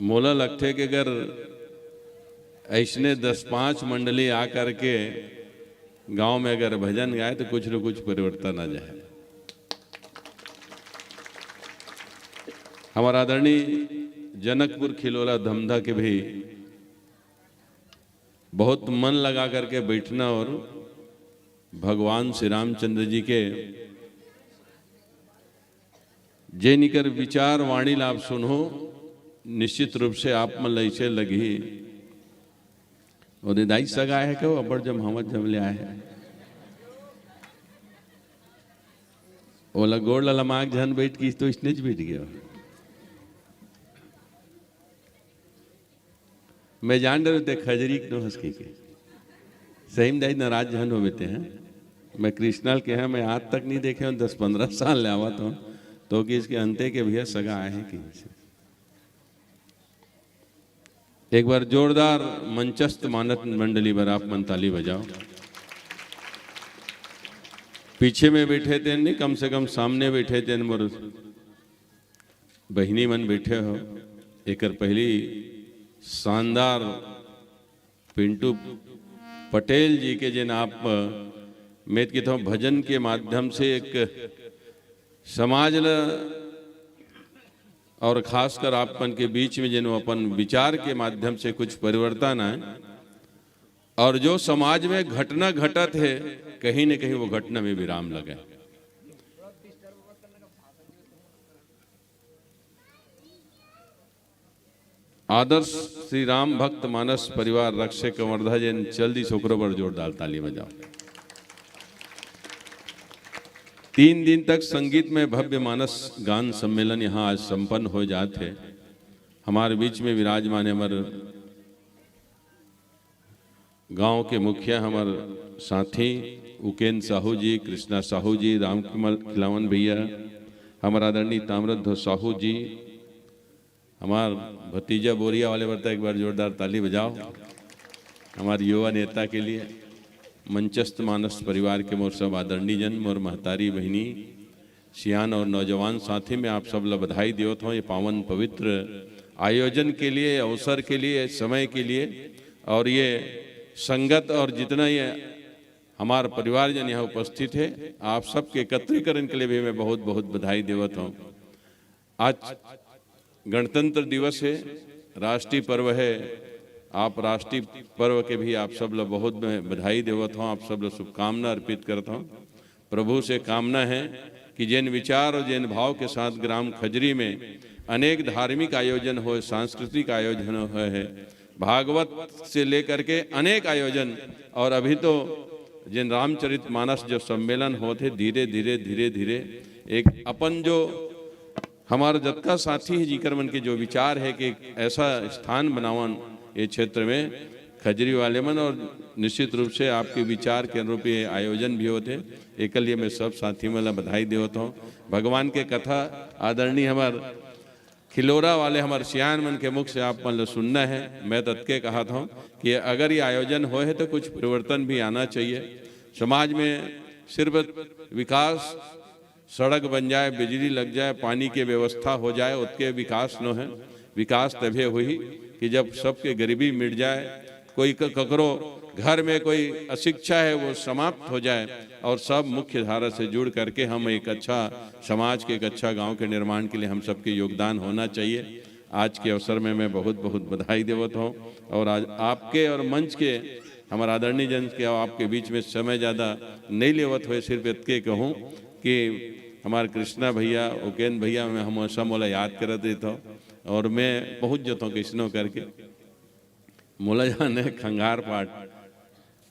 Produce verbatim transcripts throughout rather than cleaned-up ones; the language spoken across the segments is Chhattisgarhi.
मोला लगथे कि अगर ऐसने दस पांच मंडली आ करके गांव में अगर भजन गाए तो कुछ न कुछ परिवर्तन आ जाए। हमारा आदरणीय जनकपुर खिलोरा धमधा के भी बहुत मन लगा करके बैठना और भगवान श्री रामचंद्र जी के जेन इकर विचार वाणी ला आप सुनहू, निश्चित रूप से आप मन ला अइसे लगही, ओ दे दाई सगा हे के, अब्बड़ जम हमत जम ले आए हे। ओला गोड़ ला लमाक झन बैठ की तो इसने ज बैठ गयो। मैं जान डरे ते खजरी के नोहस के, के। सही में दाई नाराज झन होबे ते हैं। मैं कृष्णाल के हैं, मैं आज तक नहीं देखे हूँ, दस पन्द्रह साल ले आवत हूँ, तो कि इसके अंते के भैया सगा आए हैं कहीं से। एक बार जोरदार मंचस्थ मानस मंडली बर आप मन ताली बजाओ। पीछे में बैठे तेन नहीं, कम से कम सामने बैठे तेन मोर बहिनी मन बैठे हो। एकर पहली शानदार पिंटू पटेल जी के, जेन आप, मैं त कहता हूँ, भजन के माध्यम से एक समाज ल और खासकर आप मन के बीच में जेन अपन विचार के माध्यम से कुछ परिवर्तन आए और जो समाज में घटना घटत है, कहीं न कहीं वो घटना में विराम लगे। आदर्श श्री राम भक्त मानस परिवार रक्से कवर्धा जेन चल दिस ओकरो बर जोरदार ताली बजाओ। तीन दिन तक संगीतमय भव्य मानस गान सम्मेलन यहाँ आज संपन्न हो जात हे। हमारे बीच में विराजमान हे हमर गांव के मुखिया, हमर साथी उकेन साहू जी, कृष्णा साहू जी, राम कमल खिलावन भैया, हमर आदरणीय ताम्रध्वज साहू जी, हमार भतीजा बोरिया वाले बर त एक बार जोरदार ताली बजाओ हमार युवा नेता के लिए। मंचस्थ मानस परिवार के मोर सब आदरणीय जन, मोर महतारी बहिनी, सियान और नौजवान साथी, मैं आप सब ला बधाई देवत हूँ ये पावन पवित्र आयोजन के लिए, अवसर के लिए, समय के लिए। और ये संगत और जितना ये हमार परिवार जन यहाँ उपस्थित है, आप सबके एकत्रीकरण के लिए भी मैं बहुत बहुत बधाई देवत हूँ। आज गणतंत्र दिवस है, राष्ट्रीय पर्व है। आप राष्ट्रीय पर्व के भी आप सब ला बहुत मैं बधाई देवत हूँ, आप सब ला शुभकामना अर्पित करत हूँ। प्रभु से कामना है कि जेन विचार और जेन भाव के साथ ग्राम खजरी में अनेक धार्मिक आयोजन होए, सांस्कृतिक आयोजन होए है, भागवत से लेकर के अनेक आयोजन, और अभी तो जेन रामचरित मानस जो सम्मेलन होत हे, धीरे धीरे धीरे धीरे एक अपन जो हमार जतका साथी है, जिकर मन के जो विचार है कि एक ऐसा स्थान बनावन ये क्षेत्र में खजरी वाले मन, और निश्चित रूप से आपके विचार के अनुरूप ये आयोजन भी होत हे। एकर लिए मैं सब साथी मन ला बधाई देवत हूँ। भगवान के कथा आदरणीय हमार खिलोरा वाले हमार सियान मन के मुख से आप मन ला सुनना है। मैं ततके कहत हूँ कि अगर ये आयोजन होए है तो कुछ परिवर्तन भी आना चाहिए समाज में। सिर्फ विकास, सड़क बन जाए, बिजली लग जाए, पानी के व्यवस्था हो जाए, ओतके विकास नो है। विकास तभे होही कि जब सबके गरीबी मिट जाए, कोई क-, ककरो घर में कोई अशिक्षा है वो समाप्त हो जाए और सब मुख्य धारा से जुड़ करके हम एक अच्छा समाज के, एक अच्छा गांव के निर्माण के लिए हम सबके योगदान होना चाहिए। आज के अवसर में मैं बहुत बहुत बधाई देवत हूँ और आज आपके और मंच के हमार आदरणीय जन के आपके बीच में समय ज़्यादा नहीं लेवत हुए सिर्फ इतके कहूँ कि हमार कृष्णा भैया, उकेन भैया, मैं हमेशा मोला याद करत रहता हूँ और मैं पहुँच जाता हूँ कैसनो करके। मोला जाने खंगार पाठ।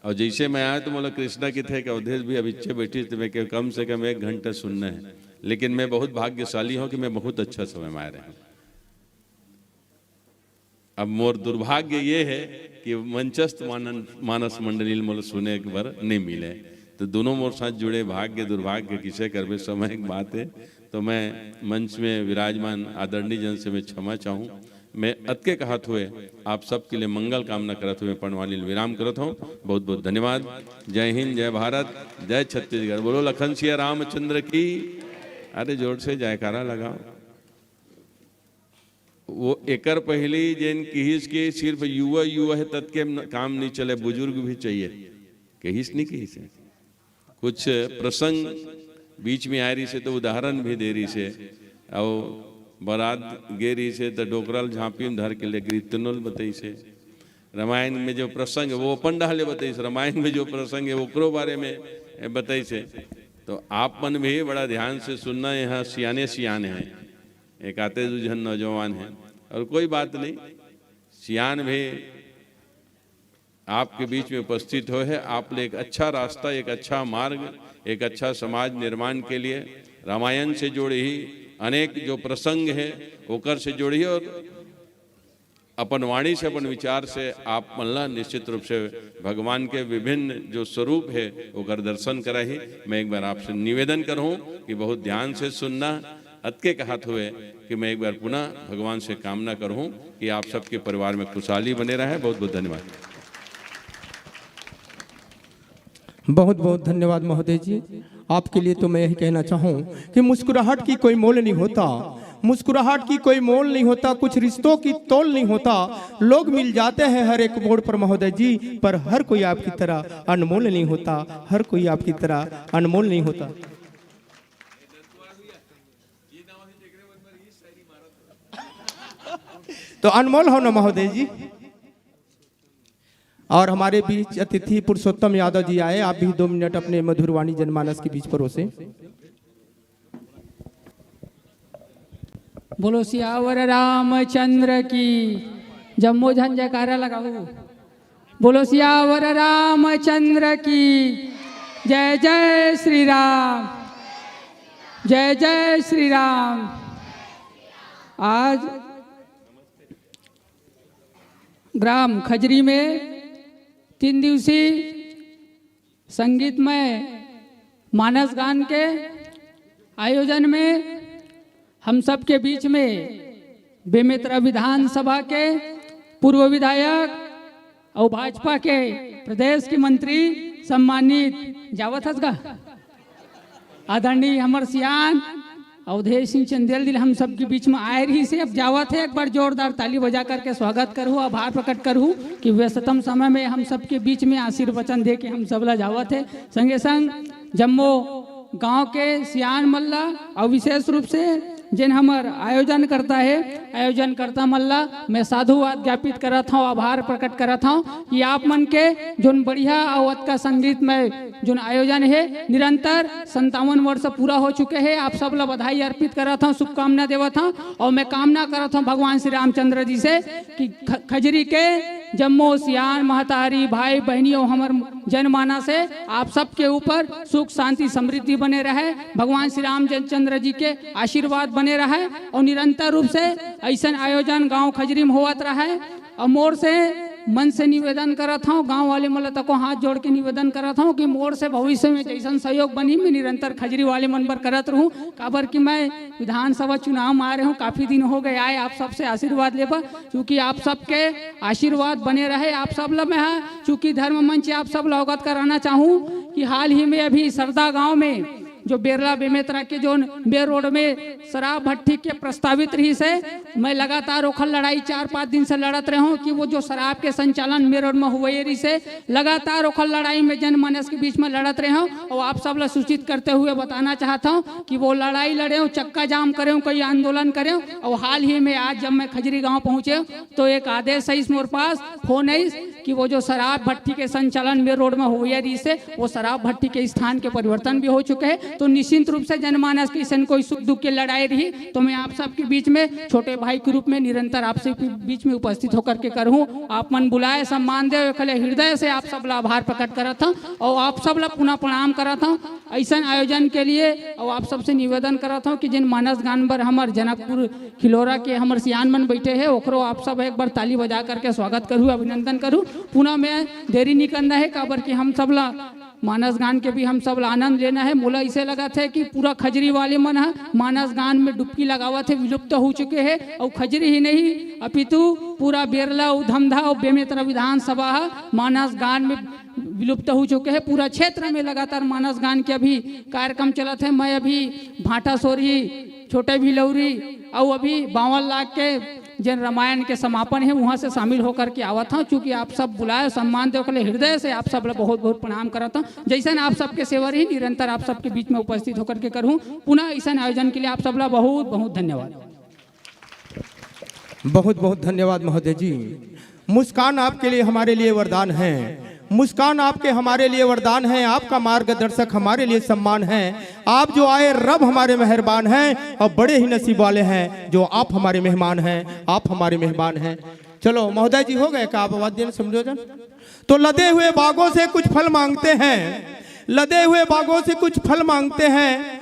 और जैसे मैं आया तो मोला कृष्णा किथे कि अवधेश भी अभी इच्छे बैठी, तो मैं कहा, "कम से कम एक घंटा सुनना है।" लेकिन मैं बहुत भाग्यशाली हूँ कि मैं बहुत अच्छा समय में आ रहा हूँ। अब मोर दुर्भाग्य ये है कि मंचस्थ मानन-, मानस मंडली ल मोला सुने के बर नहीं मिले। तो दोनों मोर साथ जुड़े भाग्य दुर्भाग्य किसे करबे, समय की बात है। तो मैं मंच में विराजमान आदरणीय जन से मैं क्षमा चाहूँ। मैं अतके कहत हुए आप सबके लिए मंगल कामना करत हुए पंडवानी ल विराम करत हूँ। बहुत बहुत धन्यवाद। जय हिंद, जय भारत, जय छत्तीसगढ़। बोलो लखन सिया रामचंद्र की। अरे जोर से जयकारा लगाओ। वो एकर पहली जेन किहिस के सिर्फ युवा युवा हे, ततके म-, काम नहीं चले, बुजुर्ग भी चाहिए, कहिस नहीं कहिस हे। कुछ प्रसंग बीच में आए रहिस हे तो उदाहरण भी दे रहिस हे। अउ बरात गे रहिस हे तो डोकरा ल झांपी में धर के ले गिरी, तेनो ल बतइस हे। रामायण में जो प्रसंग हे, वो अपन डहले बतइस, रामायण में जो प्रसंग हे, ओकरो बारे में बतइस हे। तो आप मन भी बड़ा ध्यान से सुनना, यहाँ सियाने सियान हे, एक आते दू झन नौजवान हे, और कोई बात नहीं, सियान भी आपके बीच में उपस्थित होए हे, आप ले एक अच्छा रास्ता, एक अच्छा मार्ग, एक अच्छा समाज निर्माण के लिए रामायण से जुड़े ही अनेक जो प्रसंग हे, ओकर से जुड़े ही, और अपन वाणी से, अपन विचार से आप मन ला निश्चित रूप से भगवान के विभिन्न जो स्वरूप हे, ओकर दर्शन कराही। मैं एक बार आपसे निवेदन करहूँ कि बहुत ध्यान से सुनना। अतके कहत हुए कि मैं एक बार पुनः भगवान से कामना करहूँ कि आप सबके परिवार में खुशहाली बने रहे। बहुत बहुत धन्यवाद। बहुत बहुत धन्यवाद महोदय जी। आपके लिए तो मैं यही कहना चाहूँ कि मुस्कुराहट की कोई मोल नहीं होता, मुस्कुराहट की कोई मोल नहीं होता, कुछ रिश्तों की तोल नहीं होता। लोग मिल जाते हैं हर एक मोड़ पर महोदय जी, पर हर कोई आपकी तरह अनमोल नहीं होता, हर कोई आपकी तरह अनमोल नहीं होता। तो अनमोल हो ना महोदय जी। और हमारे बीच अतिथि पुरुषोत्तम यादव जी आए, आप भी दो मिनट अपने मधुरवाणी जनमानस के बीच परोसे। बोलो सियावर रामचंद्र की। जम्मो झन जयकारा लगाओ। बोलो सियावर रामचंद्र की। जय जय श्री राम। जय जय श्री राम। आज ग्राम खजरी में तीन दिवसीय संगीतमय मानस गान के आयोजन में हम सबके बीच में बेमेतरा विधानसभा के पूर्व विधायक और भाजपा के प्रदेश के मंत्री सम्मानित जावत हस गा आदरणीय हमर सियान अवधेश सिंह चंदेल दिल हम सबके बीच में आए रहिस हे। अब जावत हे, एक बार जोरदार ताली बजा करके स्वागत करहु, आभार प्रकट करहु कि व्यस्ततम समय में हम सबके बीच में आशीर्वचन दे के हम सबला जावत हे। संगे संग जम्मो गांव के सियान मल्ला और विशेष रूप से जेन हमर आयोजन करता है, आयोजन करता मल्ला मैं साधुवाद ज्ञापित करत हूँ, आभार प्रकट करत हूँ कि आप मन के जोन बढ़िया और अतका संगीतमय जोन आयोजन हे निरंतर संतावन वर्ष पूरा हो चुके हे। आप सब ला बधाई अर्पित करत हूँ, शुभकामना देवत हूँ और मैं कामना करत हूँ भगवान श्री रामचंद्र जी से कि खजरी के जम्मो सियान महतारी भाई बहनी और हमर जनमानस हे आप सबके ऊपर सुख शांति समृद्धि बने रहे, भगवान श्री रामचंद्र जी के आशीर्वाद बने रहे और निरंतर रूप से ऐसन आयोजन गांव खजरी में होवत रहे। और मोर से मन से निवेदन करत हूँ गांव वाले मन तको हाथ जोड़ के निवेदन करत हूँ कि मोर से भविष्य में जैसन सहयोग बनी मैं निरंतर खजरी वाले मन पर करत रहूँ। काबर कि मैं विधानसभा चुनाव में आ रहे हूँ, काफी दिन हो गए आए, आप सबसे आशीर्वाद लेबा, चूंकि आप सबके आशीर्वाद बने रहे। आप सब ला मैं हाँ चूंकि धर्म मंच आप सब ला अवगत कराना चाहूँ कि हाल ही में अभी सरदा गांव में जो बेरला बेमेतरा के जो मेन रोड में शराब भट्टी के प्रस्तावित रहिस हे, मैं लगातार ओखर लड़ाई चार पाँच दिन से लड़त रहे हूँ कि वो जो शराब के संचालन मेन रोड में हुए रहिस हे, लगातार ओखर लड़ाई में जनमानस के बीच में लड़त रहे हूँ और आप सब ला सूचित करते हुए बताना चाहता हूँ कि वो लड़ाई लड़े हूँ, चक्का जाम करे हूँ, कई आंदोलन करे हूँ और हाल ही में आज जब मैं खजरी गांव पहुँचे तो एक आदेश है इस मोर पास फोन है कि वो जो शराब भट्टी के संचालन मेन रोड में हुए रहिस हे, वो शराब भट्टी के स्थान के परिवर्तन भी हो चुके हैं। तो निश्चित रूप से जनमानस के ऐसन कोई सुख दुख के लड़ाई रही तो मैं आप सबके बीच में छोटे भाई के रूप में निरंतर आपसे बीच में उपस्थित होकर के करहूँ। आप मन बुलाए सम्मान दे, हृदय से आप सब ला आभार प्रकट करत हूँ और आप सब ला पुनः प्रणाम करत हूँ ऐसन आयोजन के लिए। और आप सबसे निवेदन करत हूँ कि जिन मानस गान बर हमर जनकपुर खिलोरा के हमर सियान मन बैठे हैं, ओकरो आप सब एक बार ताली बजा करके स्वागत करू, अभिनंदन करू। पुनः मैं देरी नहीं करना है, काबर कि हम सब ला मानस गान के भी हम सब ला आनंद लेना है। मोला इसे लगा थे कि पूरा खजरी वाले मन ह मानस गान में डुबकी लगावत है, विलुप्त हो चुके हैं। और खजरी ही नहीं अपितु पूरा बेरला, उधमधा और बेमेतरा विधानसभा ह मानस गान में विलुप्त हो चुके हैं। पूरा क्षेत्र में लगातार मानस गान के अभी कार्यक्रम चलत है। मैं अभी भाटा सोरी, छोटे भिलौरी और अभी बावल लाग के जेन रामायण के समापन हे, उहाँ से शामिल होकर के आवत हँव। चूँकि आप सब बुलाए, सम्मान दे, ओकर ले हृदय से आप सब ला बहुत बहुत प्रणाम करत हँव। जइसन आप सबके सेवा रही, निरंतर आप सबके बीच में उपस्थित होकर के करहूँ। पुनः अइसन आयोजन के लिए आप सब ला बहुत बहुत धन्यवाद। बहुत बहुत धन्यवाद महोदय जी। मुस्कान आपके लिए, हमारे लिए वरदान है। मुस्कान आपके, हमारे लिए वरदान है। आपका मार्गदर्शक हमारे लिए सम्मान है। आप जो आए, रब हमारे मेहरबान हैं और बड़े ही नसीब वाले हैं जो आप हमारे मेहमान हैं, आप हमारे मेहमान हैं। चलो महोदय जी, हो गए का आप वाद्य संयोजन? तो लदे हुए बागों से कुछ फल मांगते हैं, लदे हुए बागों से कुछ फल मांगते हैं,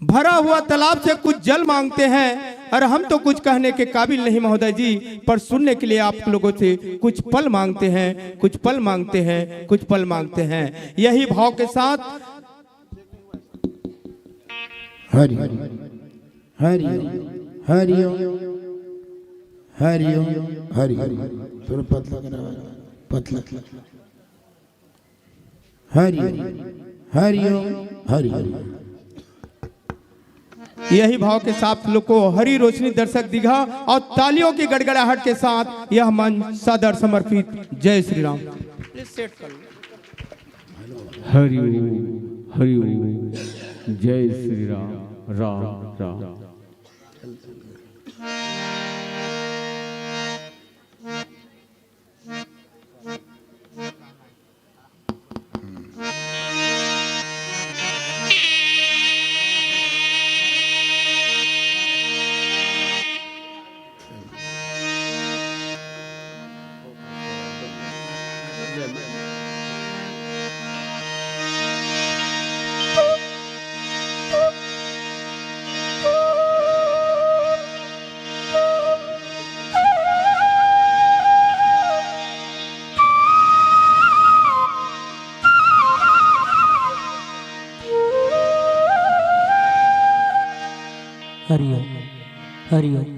भरा हुआ तालाब से कुछ जल मांगते हैं। और हम तो कुछ कहने के काबिल नहीं महोदय जी, पर सुनने के लिए आप लोगों से कुछ पल मांगते हैं, कुछ पल मांगते हैं, कुछ पल मांगते हैं। यही भाव के साथ हरि हरि हरि हरि हरि हरि। थोड़ा पतला करा, पतला। हरि हरि ओम। हरि हरि। यही भाव के साथ लोग को हरी रोशनी दर्शक दीघा और तालियों की गड़गड़ाहट के साथ यह मंच सादर समर्पित। जय श्री राम। हरि ओम, हरि ओम। जय श्री राम। राम राम। हरि ओम। हरि ओम।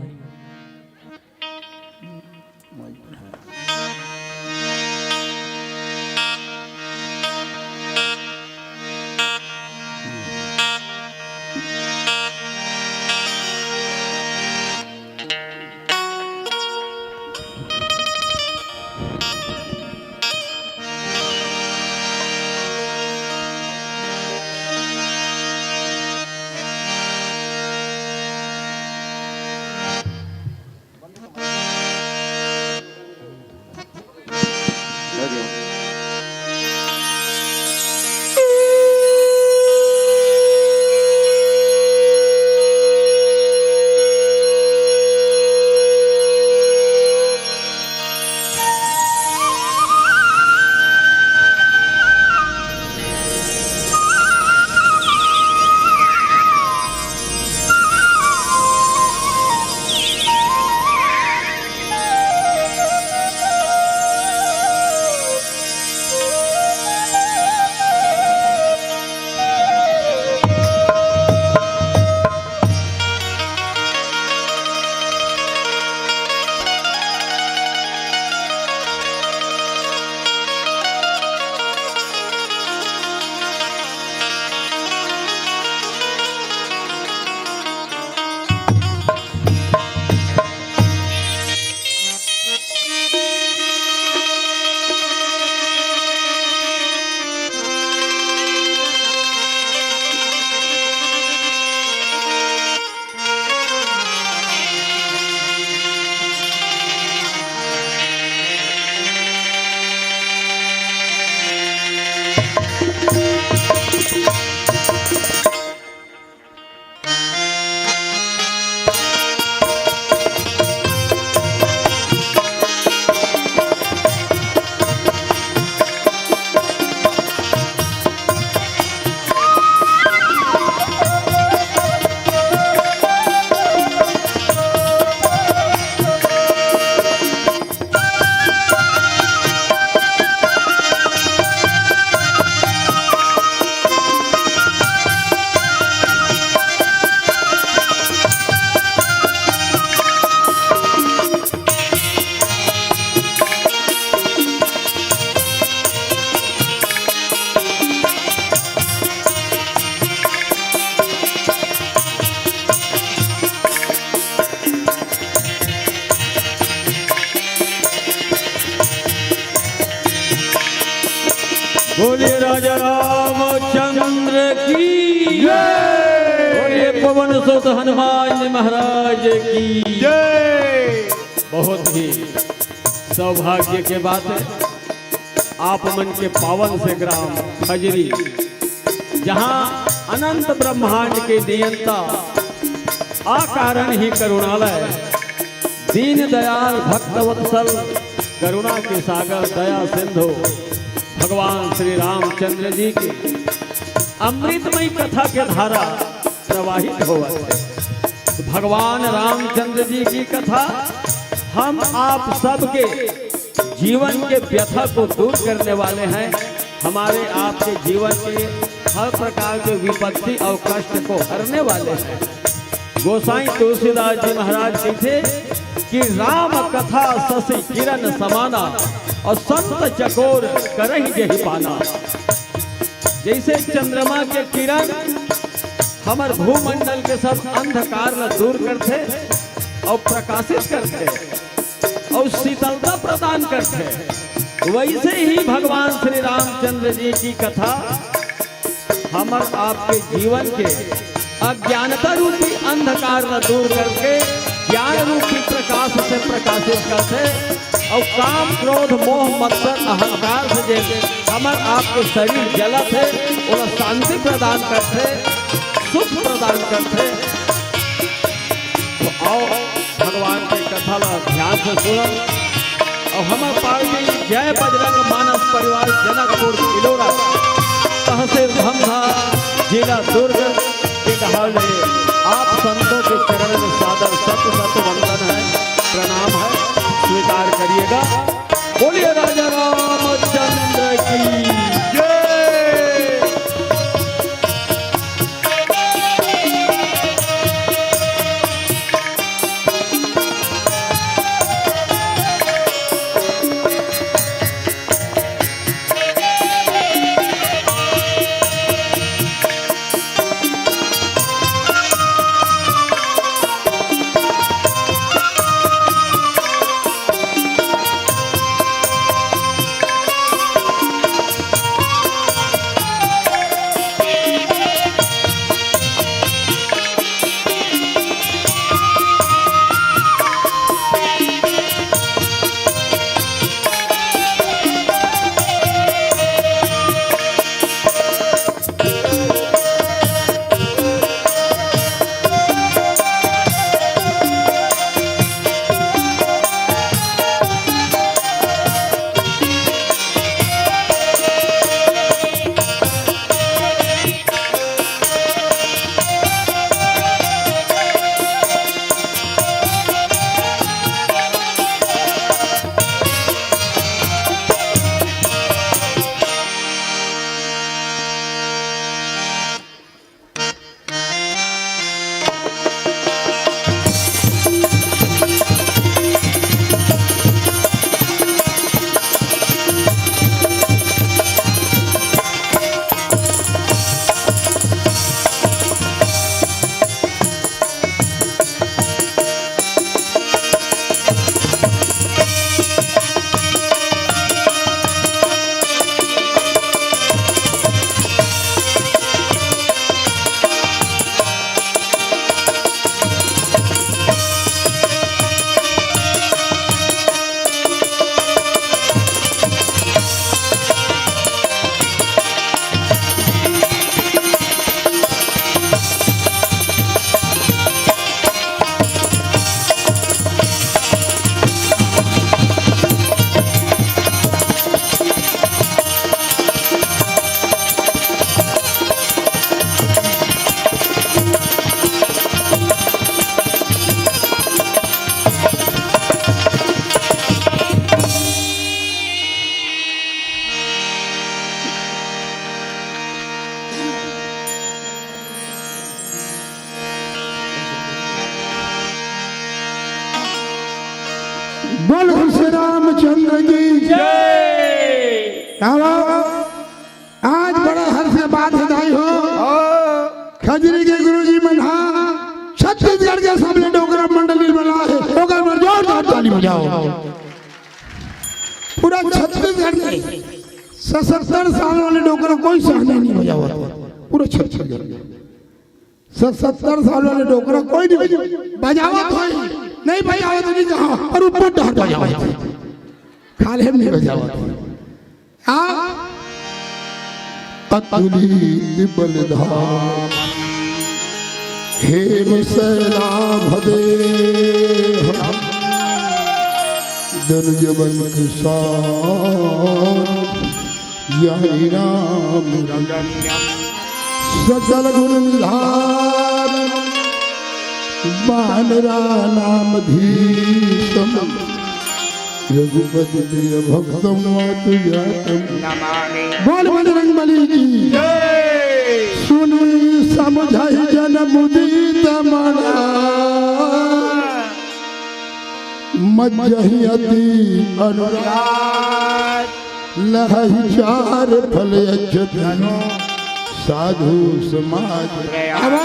बोलिए राजा रामचंद्र की जय। बोलिए पवन सुत हनुमान जी महाराज की जय। बहुत ही सौभाग्य के बात है, आप मन के पावन से ग्राम खजरी, जहाँ अनंत ब्रह्मांड के नियंता, अकारण ही करुणालय, दीन दयाल भक्त वत्सल, करुणा के सागर दया सिंधु भगवान श्री रामचंद्र जी की अमृतमयी कथा के धारा प्रवाहित होवत है। तो भगवान रामचंद्र जी की कथा हम आप सबके जीवन के व्यथा को दूर करने वाले हैं, हमारे आपके जीवन के हर प्रकार के विपत्ति और कष्ट को हरने वाले हैं। गोसाई तुलसीदास जी महाराज कहिथे कि राम कथा शशि किरण समाना, और संत चकोर करहि जेहि पाना। जैसे चंद्रमा के किरण हमर भूमंडल के सब अंधकार ला दूर करथे और प्रकाशित करथे और शीतलता प्रदान करथे, वैसे ही भगवान श्री रामचंद्र जी की कथा हमर आपके जीवन के अज्ञानता रूपी अंधकार ला दूर करके ज्ञान रूपी प्रकाश से प्रकाशित करथे। और काम, क्रोध, मोह, मत्सर, अहंकार से जे हमर आपके शरीर जलत हे, ओला शांति प्रदान करथे, सुख प्रदान करथे। तो आओ, भगवान के कथा ला ध्यान से सुनब। और हमर पार्टी जय बजरंग मानस परिवार, जनकपुर भिलोरा, तहसील धमधा, जिला दुर्ग के डहार ले आप संतों के चरण में सादर शत शत वंदन है, प्रणाम है, स्वीकार करिएगा। बोलिए राजा रामचंद्र की जय। बोल श्री रामचंद्र की जय। क्या बात? आज बड़ा हर्ष के बात है दाई हो। खजरी के गुरुजी मन हा छत्तीसगढ़ के सबले डोकरा मंडली बना है, ओकर बर जोरदार ताली बजाओ। पूरा छत्तीसगढ़ के सतहत्तर साल वाले डोकरा कोई सहनी नहीं बजावत, पूरा छत्तीसगढ़। सतहत्तर साल वाले डोकरा कोई नहीं बजावत, बजावत होई, नहीं बजावत नहीं कहा, पर ऊपर डहर बजावत होई, खाले में नहीं बजावत होई। हाँ। अतुलित बलधाम हेम शैलाभ देह दनुज बल कृशान ज्ञानी नाम सकल गुण निधान बानरा नाम धीशम रघुपति प्रिय भक्तम मातु जातम। नमामि। बोल बजरंग बली की। जय। सुनि समझहि जन मुदित मना मज्जहि अति अनुराग लहहि चार फल अक्षत साधु समाज। अब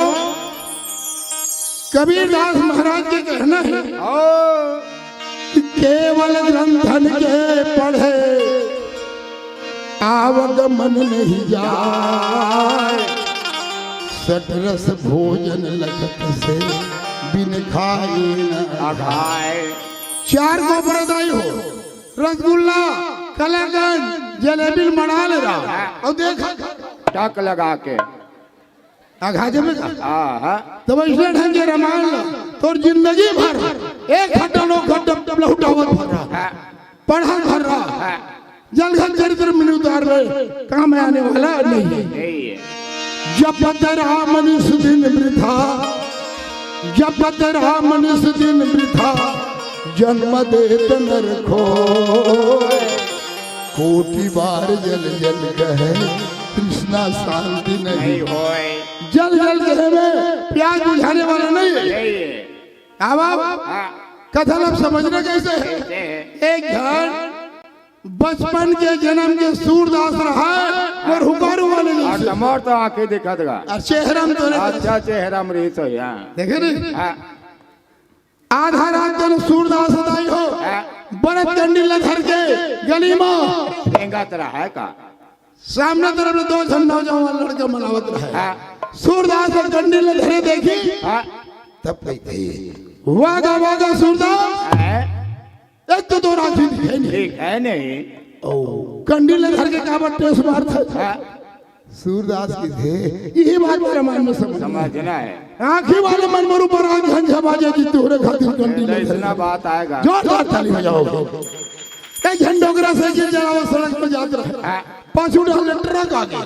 कबीरदास महाराज के कहना है कि केवल ग्रंथन के पढ़े आवागमन नहीं जाय, सठरस भोजन लखत से बिन खाए न अघाय। चार को बरदाई हो, रसगुल्ला, कलाकंद, जलेबी मड़ा ले रहा। और देख टक लगा के अघा जमे का? हाँ, हाँ। तब ऐसे ढंग के रमान लो, तोर जिंदगी भर एक घंटा, दो घंटा लहुटावत भर रहा, हाँ। पढ़ा भर रहा, हाँ। जलघन चरित्र में उतार रहे, काम में आने वाला नहीं है। नहीं है। जपत राम निस दिन वृथा, जपत राम निस दिन वृथा, जन्म देत नर खोय। कोटि बार जल जल कहे, तृष्णा शांति नहीं नहीं। होय। जल जल कहे में प्यास बुझाने वाला नहीं है। नहीं है। अब आप हाँ। कथा लब समझना कैसे है? कैसे है? एक घर बचपन के जन्म के सूरदास रहा है, और हुकारू वाले और जैसे। तमोर तो आंखें दिखत गा। और चेहरा में तो नहीं। अच्छा चेहरा में रही तो यहाँ। देखे नहीं? हाँ। आधा रात जन सूरदास दाई हो, हाँ। बरत कंडील धर के गली में। रेंगत रहा है का? सामने तरफ ले दो झन नौजवान लड़के मनावत रहे। हाँ। सूरदास कंडील धरे देखी। हाँ। तब कहते, "वागा, वागा सूरदास।" हाँ। एक तो दो राजी दिखे नहीं। ठीक है नहीं। ओ, कंडील धर के काबर टेस मारत है। हाँ। सूरदास की थे, यही बात मेरे मन में समझ। समझना है। आंखी वाले मन मोर ऊपर आंख झंझा बाजे जी, तोहरे खातिर कंडील ऐसना बात आएगा। जोरदार ताली बजाओ। एक झन डोकरा साइकिल चलावत सड़क पर जात रहे। हाँ। पाछू डाल ट्रक आ गया।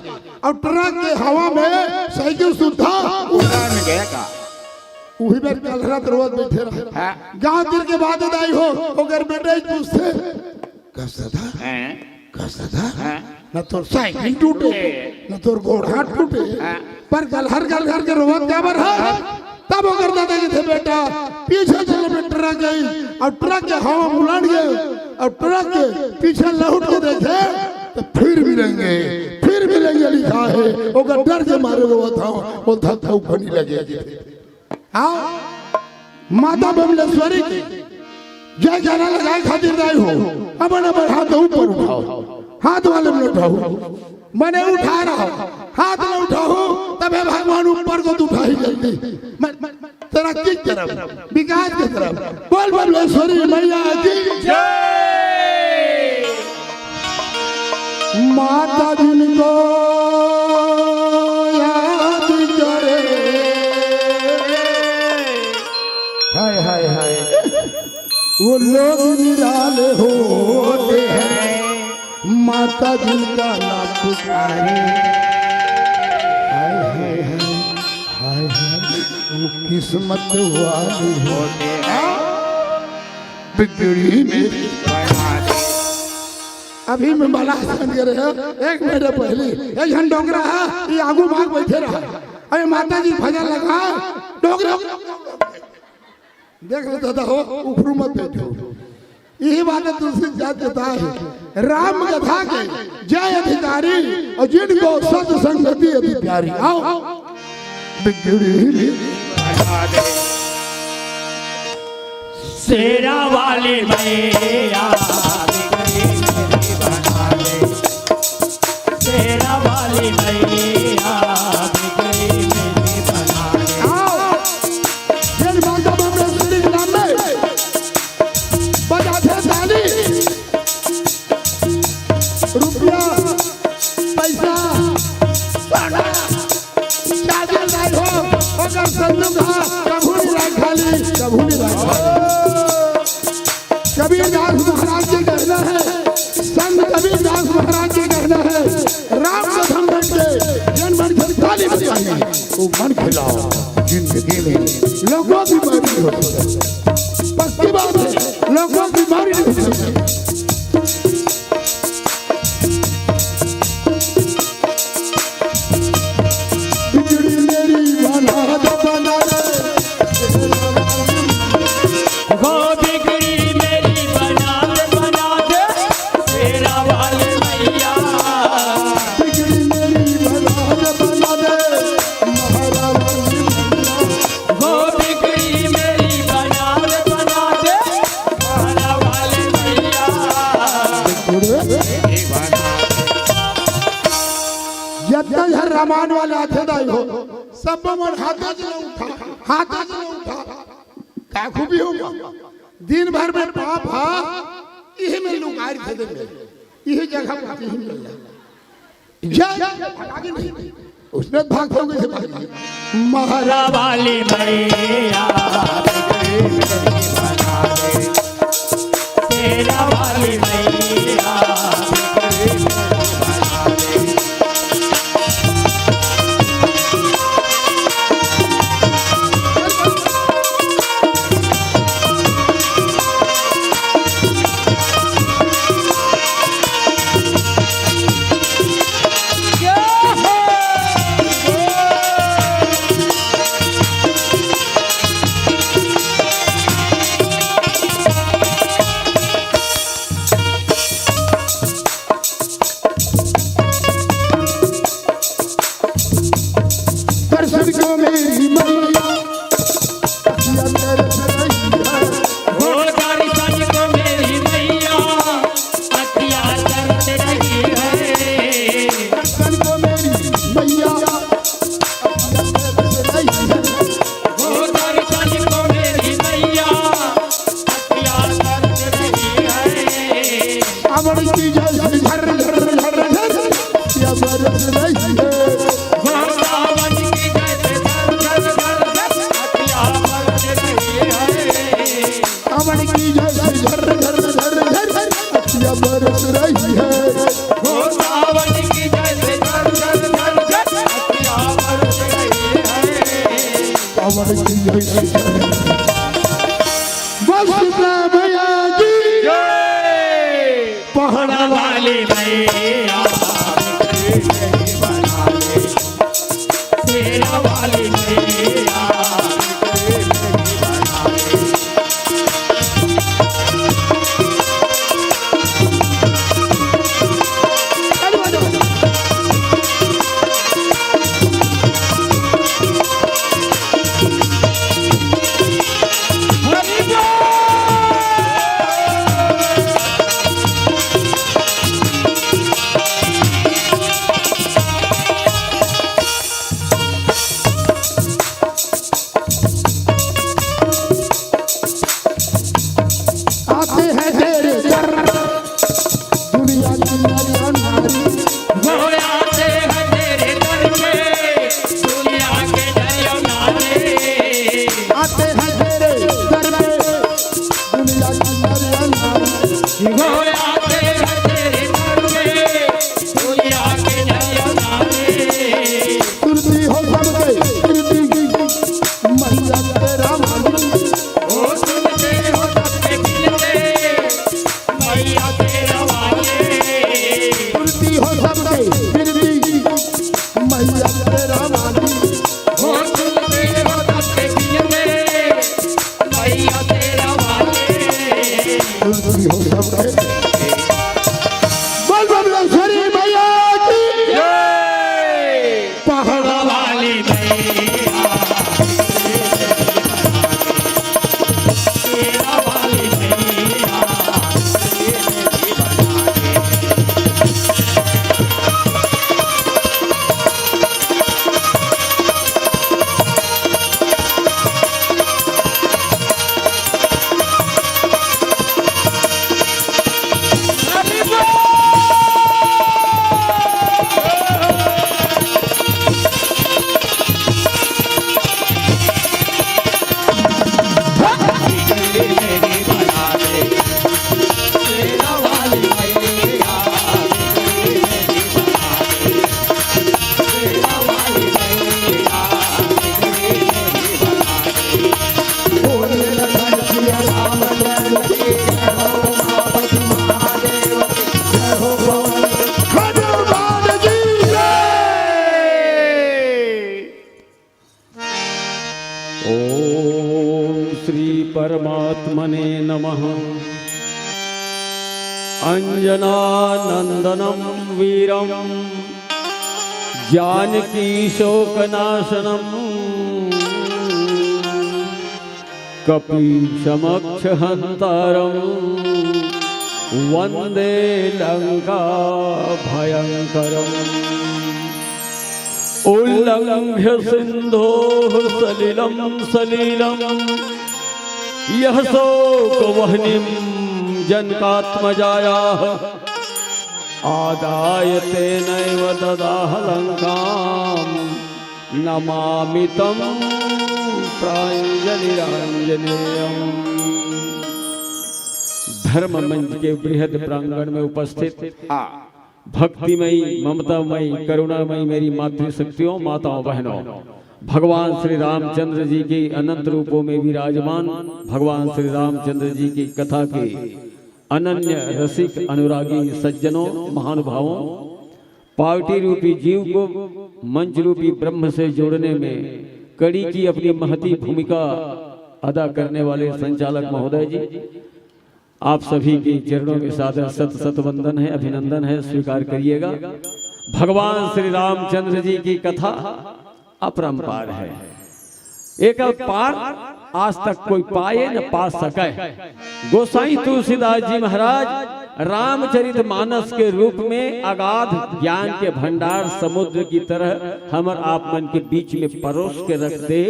और ट्रक के हवा में साइकिल सुद्धा उड़ान गया का? उही बेर कलहरत रोवत बैठे रहे। हाँ। गांव तीर के बात दाई हो, ओकर बेटा ही पूछते, "कस दादा? हैं? कस दादा? हैं? न तोर साइकिल टूटे, ए। न तोर गोड़ हाथ टूटे, हाँ। पर कलहर कलहर के रोवत काबर है?" तब ओकर दादा कथे, "बेटा, पीछे चल में ट्रक गई और ट्रक के हवा में उलट गए और ट्रक के पीछे लौट के देखे तो फिर मिलेंगे, फिर मिलेंगे लिखा है।" ओकर डर के मारे रोवत हूँ, वो धक धक फनी लगे। हाँ, माता बमलेश्वरी के जयकारा लगाए खातिर दाई हो, अपन अपन हाथ ऊपर उठाओ, हाथ वाले में उठाओ, मने उठा रहा हो, हाथ में उठाओ, तबे भगवान ऊपर को उठाई जल्दी। मैं, मैं, तरक्की की तरफ, विकास की तरफ। बोल बमलेश्वरी मैया की जय। माता जिनको याद करे, हाय, हाय, हाय, वो लोग निराले होते हैं। माता जिनका नाम पुकारे, हाय, हाय, हाय, हाय, हाय, वो किस्मत वाले होते हैं। बिगड़ी मेरी अभी में बड़ा आसन करे है, एक महीने पहले एक झन डोकरा है, ये आगू भाग बैठे रहा। अरे माता जी भजन लगा, डोकरा देख लो दादा हो, उखरू मत बैठो। यही बात है, तुलसी जात कहता है, राम कथा के जय अधिकारी और जिनको सत संगति अति प्यारी। आओ। बिगड़ी शेरा वाली मैया बिगड़ी मेरी बना दे। संत का कभू नहीं राख खाली, कभू नहीं राख खाली। कबीरदास महाराज के कहना है, संत कबीरदास महाराज के कहना है, राम कथम बैठ के जन मन के ताली बजाई, वो मन खिलाओ जिंदगी में लोगों की बात नहीं होती। पक्की बात है, लोगों की बीमारी नहीं होती। बिगड़ी मेरी बना दे, बना दे। वो बिगड़ी मेरी बना दे, बना दे, शेरा वाली मैया। बिगड़ी मेरी बना दे, बना दे, महारानी मैया। वो बिगड़ी मेरी बना दे, बना दे, शेरा वाली मैया। जब तक हर रामायण वाले आथे दाई हो, सब मन हाथ च ला उठा, हाथ च ला उठा। का खूबी होगा? दिन भर में पाप हा, इही में लुकाई दे दे, इही जगह पर इही मिल जा। जा, आगे नहीं। उसने भाग हो गई, भाग गई। महारा वाली मैया, शेरा वाली मैया। दर्शन को मेरी मैया, अखियाँ तरस रही है। हो दर्शन को मेरी मैया, अखियाँ तरस रही है। दर्शन को मेरी मैया, अखियाँ तरस रही है। हो दर्शन को मेरी मैया, अखियाँ तरस रही है। सावन की जैसे झर झर झर झर या बरस रही है। हो सावन की जैसे झर झर झर झर अखियाँ बरस रही है। सावन की जैसे झर झर झर झर अखियाँ बरस रही है। हो सावन की जैसे झर झर झर झर अखियाँ बरस रही है। सावन की जैसे झर। बस इतना भैया जी। जय। पहाड़ा वाली मैया, शेरा वाली मैया। आते हैं तेरे दर, दुनिया की नर नारी। वो आते हैं तेरे दर पे, दुनिया के नर नारी। आते हैं तेरे दर पे, दुनिया की नर नारी। वो आते हैं तेरे दर पे, दुनिया के नर नारी। सुनती हो सबके, सुनती मैया तेरा वाली। ओ सुनते हो सबके दिल में, मैया तेरा वाली। सुनती हो सबके दिल में, मैया तेरा वाली। ओ सुनते हो सबके दिल में, मैया तेरा वाली। सुनती हो सबके। बोल बमलेश्वरी मैया की। जय। पहाड़ा वाली मैया, शेरा वाली मैया। हनुमान जी जय। ॐ श्री परमात्मने नमः। अञ्जनानन्दनं वीरं जानकी शोकनाशनम्। कपीशमक्षहन्तारं वन्दे लङ्काभयङ्करम्। उल्लङ्घ्य सिन्धोः सलिलं सलीलं यः शोकवह्निं जनकात्मजायाः आदाय तेनैव ददाह लङ्काम्। नमामि तं प्राञ्जलिराञ्जनेयम्। धर्म मंच के बृहद प्रांगण में उपस्थित हाँ। भक्तिमयी, ममतामयी, करुणामयी मेरी मातृशक्तियों, माताओं, बहनों, भगवान श्री रामचंद्र जी के अनंत रूपों में विराजमान भगवान श्री रामचंद्र जी की कथा के अनन्य रसिक अनुरागी सज्जनों, महानुभावों, पार्टी रूपी जीव को मंच रूपी ब्रह्म से जोड़ने में कड़ी की अपनी महती भूमिका अदा करने वाले संचालक महोदय जी, आप सभी के चरणों में सादर शत शत वंदन है, अभिनंदन है, स्वीकार करिएगा। भगवान श्री रामचंद्र जी की कथा अपरंपार है। एकर पार आज तक कोई पाए न पा सके। गोसाई तुलसीदास जी महाराज रामचरित मानस के रूप में अगाध ज्ञान के भंडार समुद्र की तरह हमर आप मन के बीच में परोस के रख दे।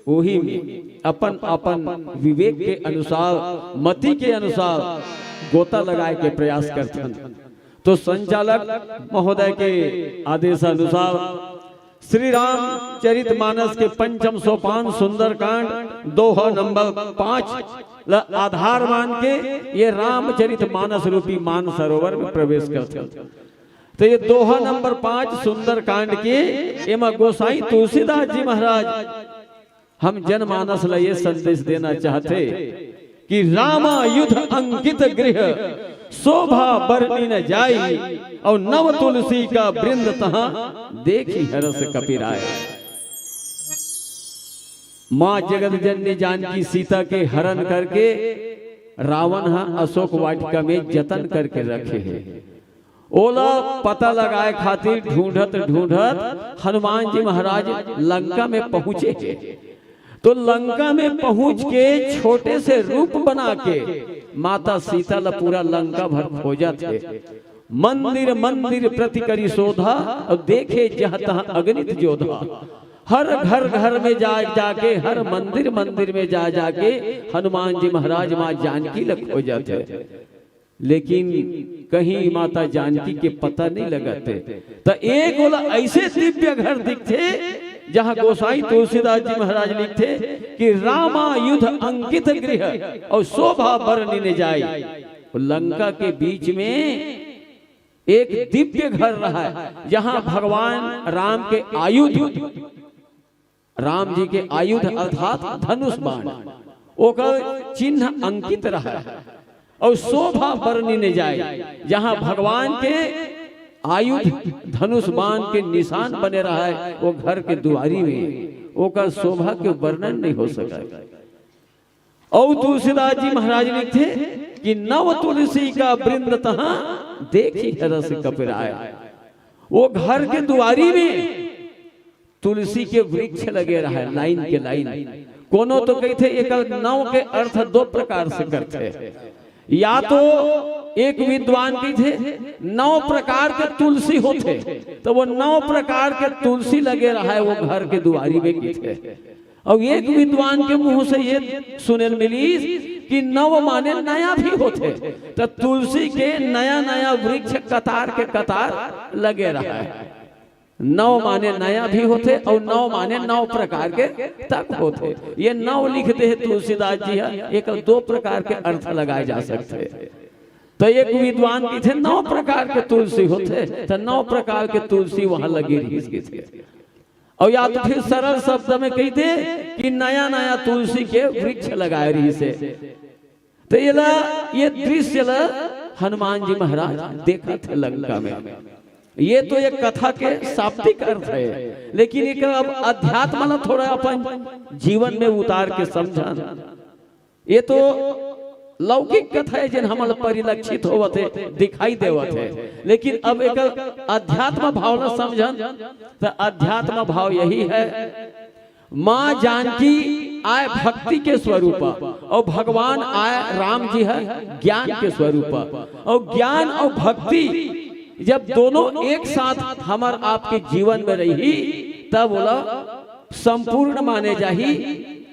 ओही में अपन अपन विवेक के अनुसार, मति के अनुसार गोता लगाए के प्रयास करथन। तो संचालक महोदय के आदेशानुसार श्री रामचरित मानस के पंचम सोपान सुंदरकांड दोहा नंबर पाँच ल आधार मान के ये रामचरित मानस रूपी मानसरोवर में प्रवेश करथे। तो ये दोहा नंबर पाँच सुंदरकांड के एमा गोसाई तुलसीदास जी महाराज हम जनमानस ला ये संदेश देना चाहथे कि रामायुध अंकित गृह शोभा बरनि न जाई, और नव तुलसी का वृंद तहाँ देखि हरष कपिराय। माँ जगत जननी जानकी सीता के हरण करके रावण ह अशोक वाटिका में जतन करके रखे हे। ओला पता लगाए खातिर ढूंढत ढूंढत हनुमान जी महाराज लंका में पहुंचे हे। तो लंका में पहुंच के छोटे से रूप बना के माता सीता ला पूरा लंका भर खोजत हे। मंदिर मंदिर प्रति करी शोधा, और देखे जहाँ तहाँ अगणित जोधा। हर घर घर में जा जाके, हर मंदिर मंदिर में जा जाके हनुमान जी महाराज माँ जानकी ला खोजत हे। लेकिन कहीं माता जानकी के पता नहीं लगत हे। त एक ओला ऐसे दिव्य घर दिखथे, जहाँ गोसाई तुलसीदास जी महाराज लिखथे कि रामायुध अंकित गृह और शोभा बरनि न जाई। लंका के बीच में एक दिव्य घर रहा है, जहाँ भगवान राम के आयुध, राम जी के आयुध अर्थात धनुष बाण, ओकर चिन्ह अंकित रहा है। और शोभा बरनि न जाय, जहाँ भगवान के आयुध धनुष बाण के निशान बने रहा है, वो घर के दुआरी में, ओकर शोभा के वर्णन नहीं हो सका। और तुलसीदास जी महाराज लिखथे कि नव तुलसी का वृंद तहाँ देखि हरष कपिराय। वो घर के दुआरी में तुलसी के वृक्ष लगे रहे, लाइन के लाइन। कोनो तो कहिथे एकर नव के अर्थ दो प्रकार से करथे। या तो एक विद्वान कहिथे नौ प्रकार के तुलसी होथे, तो वो नौ प्रकार के तुलसी लगे रहे वो घर के दुआरी में कहिथे। और एक विद्वान के मुंह से ये सुने ल मिलिस कि नव माने नया भी होथे, तो तुलसी के नया नया वृक्ष कतार के कतार लगे रहे। नव माने नया भी होथे और नव माने नौ प्रकार के तक होथे। ये नौ लिख दे हे तुलसीदास जी ह, एकर दो प्रकार के अर्थ लगाए जा सकथे। तो एक विद्वान कहिथे नौ प्रकार के तुलसी होथे, तो नौ प्रकार के तुलसी वहां लगे रहिस कहिथे। और या तो फिर सरल शब्द में कहिथे कि नया नया तुलसी के वृक्ष लगाए रहिस हे। तो ये ला, ये दृश्य ला हनुमान जी महाराज देखत हे लंका में। ये तो एक कथा के शाब्दिक अर्थ है, लेकिन एक अब अध्यात्म ला थोड़ा अपन जीवन में उतार के समझन। ये तो लौकिक कथा है, जिन हमन ला परिलक्षित होवत हे, दिखाई देवत हे, लेकिन अब एक अध्यात्म भाव ला समझन। तो अध्यात्म भाव यही है, माँ जानकी आय भक्ति के स्वरूप अउ भगवान आय राम जी ह ज्ञान के स्वरूप। अउ ज्ञान अउ भक्ति जब दोनों एक साथ हमर आपके जीवन में रही, तब ओला संपूर्ण माने जाही।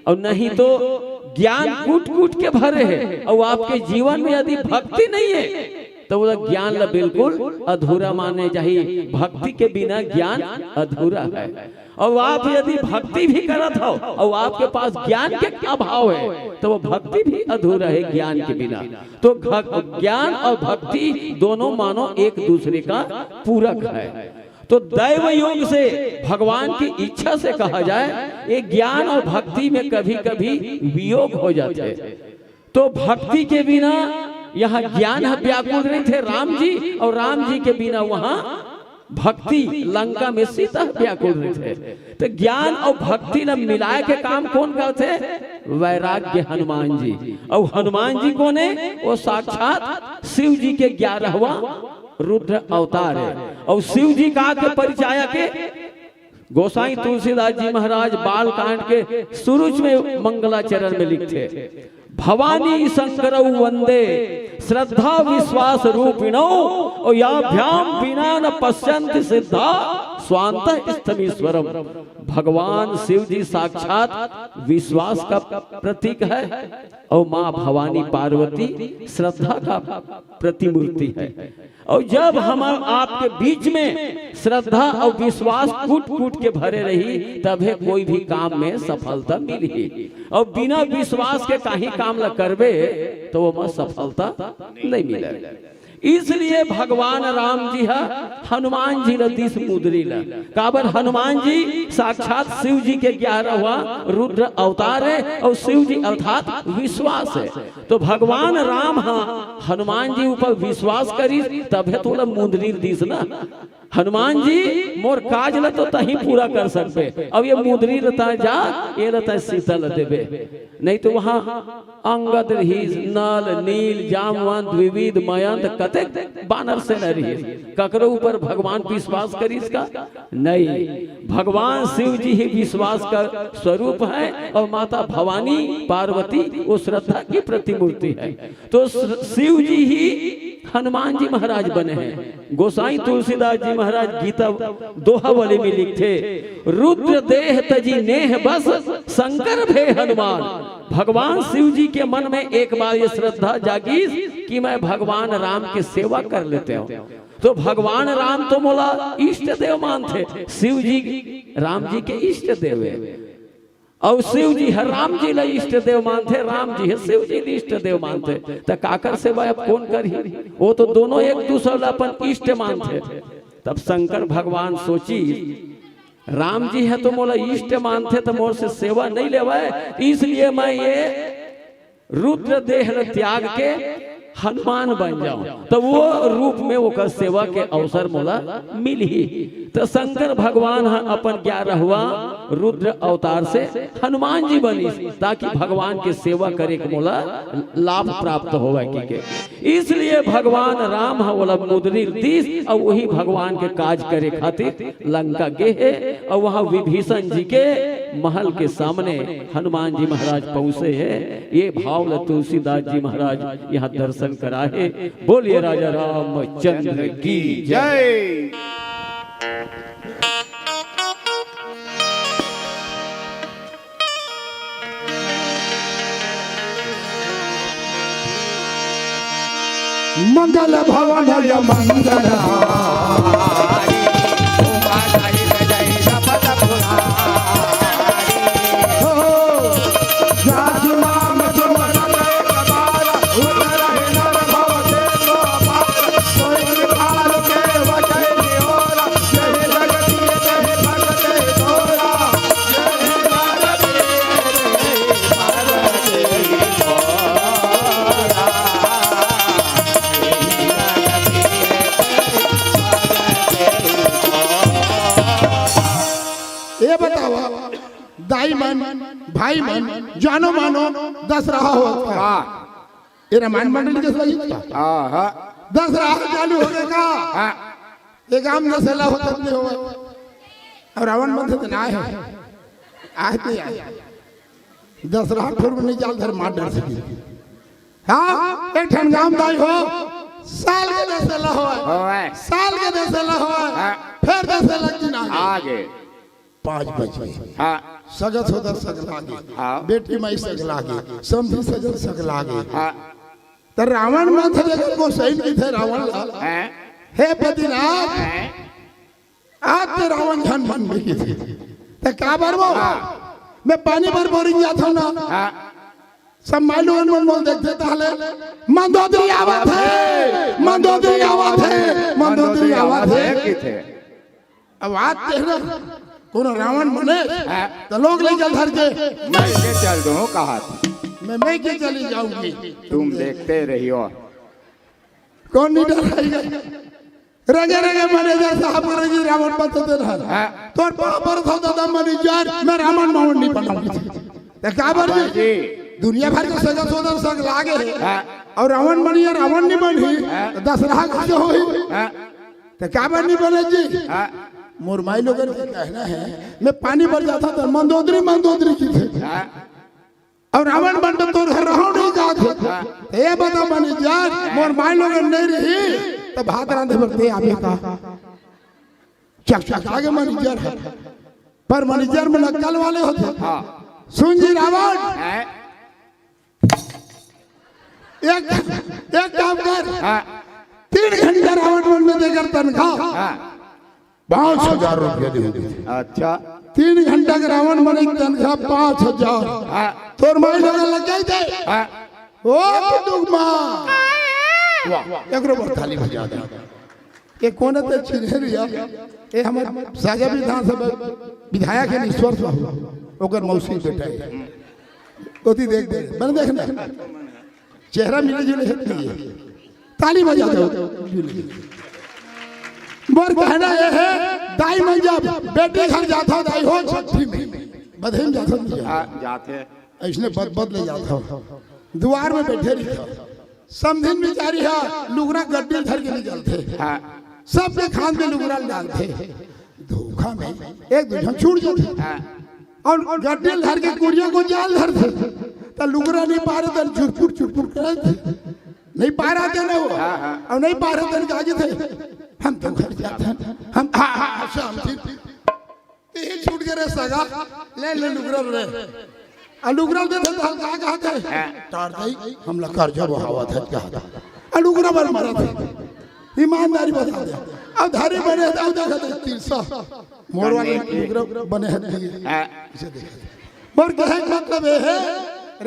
अउ नहीं तो ज्ञान कूट कूट के भरे हे, अउ आपके जीवन में यदि भक्ति नहीं है, तो ओला ज्ञान ला बिल्कुल अधूरा माने जाही। भक्ति के बिना ज्ञान अधूरा है। अउ आप यदि भक्ति भी करत हो अउ आपके पास ज्ञान के अभाव है, तो वो भक्ति भी अधूरा है ज्ञान के बिना। तो घ-, ज्ञान अउ भक्ति दोनों मानो एक दूसरे का पूरक है। तो दैव योग से, भगवान की इच्छा से कहा जाए, ये ज्ञान अउ भक्ति में कभी-कभी वियोग हो जाथे। तो भक्ति के बिना यहाँ ज्ञान ह व्याकुल रहिथे राम जी, अउ राम जी के बिना वहाँ भक्ति लंका में सीता व्याकुल रहिथे। तो ज्ञान अउ भक्ति ल मिलाय के काम कोन करथे? वैराग्य हनुमान जी। अउ हनुमान जी कोन हे? वो साक्षात शिव जी के ग्यारहवाँ रुद्र अवतार हे। अउ शिव जी का के परिचायक हे? गोसाई तुलसीदास जी महाराज बाल कांड के शुरू में मंगलाचरण में लिखथे, भवानी शंकरौ वंदे श्रद्धा विश्वास रूपिणौ, और याभ्याम विना न पश्यंत सिद्धा स्वांत स्थमीश्वरम। भगवान शिव जी साक्षात विश्वास का प्रतीक है और माँ भवानी पार्वती श्रद्धा का प्रतिमूर्ति है। और जब हम आपके बीच में श्रद्धा और विश्वास कूट कूट के भरे रही, तभे कोई भी काम में सफलता मिलही। और बिना विश्वास के काहीं काम ला करबे, तो वो में सफलता नहीं मिले। इसलिए भगवान राम जी ह हनुमान जी ल दिस मुंदरी ल। काबर हनुमान जी साक्षात शिव जी के ग्यारहवाँ रुद्र अवतार है और शिव जी अर्थात विश्वास है। तो भगवान राम ह हनुमान जी ऊपर विश्वास करिस, तभे तोला मुंदरी दिस ना। हनुमान जी, मोर काज ल तो तहीं पूरा कर सकबे, अब ये मुंदरी ल तैं जा, ये ल तैं सीता ल देबे। नहीं तो वहाँ अंगद रहिस, नल, नील, जामवंत, विविध, मयंत, कतेक बानर सेना रहिस, ककरो ऊपर भगवान विश्वास करिस का? नहीं। भगवान शिव जी ही विश्वास का स्वरूप है और माता भवानी पार्वती वो श्रद्धा की प्रतिमूर्ति है। तो स-, शिव जी ही हनुमान जी महाराज बने हैं। गोसाई तुलसीदास जी महाराज गीता दोहावली में लिखथे, रुद्र देह तजि नेह बस, शंकर भे हनुमान। भगवान शिव जी के मन में एक बार ये श्रद्धा जागिस कि मैं भगवान राम की सेवा कर लेते हूँ। तो भगवान राम तो मोला इष्ट देव मानथे, शिव जी राम जी के इष्ट देव है। अउ शिव जी ह राम जी ल इष्ट देव मानथे, राम जी ह शिव जी ल इष्ट देव मानथे, त काकर सेवा अब कोन करही? वो तो दोनों एक दूसर ल अपन इष्ट मानथे। तब शंकर भगवान सोचिस, राम जी ह तो मोला इष्ट मानथे, त मोर से सेवा नहीं लेवय, इसलिए मैं ये रुद्र देह ल त्याग के हनुमान बन जाऊं, त वो रूप में ओकर सेवा के अवसर मोला मिलही। त शंकर भगवान ह अपन ग्यारहवाँ रुद्र अवतार से हनुमान जी बनिस, ताकि भगवान के सेवा करे के मोला लाभ प्राप्त होवय कहिके। इसलिए भगवान राम ह ओला मुंदरी दिस, अउ वही भगवान के काज करे खातिर लंका गे हे, अउ वहाँ विभीषण जी के महल के सामने हनुमान जी महाराज पहुँचे हे। ये भाव ल तुलसीदास जी महाराज यहाँ दर्शन कराहे। बोलिए राजा रामचंद्र की जय। मंगल भवन मंगल भाई मन, जानो मानो, दसरहा होत हे। हाँ। ये रामायण मंडल के सही था। हाँ, हाँ। दसरहा चालू हो गए का? हाँ। ये गांव में दसरहा होत नहीं होवय। अउ रावण मन से तो ना हे। आज नहीं आय। दसरहा ठोर में नहीं चाल धर मार डर सके। हाँ, एक ठन गांव दाई हो, साल के दसरहा होवय। होवय। साल के दसरहा होवय। हाँ। फेर दसरहा के दिन आगे। आगे। पाँच बज गे। हाँ। सगा सोदर सगला गे। हाँ। बेटी माई सगला गे। समधी सजन सगला गे। हाँ। त रावण मन ह जेकर गोसाइन कहिथे रावण ला, हैं? हे पतिनाथ, हैं? आज ते रावण झन मन में कहिथे। त काबर वो? हाँ। मैं पानी बर बोरिंग जाथंव ना। हाँ। सब माईलोगन मन मोला देखथे ताहले, "मंदोदरी आवत हे, मंदोदरी आवत हे, मंदोदरी आवत हे।" कहिथे। अब आज तेहरा कोनो रावण बने, हाँ। त लोग ले चल धर के। मैं ले चल दूं, कहा। मैं, मैं के चली जाऊंगी। तुम देखते रहियो। कोन नहीं डराएगा? रंगे रंगे मैनेजर साहब बोले जी, "रावण बन तो दे रहा है।" हाँ। तोर पाँव परथंव दादा मैनेजर, मैं रावण मावण नहीं बनाऊंगी। त काबर जी? जी। दुनिया भर के सगा सोदर सगला गे हे। हाँ। अउ रावण बनिया, रावण नहीं बनही। हाँ। त दसरहा कइसे होही? हाँ। त काबर नहीं बने जी? हाँ। मोर माईलोगन के कहना हे, मैं पानी बर जाथंव त मंदोदरी, मंदोदरी कहिथे। हाँ। अउ रावण बन तो तोर घर रहंव नहीं जात हे। हाँ। त ये बता मैनेजर, मोर माईलोगन नहीं रही, त भात रांधे बर ते आबे का? चकचका गे मैनेजर हे। पर मैनेजर मन अक्कल वाले होथे। हाँ। सुन जी रावण, हैं? एक, एक काम कर। हाँ। तीन घंटा रावण मन में तेकर तनखा। हाँ। पाँच हजार रुपया दे। अच्छा। तीन घंटा के रावण मन के तनखा पाँच हजार। हाँ। तोर माईलोगन लग जाई दे। हाँ। ओ दुख माँ। वाह, एकरो बर ताली बजा दे। ये कोन हे ते चिन्हे रिया? ये हमर साजा विधानसभा विधायक हे ईश्वर साहू, ओकर मौसी बेटा हे। ओती देख दे, बने देख ना। चेहरा मिले जुले हे नहीं हे। ताली बजा दो। मोर कहना ये हे, दाई मन जब बेटी घर जाथव दाई हो छठी में, बधाई में जाथव नहीं जाथव? हाँ, जाथे। अइसने बद बद ले जाथव। दुवार में बइठे रहिथव। समधिन बिचारी ह लुगरा गड्डी धर के निकलथे। हाँ। सबके खांध में लुगरा ल डालथे। धोखा में एक दू झन छूट जाथे। हाँ। अउ गड्डी ल धर के कुरिया गोंजा ल धरथे। त लुगरा नहीं पारे तन चुरपुर चुरपुर करथे। नहीं पारा देना वो। हाँ, हाँ। अउ नहीं पारे तन का आगे थे। हम तो घर जाथन। हम, हाँ, हाँ, हाँ, समधिन। तेही छूट गे रे सगा, ले ले लुगरा रे। अउ लुगरा देथे त हम का कहत हे? हाँ। टार दई, हमला करजा बहावत हे कहत हे। अउ लुगरा बर मरत हे। ईमानदारी बता दे। अब धरे बने हे, अब देखत हे तिरसा। मोर वाले लुगरा बने हे नहीं। हाँ। इसे देखत हे। मोर कहे के मतलब ये हे,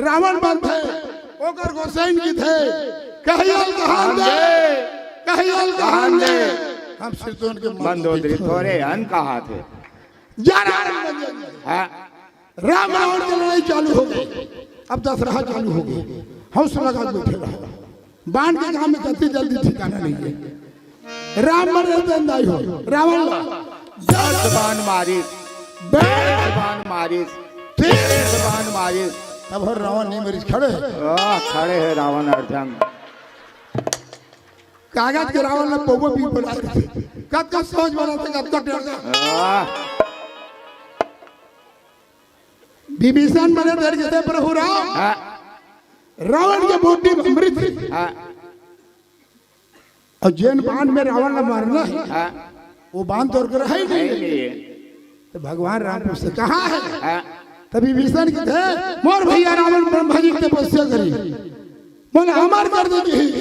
रावण बनथे, ओकर गोसाइन कहिथे, "कहियो ल कहान दे, कहियो ल कहान दे।" हम सिरतोन के मंदोदरी थोरे अन कहाथे। जा रावण बन जा। हाँ। राम रावण के लड़ाई चालू हो गई। अब दसरहा चालू हो गई। हौसला लगा के बैठे रहो। बाण के घाव में कतनी जल्दी ठिकाना नहीं हे। राम मरे तेन दाई हो। रावण ला। दस बाण मारिस। बे- दस बाण मारिस। तीस बाण मारिस। तब हर रावण नहीं मरिस, खड़े हे। आह, खड़े हे रावण अर्जन। कागज के रावण ला पौवा पी बना रहे। कतका सोच बना थे, कतका डर थे। आह। विभीषण मरे डर गे थे प्रभु राम। हाँ। रावण के मुट्ठी में अमृत हे। हाँ। अउ जेन बाण में रावण ला मारना हे, हाँ। वो बाण तोर कर हे ही नहीं। नहीं, नहीं हे। त भगवान राम पूछथे, "कहाँ हे?" हाँ। त विभीषण कहिथे, "मोर भैया रावण ब्रह्मा जी के तपस्या करी, मोला अमर कर दे कही।"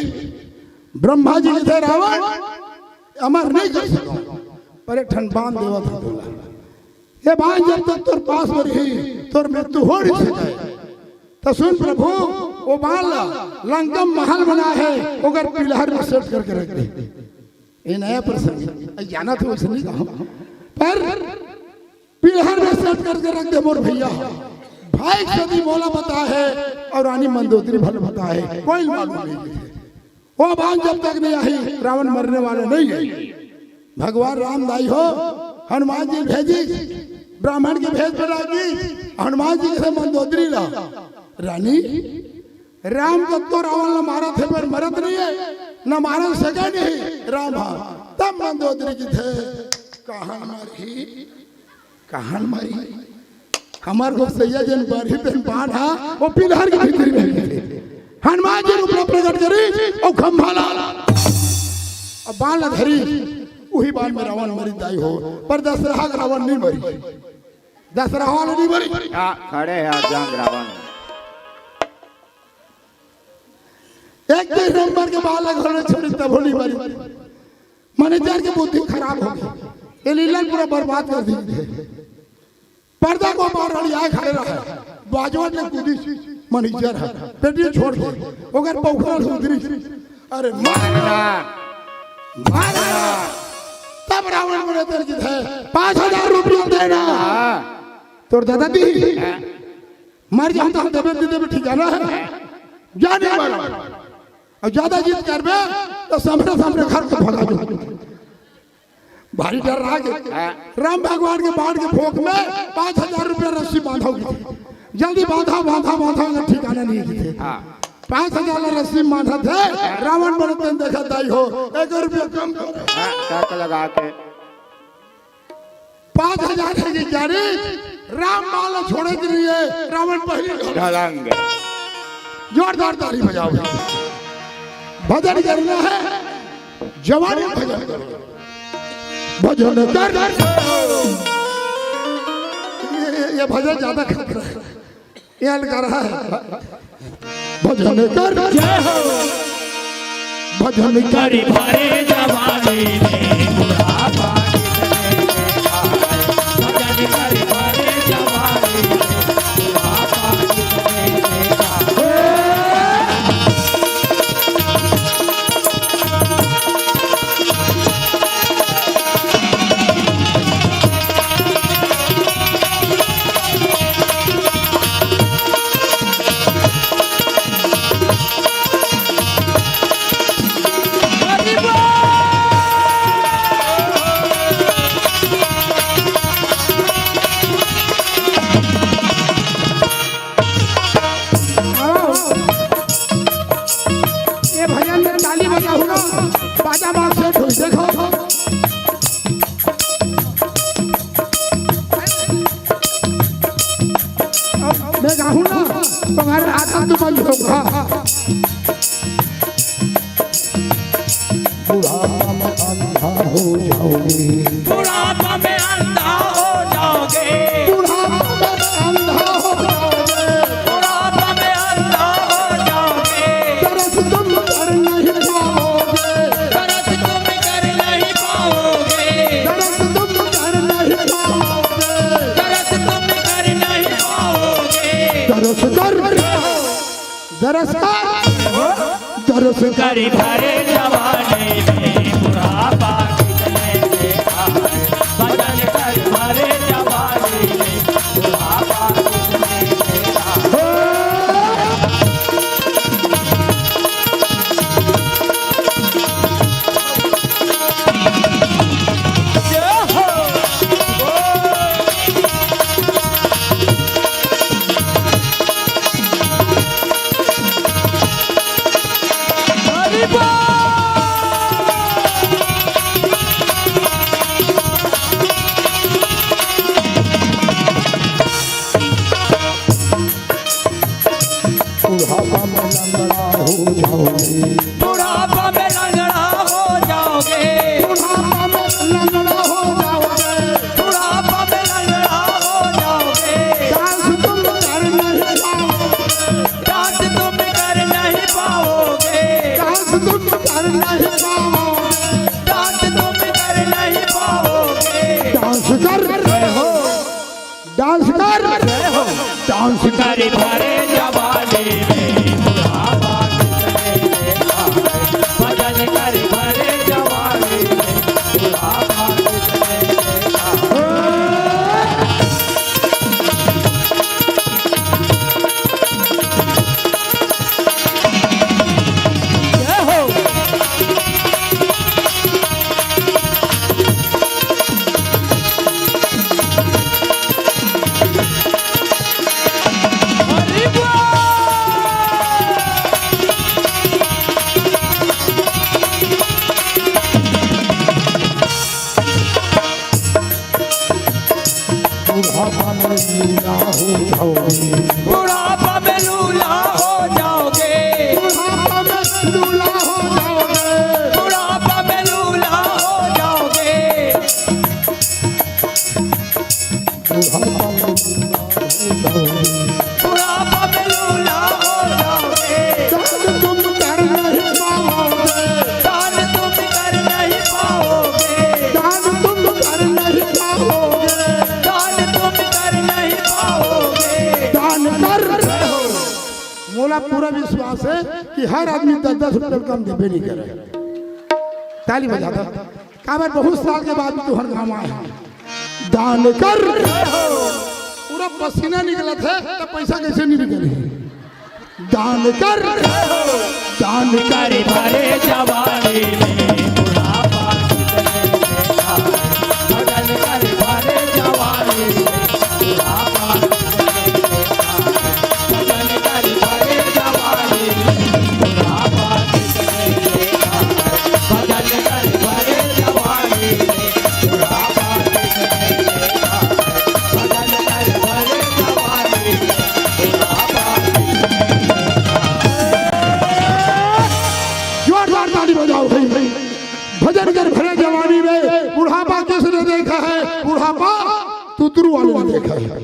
ब्रह्मा जी कहिथे, "रावण, अमर नहीं कर सकंव, पर एक ठन बाण देवत हंव तोला।" ये बाण जब तक तोर पास में रही, तोर मृत्यु हो नहीं सकय। त सुन प्रभु, वो बाण ला लंका महल बना हे, ओकर पिलहर में set करके रख दे। ये नया प्रसंग हे, अइ जाना थे वइसे नहीं कहा, पर पिलहर में set करके रख दे मोर भैया। भाई सदी मोला बता हे अउ रानी मंदोदरी भल बता हे, कोई मालूम नहीं हे। वो बाण जब तक नहीं आही, रावण मरने वाला नहीं हे। भगवान राम दाई हो, हनुमान जी भेजी, ब्राह्मण के भेष बना के हनुमान जी के मंदोदरी ला, "रानी, राम जब तो रावण ला मारत हे, पर मरत नहीं है, न मारन सके नहीं राम हा।" तब मंदोदरी कथे, "कहां मरही, कहां मरही? हमर गोसैया जेन बरही तेन बाण हा, वो पिलहर के भीतरी में हे।" हनुमान जी रूप ला प्रकट करी, अउ खंभा ला, अउ बाण ला धरी, उही बाण में रावण मरी दाई हो, पर दशरथ रावण नहीं मरी। दशरथ रावण नहीं मरी। हाँ, खड़े हे जंग रावण। एक तीर नंबर के बाण ला घोड़े छोड़ी तभो नहीं मरी। मैनेजर के बुद्धि खराब हो गई, ये लीला पूरा बर्बाद कर दी। पर्दा को बार रड़ियाए खड़े रहे, बाजवट ले कूदी मैनेजर हे, पेटी छोड़ दे, ओकर पौखरा उतरी। अरे मारना, मारना। तब रावण बोले, "तेरे की है, पाँच हजार रुपया देना।" हाँ। तोर दादा दी, मर जाहूं तो हम देबे, दे देबे, ठिकाना हे, जा नहीं मरो। अउ ज्यादा जिद करबे तो सामने सामने घर को भगा दो। भारी डर रहा कि हाँ। राम भगवान के बाण के फोंक में पाँच हजार रुपया रस्सी बांधो कथे। जल्दी बांधा, बांधा, बांधा, अगर ठिकाना नहीं कथे। हाँ। पाँच हजार ला रस्सी बांधत हे, रावण बोले, "तेन देखा दाई हो, एक रुपया कम करो।" हाँ, तर्क लगा के। पाँच हजार हे कि जानी, राम बाण ला छोड़े के लिए रावण पहली ढलंग। जोरदार ताली बजाओ। भजन करना हे, जवानी भजन करो। भजन कर। ये, ये, ये भजन ज्यादा खतरा हे। ये अलग रहा हे। भजन कर। जय हो। भजन कर। करी भरे जवानी में बुढ़ापा कितने देखा है। भजन करी भरे जवानी में बुढ़ापा कितने देखा है। ये भजन में ताली बजाओ ना, बाजा मार से ढोल देखो। मैं गाहूं ना, तुम्हारे आधा तुम होगा। बुढ़ापा में अंधा हो जाओगे। बुढ़ापा में अंधा हो जाओगे। बुढ़ापा में अंधा हो जाओगे। बुढ़ापा में अंधा हो जाओगे। दरस तुम कर नहीं पाओगे। दरस तुम कर नहीं पाओगे। दरस तुम कर नहीं पाओगे। दरस तुम कर नहीं पाओगे। दरस कर। दरस कर। दरस कर। करी भरे जवानी में बुढ़ापा कितने देखा है। भजन करी भरे जवानी में बुढ़ापा कितने देखा है। बुढ़ापा में लंगड़ा हो जाओगे। बुढ़ापा में लंगड़ा हो जाओगे। बुढ़ापा में लंगड़ा हो जाओगे। बुढ़ापा में लंगड़ा हो जाओगे। डांस तुम कर नहीं पाओगे। डांस तुम कर नहीं पाओगे। डांस तुम कर नहीं पाओगे। डांस तुम कर नहीं पाओगे। डांस कर। जय हो। डांस कर। जय हो। डांस कर। करी भरे जवानी में बुढ़ापा कितने देखा है। भजन करी भरे जवानी में बुढ़ापा कितने देखा है। बुढ़ापा में लूला हो जाओगे। बुढ़ापा में लूला हो जाओगे। बुढ़ापा में लूला हो जाओगे। बुढ़ापा में लूला हो जाओगे। बुढ़ापा में लूला हो जाओगे। दान तुम कर नहीं पाओगे। दान तुम कर नहीं पाओगे। दान तुम कर नहीं पाओगे। दान तुम कर नहीं पाओगे। दान कर। मोला पूरा विश्वास हे कि हर आदमी दस दस रुपया कम देबे नहीं करे। ताली बजा दो। काबर बहुत साल के बाद तुहर गाँव आए हँव। दान कर। पूरा पसीना निकलत हे, त पैसा कइसे नहीं निकलही? दान कर। दान कर। भरे जवानी में बुढ़ापा कितने देखा। भजन कर भरे जवानी में बुढ़ापा कितने देखा। भजन कर भरे जवानी में बुढ़ापा कितने देखा। भजन कर भरे जवानी में बुढ़ापा कितने देखा। भजन कर भरे जवानी में बुढ़ापा कितने देखा। जोरदार ताली बजाओ भाई। भजन कर भरे जवानी में बुढ़ापा किसने देखा है? बुढ़ापा तुतरू वाले ने देखा है।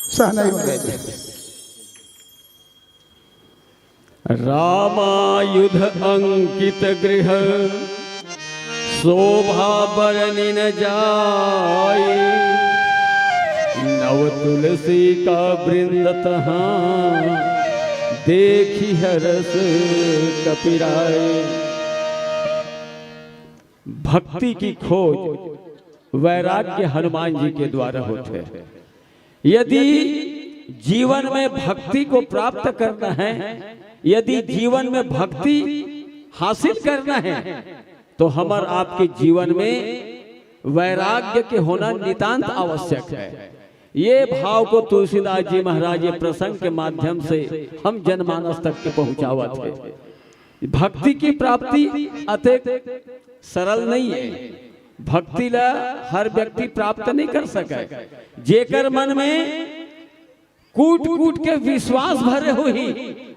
सहनाई वाले ने। रामायुध अंकित गृह शोभा बरनि न जाय। नव तुलसी का वृंद तहाँ देखि हरस कपिराय। भक्ति की खोज वैराग्य हनुमान जी के द्वारा होथे। यदि जीवन में भक्ति को प्राप्त करना है, यदि जीवन में भक्ति हासिल करना है, तो हमर आपके जीवन में वैराग्य के होना नितांत आवश्यक है। ये भाव को तुलसीदास जी महाराज ये प्रसंग के माध्यम से हम जनमानस तक के पहुंचावत हे। भक्ति की प्राप्ति अतेक सरल नहीं है। भक्ति ला हर व्यक्ति प्राप्त नहीं कर सके। जेकर मन में कूट कूट के विश्वास भरे होही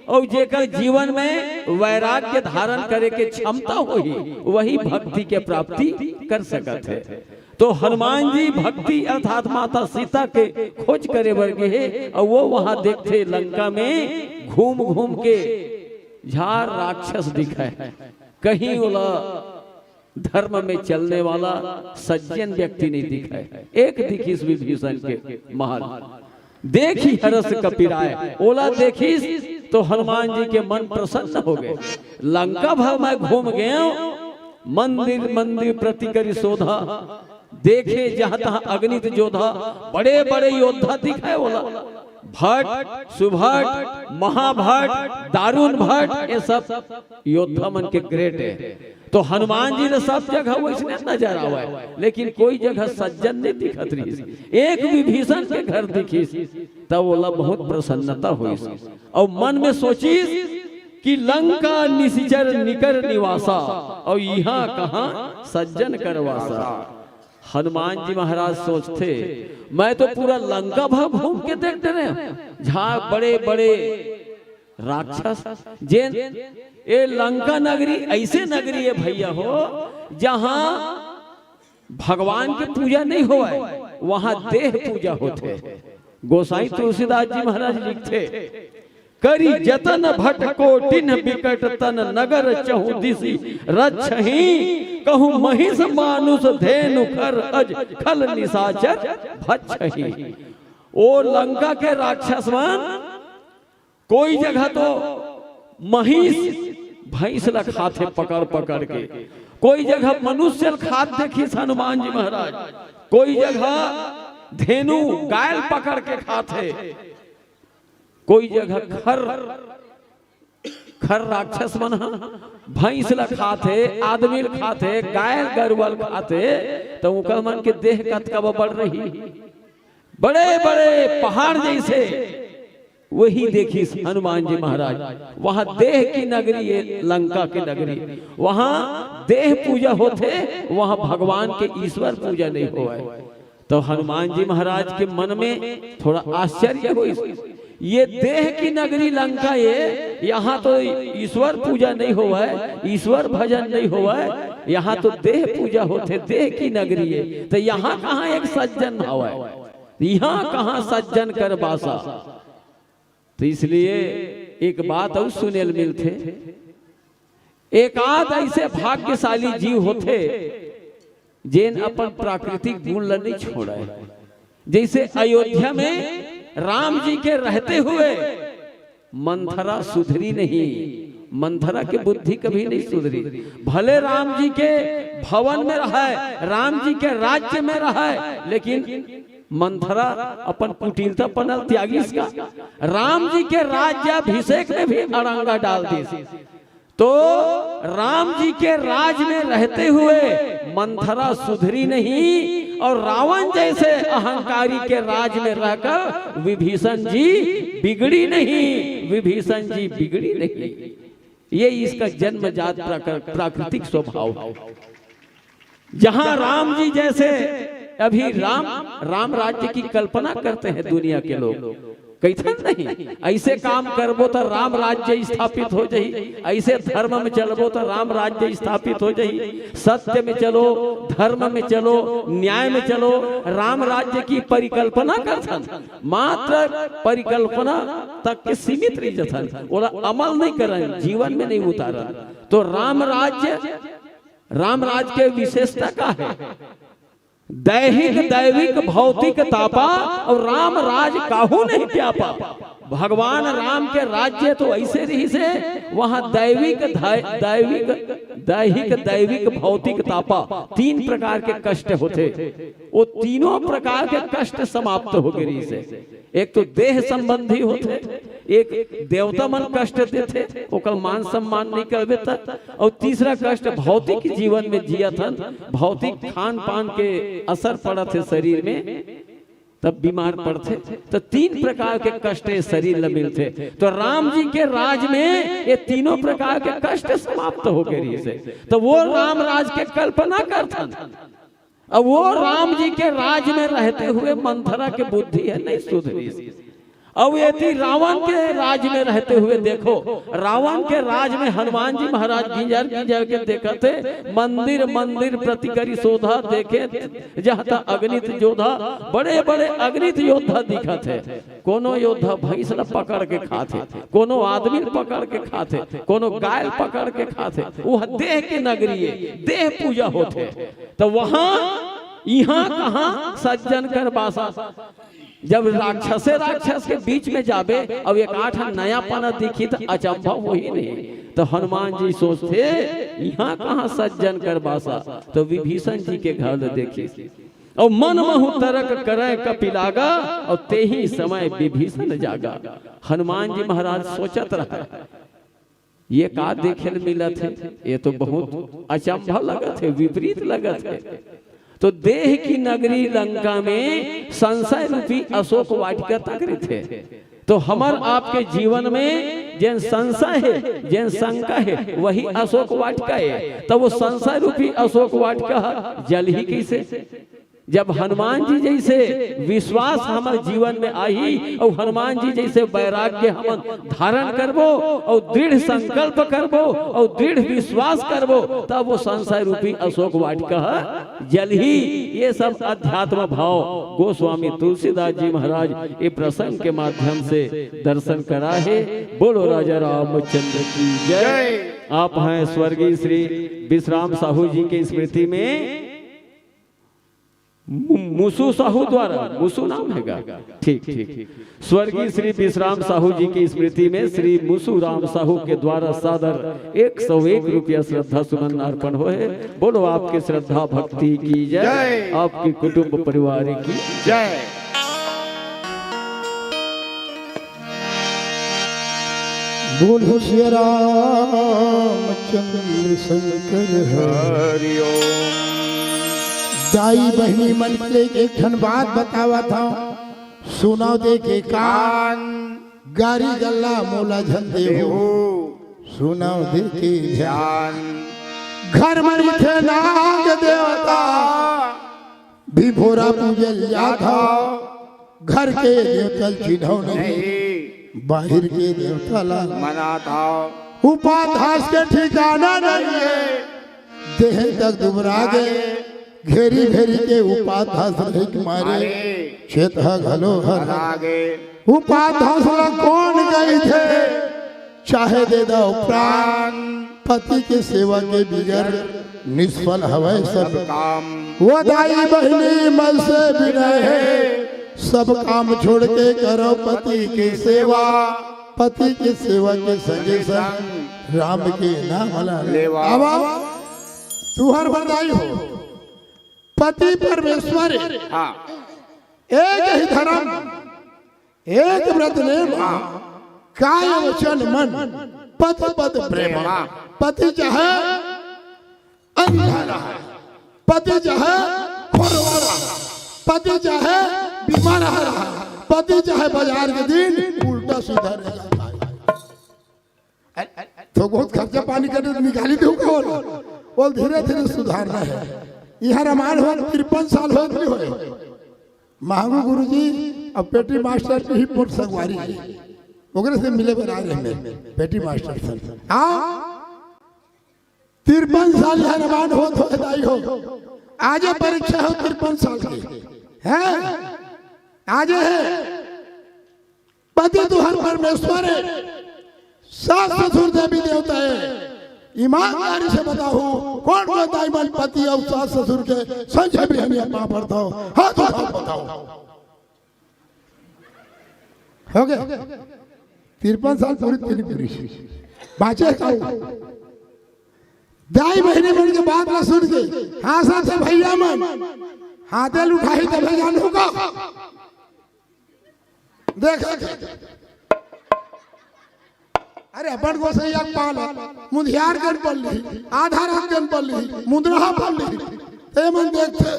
अउ जेकर जीवन में वैराग्य धारण करे के क्षमता होही, वही भक्ति के प्राप्ति कर सकत हे। तो हनुमान जी भक्ति अर्थात माता सीता के खोज करे बर गे हे अउ वो वहां देखथे लंका में घूम घूम के झार राक्षस दिखय, कहीं ओला धर्म में चलने वाला सज्जन व्यक्ति नहीं दिखय। एक दिखिस विभीषण के महल, देखि हरस कपिराय, ओला देखिस तो हनुमान जी के मन प्रसन्न हो गए। लंका भर मैं घूम गए, मंदिर मंदिर प्रति करि शोधा, देखे जहां तहां अगणित जोधा, बड़े बड़े योद्धा दिखय ओला। भट, सुभट, महाभट, दारुण भट, ये सब योद्धा मन के ग्रेट हे। तो हनुमान जी ला सब जगह वइसने नजर आवय, लेकिन कोई जगह सज्जन नहीं दिखत रहिस। एक विभीषण के घर दिखिस, तब ओला बहुत प्रसन्नता होइस। अउ मन में सोचिस कि लंका निशिचर निकर निवासा, अउ इहां कहां सज्जन कर वासा। हनुमान जी महाराज सोचथे, मैं तो पूरा लंका भर घूम के देख डरे हंव, जहां बड़े बड़े राक्षस, जेन ए लंका नगरी अइसे नगरी हे भइया हो, जहां भगवान के पूजा नहीं होवय, वहां देह पूजा होथे। गोसाई तुलसीदास जी महाराज लिखथे, करि जतन भट कोटिन्ह बिकट तन नगर चहुं दिसि रक्षहीं, कहूं महिष मानुष धेनु खर अज खल निशाचर भक्षहीं। ओ लंका के राक्षस मन कोई जगह तो महिष भैंस ला खाथे पकड़ पकड़ के, कोई जगह मनुष्य ला खात देखिस हनुमान जी महाराज, कोई जगह धेनु गाय ला पकड़ के खाथे, कोई जगह खर, खर राक्षस मन ह भैंस ला खाथे, आदमी ला खाथे, गाय गरुवा ला खाथे, त ओकर मन के देह कतका बड़ रही। बड़े बड़े पहाड़ जैसे वही देखिस हनुमान जी महाराज। वहां देह की नगरी हे, लंका की नगरी, वहां देह पूजा होथे, वहां भगवान के ईश्वर पूजा नहीं होवय। तो हनुमान जी महाराज के मन में थोड़ा आश्चर्य होइस। ये देह की नगरी लंका, ये यहाँ तो ईश्वर पूजा नहीं होवय, ईश्वर भजन नहीं होवय, यहाँ तो देह पूजा होथे, देह की नगरी है। तो यहाँ कहाँ एक सज्जन हवय, यहाँ कहाँ सज्जन कर बासा। तो इसलिए एक बात अउ सुने ल मिलथे, एकाध ऐसे भाग्यशाली जीव होथे जेन अपन प्राकृतिक गुण ल नहीं छोड़े। जैसे अयोध्या में राम जी के रहते हुए मंथरा सुधरी नहीं, मंथरा के बुद्धि कभी नहीं सुधरी। भले राम जी के भवन में रहय, राम जी के राज्य में रहय, लेकिन मंथरा अपन कुटिलतापन ल त्यागिस का? राम जी के राज्याभिषेक में भी अड़ंगा डाल दिस। तो राम जी के राज में रहते हुए मंथरा सुधरी नहीं, और रावण जैसे अहंकारी के राज में रहकर विभीषण जी बिगड़ी नहीं, विभीषण जी बिगड़ी नहीं। ये इसका जन्मजात प्राकृ-, प्राकृतिक स्वभाव है। जहां राम जी जैसे, अभी राम, राम राज्य की कल्पना करते हैं दुनिया के लोग, कहिथन नहीं, ऐसे काम करबो तो राम राज्य स्थापित हो जाही, ऐसे धर्म में चलबो तो राम राज्य स्थापित हो जाही, सत्य में चलो, धर्म में चलो, न्याय में चलो, राम राज्य की परिकल्पना करथन, मात्र परिकल्पना तक के सीमित रह जथन, ओला अमल नहीं करन, जीवन में नहीं उतारन। तो राम राज्य, राम राज के विशेषता का है? दैहिक दैविक भौतिक तापा, और राम राज काहू नहीं त्यापा। भगवान राम के राज्य तो ऐसे रहिसे, वहां दैविक दै-, दैविक दैहिक दैविक भौतिक तापा, तीन प्रकार के कष्ट होथे। वो तीनों प्रकार के कष्ट समाप्त हो गे रहिसे। एक तो देह संबंधी होथे, एक देवता मन कष्ट देथे, ओकर मान सम्मान नहीं करबे त, और तीसरा कष्ट भौतिक जीवन में जियत हन, भौतिक खान पान के असर पड़त हे शरीर में, तब बीमार पड़थे। तो तीन प्रकार के कष्ट ये शरीर ल मिलथे। तो राम जी के राज में ये तीनों प्रकार के कष्ट समाप्त हो गे रहिसे। तो वो राम राज के कल्पना करथन। अब वो राम जी के राज में रहते हुए मंथरा के बुद्धि है नहीं सुधरी। अब यदि रावण के राज में रहते हुए देखो, रावण के राज में हनुमान जी महाराज गिंजर गिंजर के देखत हे, मंदिर मंदिर प्रति करी शोधा, देखे जहता अगणित योद्धा, बड़े बड़े अगणित योद्धा दिखत हे। कोनो योद्धा भैंस ल पकड़ के खाथे, कोनो आदमी ल पकड़ के खाथे, कोनो गाय ल पकड़ के खाथे। वह देह के नगरी है, देह पूजा होथे। तो वहां, यहाँ कहाँ सज्जन कर बासा? जब राक्षसे राक्षस के बीच में जाबे, अब एक आठ नया पना दिखी तो अचंभव होही नहीं। तो हनुमान जी सोचथे, यहाँ कहाँ सज्जन कर बासा? तो विभीषण जी के घर ल देखिस। और मन महु तरक करे कपि लागा, और तेही समय विभीषण जागा। हनुमान जी महाराज सोचत रहे, ये का देखे ल मिलत हे? ये तो बहुत अचंभा लगत हे, विपरीत लगत हे। तो देह की नगरी लंका में संशय रूपी अशोक वाटिका तक रहिथे। तो हमर आपके जीवन में जेन संशय हे, जेन शंका हे, वही अशोक वाटिका हे। तब वो संशय रूपी अशोक वाटिका ह जलही कइसे? जब हनुमान जी जैसे विश्वास हमर जीवन में आही, और हनुमान जी जैसे वैराग्य हमन धारण करबो, और दृढ़ संकल्प करबो, और दृढ़ विश्वास करबो, तब वो संशय रूपी अशोक वाटिका ह जलही। ये सब अध्यात्म भाव गोस्वामी तुलसीदास जी महाराज ये प्रसंग के माध्यम से दर्शन करा हे। बोलो राजा रामचंद्र की जय। आप हैं स्वर्गीय श्री विश्राम साहू जी की स्मृति में मु-, मुसु साहू द्वारा, मुसु नाम हे गा? ठीक, ठीक। स्वर्गीय श्री विश्राम साहू जी की स्मृति में श्री मुसु राम साहू के द्वारा सादर एक सौ एक रुपया श्रद्धा सुमन अर्पण होहे। बोलो आपके श्रद्धा भक्ति की जय, जय। आपके कुटुंब परिवार की जय। बोलो सिया रामचंद्र शंकर हरि। हरि ओम। दाई बहिनी मन के एक ठन बात बतावत हंव, सुनव दे के कान, गारी गल्ला मोला झन देहू, देहू। सुनव दे के ध्यान। ध्यान। घर म रहिथे नाग देवता, भिभोरा पूजे ल जात हव, घर के देवता ल चिन्हव नहीं, नहीं। बाहिर के देवता ला मनात हव। उपास धास के ठिकाना नहीं हे, देह तक दुबरा गे, घेरी घेरी के उपास धास रहे के मारे, अरे। चेत ह घलो हर हरा गे। उपास धास ला कोन कहिथे, चाहे दे दव प्राण, पति के सेवा के बिगर निष्फल हवय सब काम। वो दाई बहिनी मन से विनय हे, सब काम छोड़ के करो पति के सेवा। पति के सेवा के संगे संग राम के नाम ला लेवा। अब तुहर बर दाई हो, पति परमेश्वर हे। हाँ। एक ही धर्म, एक व्रत नेम, काय वचन मन, पति पद प्रेम। पति चाहे अंधा रहा, पति चाहे खोरवा रहा, पति चाहे बीमार रहा, पति चाहे बाजार के दिन उल्टा सीधा रहा। तो बहुत खर्चा पानी करे तो निकाली दे का होला। बोल धीरे धीरे सुधारना हे। इहाँ रामायण हो तिरपन साल हो नहीं होय। महंगू गुरुजी अब पेटी मास्टर के ही मोर संगवारी हे। ओकरे से मिले बर आए रहे मैं, पेटी मास्टर से। हाँ, तिरपन साल इहाँ रामायण होत होय दाई हो। आजे परीक्षा हो तिरपन साल के। हैं? आजे हे। पति तुहर परमेश्वर हे, सास ससुर देवी देवता हे। ईमानदारी से बताहू, कोन कोन दाई मन पति अउ सास ससुर के संझा बिहनिया पाँव परथव, हाथ उठा के बताहू। हो गे? तिरपन साल पूरी, तीन पूरी। बाँचे का? दाई बहिनी मन के बात ला सुन के हाँसथे भइया मन, हाथे ल उठाही तभे जानहू का। देख, अरे अपन गोसइया के पाला, मुंधियार कन पल्ली, आधा रात कन पल्ली, मुंदरहा पल्ली, ते मन देखथे।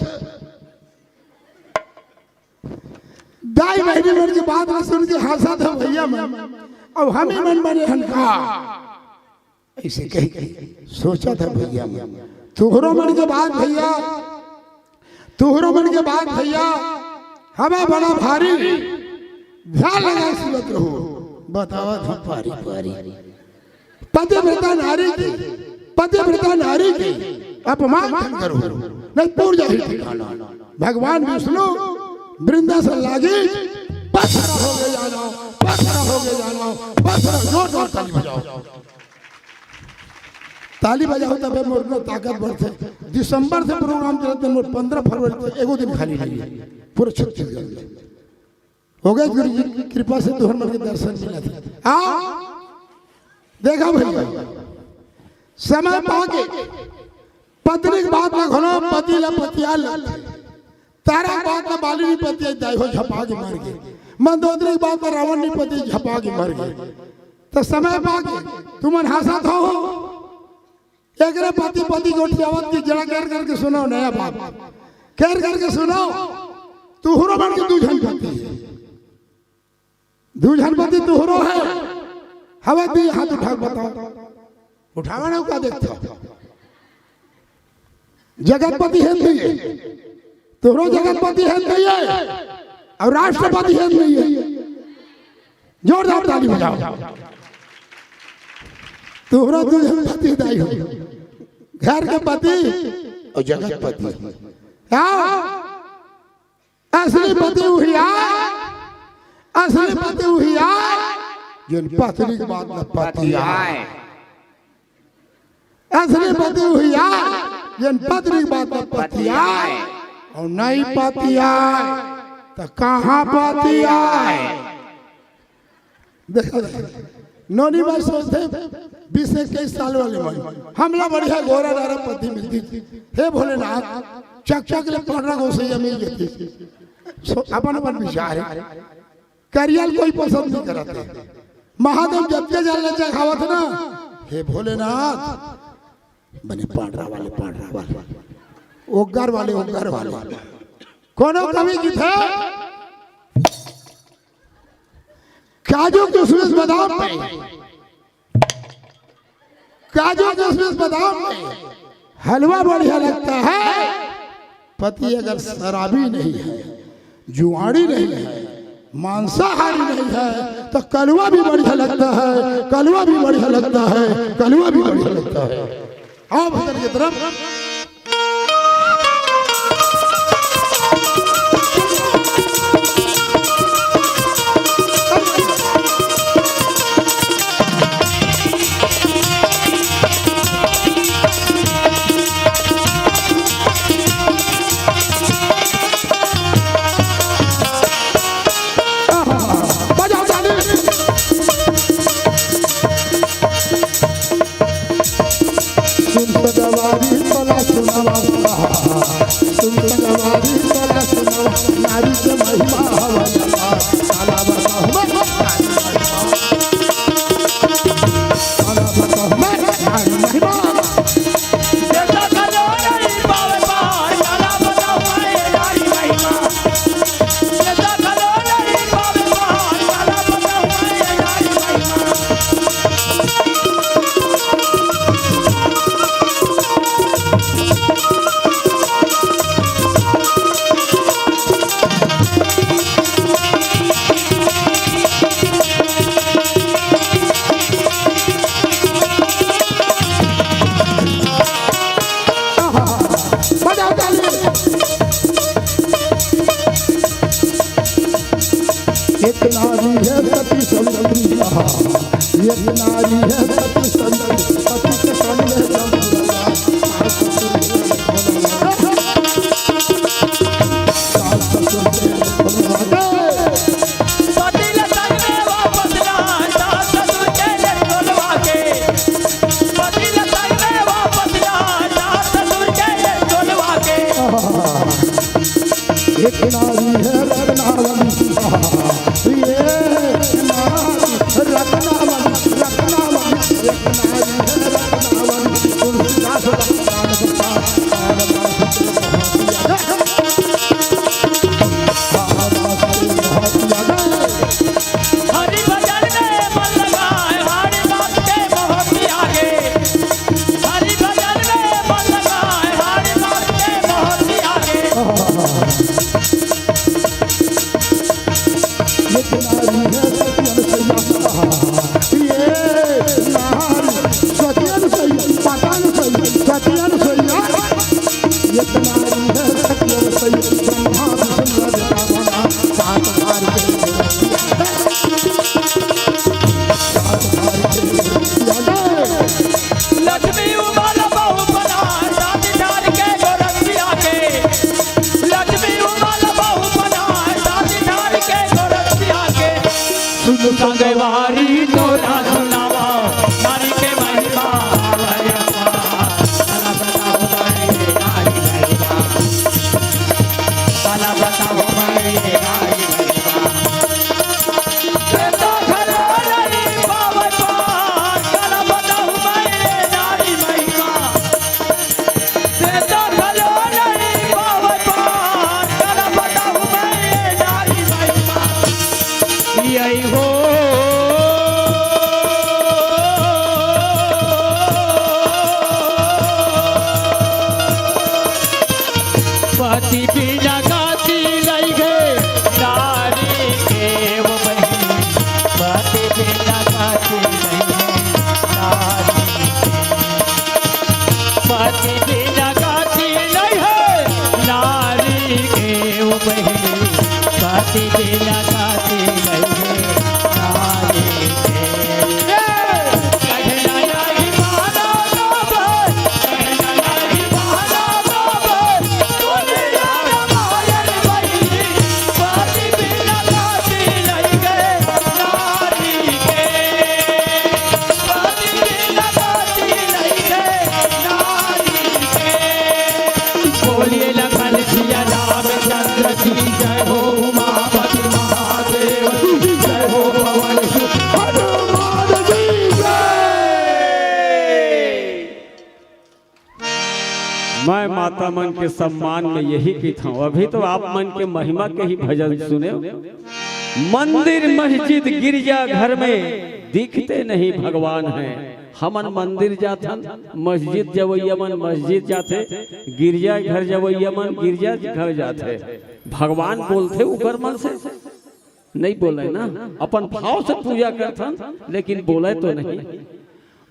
दाई बहिनी मन के बात ला सुन के हाँसथे भइया मन, अउ हमी मन बने हन का। अइसे कहि के सोचथे भइया मन, तुहरो मन के बात भइया, तुहरो मन के बात भइया, हवय बड़ा भारी, ध्यान लगा सुनत रहू, बतावत हँव पारी पारी। पतिव्रता नारी के, पतिव्रता नारी के अपमान झन करहू, नहीं पूर जाही ठिकाना। भगवान विष्णु वृंदा सन लागी, पत्थर हो गे जानो, पत्थर हो गे जानो, पत्थर, जोर जोर ताली बजाओ। ताली बजाओ तभे मोर में ताकत बढ़थे। दिसंबर से प्रोग्राम चलत हे, मोर पंद्रह फरवरी तक एगो दिन खाली नहीं हे पूरे छत्तीसगढ़ में। हो गे गुरु जी के कृपा से तुहर मन के दर्शन मिलत हे। आ देखा भइया, समय पाके पत्नी के बात ला घलो पति ला पतिया ला तारा के बात ला बाली नइ पतियाय, दाई हो झपा के मर गे। मंदोदरी के बात ला रावण नइ पतियाय, झपा के मर गे। त समय पाके तुमन हाँसत हव, एकरे पति पति गोठियावत के जड़ा कर करके सुनव नया बात। कर करके सुनव, तुहरो मन के दू झन पति हे। दू झन पति तुहरो हे, हवय दू हाथ उठा के बताओ। उठावा ना का देखत हव। जगतपति हे नहीं हे, तुहरो जगतपति हे नहीं हे, अउ राष्ट्रपति हे नहीं हे। जोरदार ताली बजाओ। तुहरो दू झन पति दाई हो, घर के पति अउ जगतपति। हाँ। असली पति उही आय, असली पति उही आय, जेन पत्नी के बात ला पतियाय। असली पति उही आय, जेन पत्नी के बात ला पतियाय। अउ नइ पतियाय, त कहाँ पतियाय? देखा, देखा। नोनी बाई सोचथे, बीस इक्कीस साल वाले मन, हमला बढ़िया गोरा नारा पति मिलतिस। हे भोलेनाथ, चकचक ले पंडरा गोसइया मिल जतिस। सो, अपन अपन विचार हे। करिया ल कोई पसंद नइ करत हे। महादेव जतके झन ल चघावत ना, हे भोलेनाथ, बने पंडरा वाले, पंडरा वाले, ओग्गर वाले, ओग्गर वाले। कोनो कवि कहिथे, काजू किशमिश बादाम में, काजू किशमिश बादाम में हलवा बढ़िया लगता है, पति अगर शराबी नहीं है, जुआड़ी नहीं है, मांसाहारी नहीं है, तो कलवा भी बढ़िया लगता है, कलवा भी बढ़िया लगता है, कलवा भी बढ़िया लगता है। आओ भजन की तरफ। बजाओ ताली। सुन सगवारी तोला सुनावा, सुन सगवारी तोला सुनावा, नारी के महिमा हवा अपार। काला बताओ मैं, काला बताओ मैं, नारी महिमा। बजाओ ताली। एक नारी है सती सवित्री, आहा। एक नारी है सती सवित्री, पति के संग में जम गया। सास ससुर के भोला, सास ससुर के भोला। पति लताई में वापस ना, सास ससुर के ले टोलवा के। पति लताई में वापस ना, सास ससुर के ले टोलवा के। एक नारी है रत्नावली, ये नारी रत्नावली, रत्नावली, एक नारी है रत्नावली, तुलसीदास भगवान बता, भगवान बता। हरि भजन में मन लगाए, हरि बात के मोह त्यागे। हरि भजन में मन लगाए, हरि बात के मोह त्यागे। ये नारी है सती अनुसैया, ये नारी सती अनुसैया, पता अनुसैया, सती अनुसैया। ये नारी है सती अनुसैया, ब्रह्मा विष्णु ललिता बना, सात बार के लक्ष्मी उमल बहु बना, सात डार के गोरखिया के। लक्ष्मी उमल बहु बना, सात डार के गोरखिया के। सुन संगवारी तोला सुनावा, नारी के महिमा। पति बिना गति नइ हे नारी के ओ बहिनी, पति बिना गति नइ हे नारी के। पति बिना गति नइ हे नारी के ओ बहिनी, पति बिना गति नइ हे नारी के। बोलिए लखन सिया रामचंद्र की जय हो, उमापति महादेव की जय हो, पवन सुत हनुमान जी जय। मैं माता मन के सम्मान में यही कहिथंव, अभी तो आप मन के महिमा के ही भजन सुनेव। मंदिर, मस्जिद, गिरजा घर में दिखते नहीं भगवान हैं, हमन मंदिर जाथन, मस्जिद जवइया मन मस्जिद जाथे, गिरजा घर जवइया मन गिरजा घर जाथे। भगवान बोलथे उकर मन से? नहीं बोले ना, अपन भाव से पूजा करथन, लेकिन बोले तो नहीं।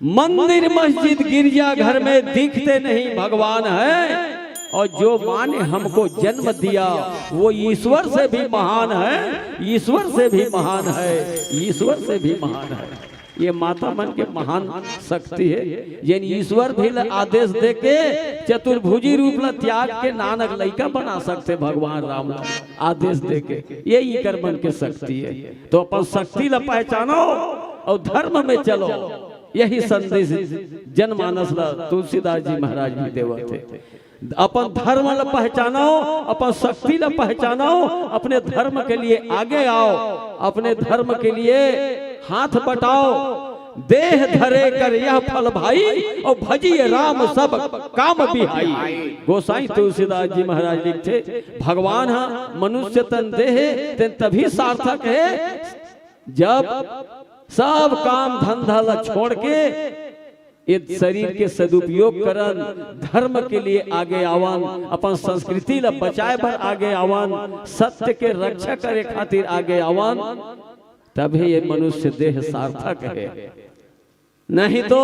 मंदिर, मस्जिद, गिरजा घर में दिखते नहीं भगवान है, और जो माँ ने हमको जन्म दिया, वो ईश्वर से भी महान है, ईश्वर से भी महान है, ईश्वर से भी महान है। ये माता मन के महान शक्ति है, जेन ईश्वर भी ल आदेश देके चतुर्भुजी रूप ल त्याग के नानक लइका बना सकथे भगवान राम ल आदेश देके। ये इकर मन के शक्ति है। तो अपन शक्ति ल पहचानो और धर्म में चलो, यही संदेश जनमानस ल तुलसीदास जी महाराज भी देवत हे। अपन धर्म ल पहचानो, अपन शक्ति ल पहचानो, अपने धर्म के लिए आगे आओ, अपने धर्म के लिए हाथ बटाओ। देह धरे कर यह फल भाई, और भजिए राम सब काम बिहाई। गोसाई तुलसीदास जी महाराज लिखथे, भगवान हा मनुष्य तन देहे, तेन तभी सार्थक है, जब सब काम धंधा ला छोड़ के ये शरीर के सदुपयोग करन, धर्म के लिए आगे आवन, अपन संस्कृति ला बचाए बर आगे आवन, सत्य के रक्षा करे खातिर आगे आवन, तभी ये मनुष्य देह सार्थक है। नहीं तो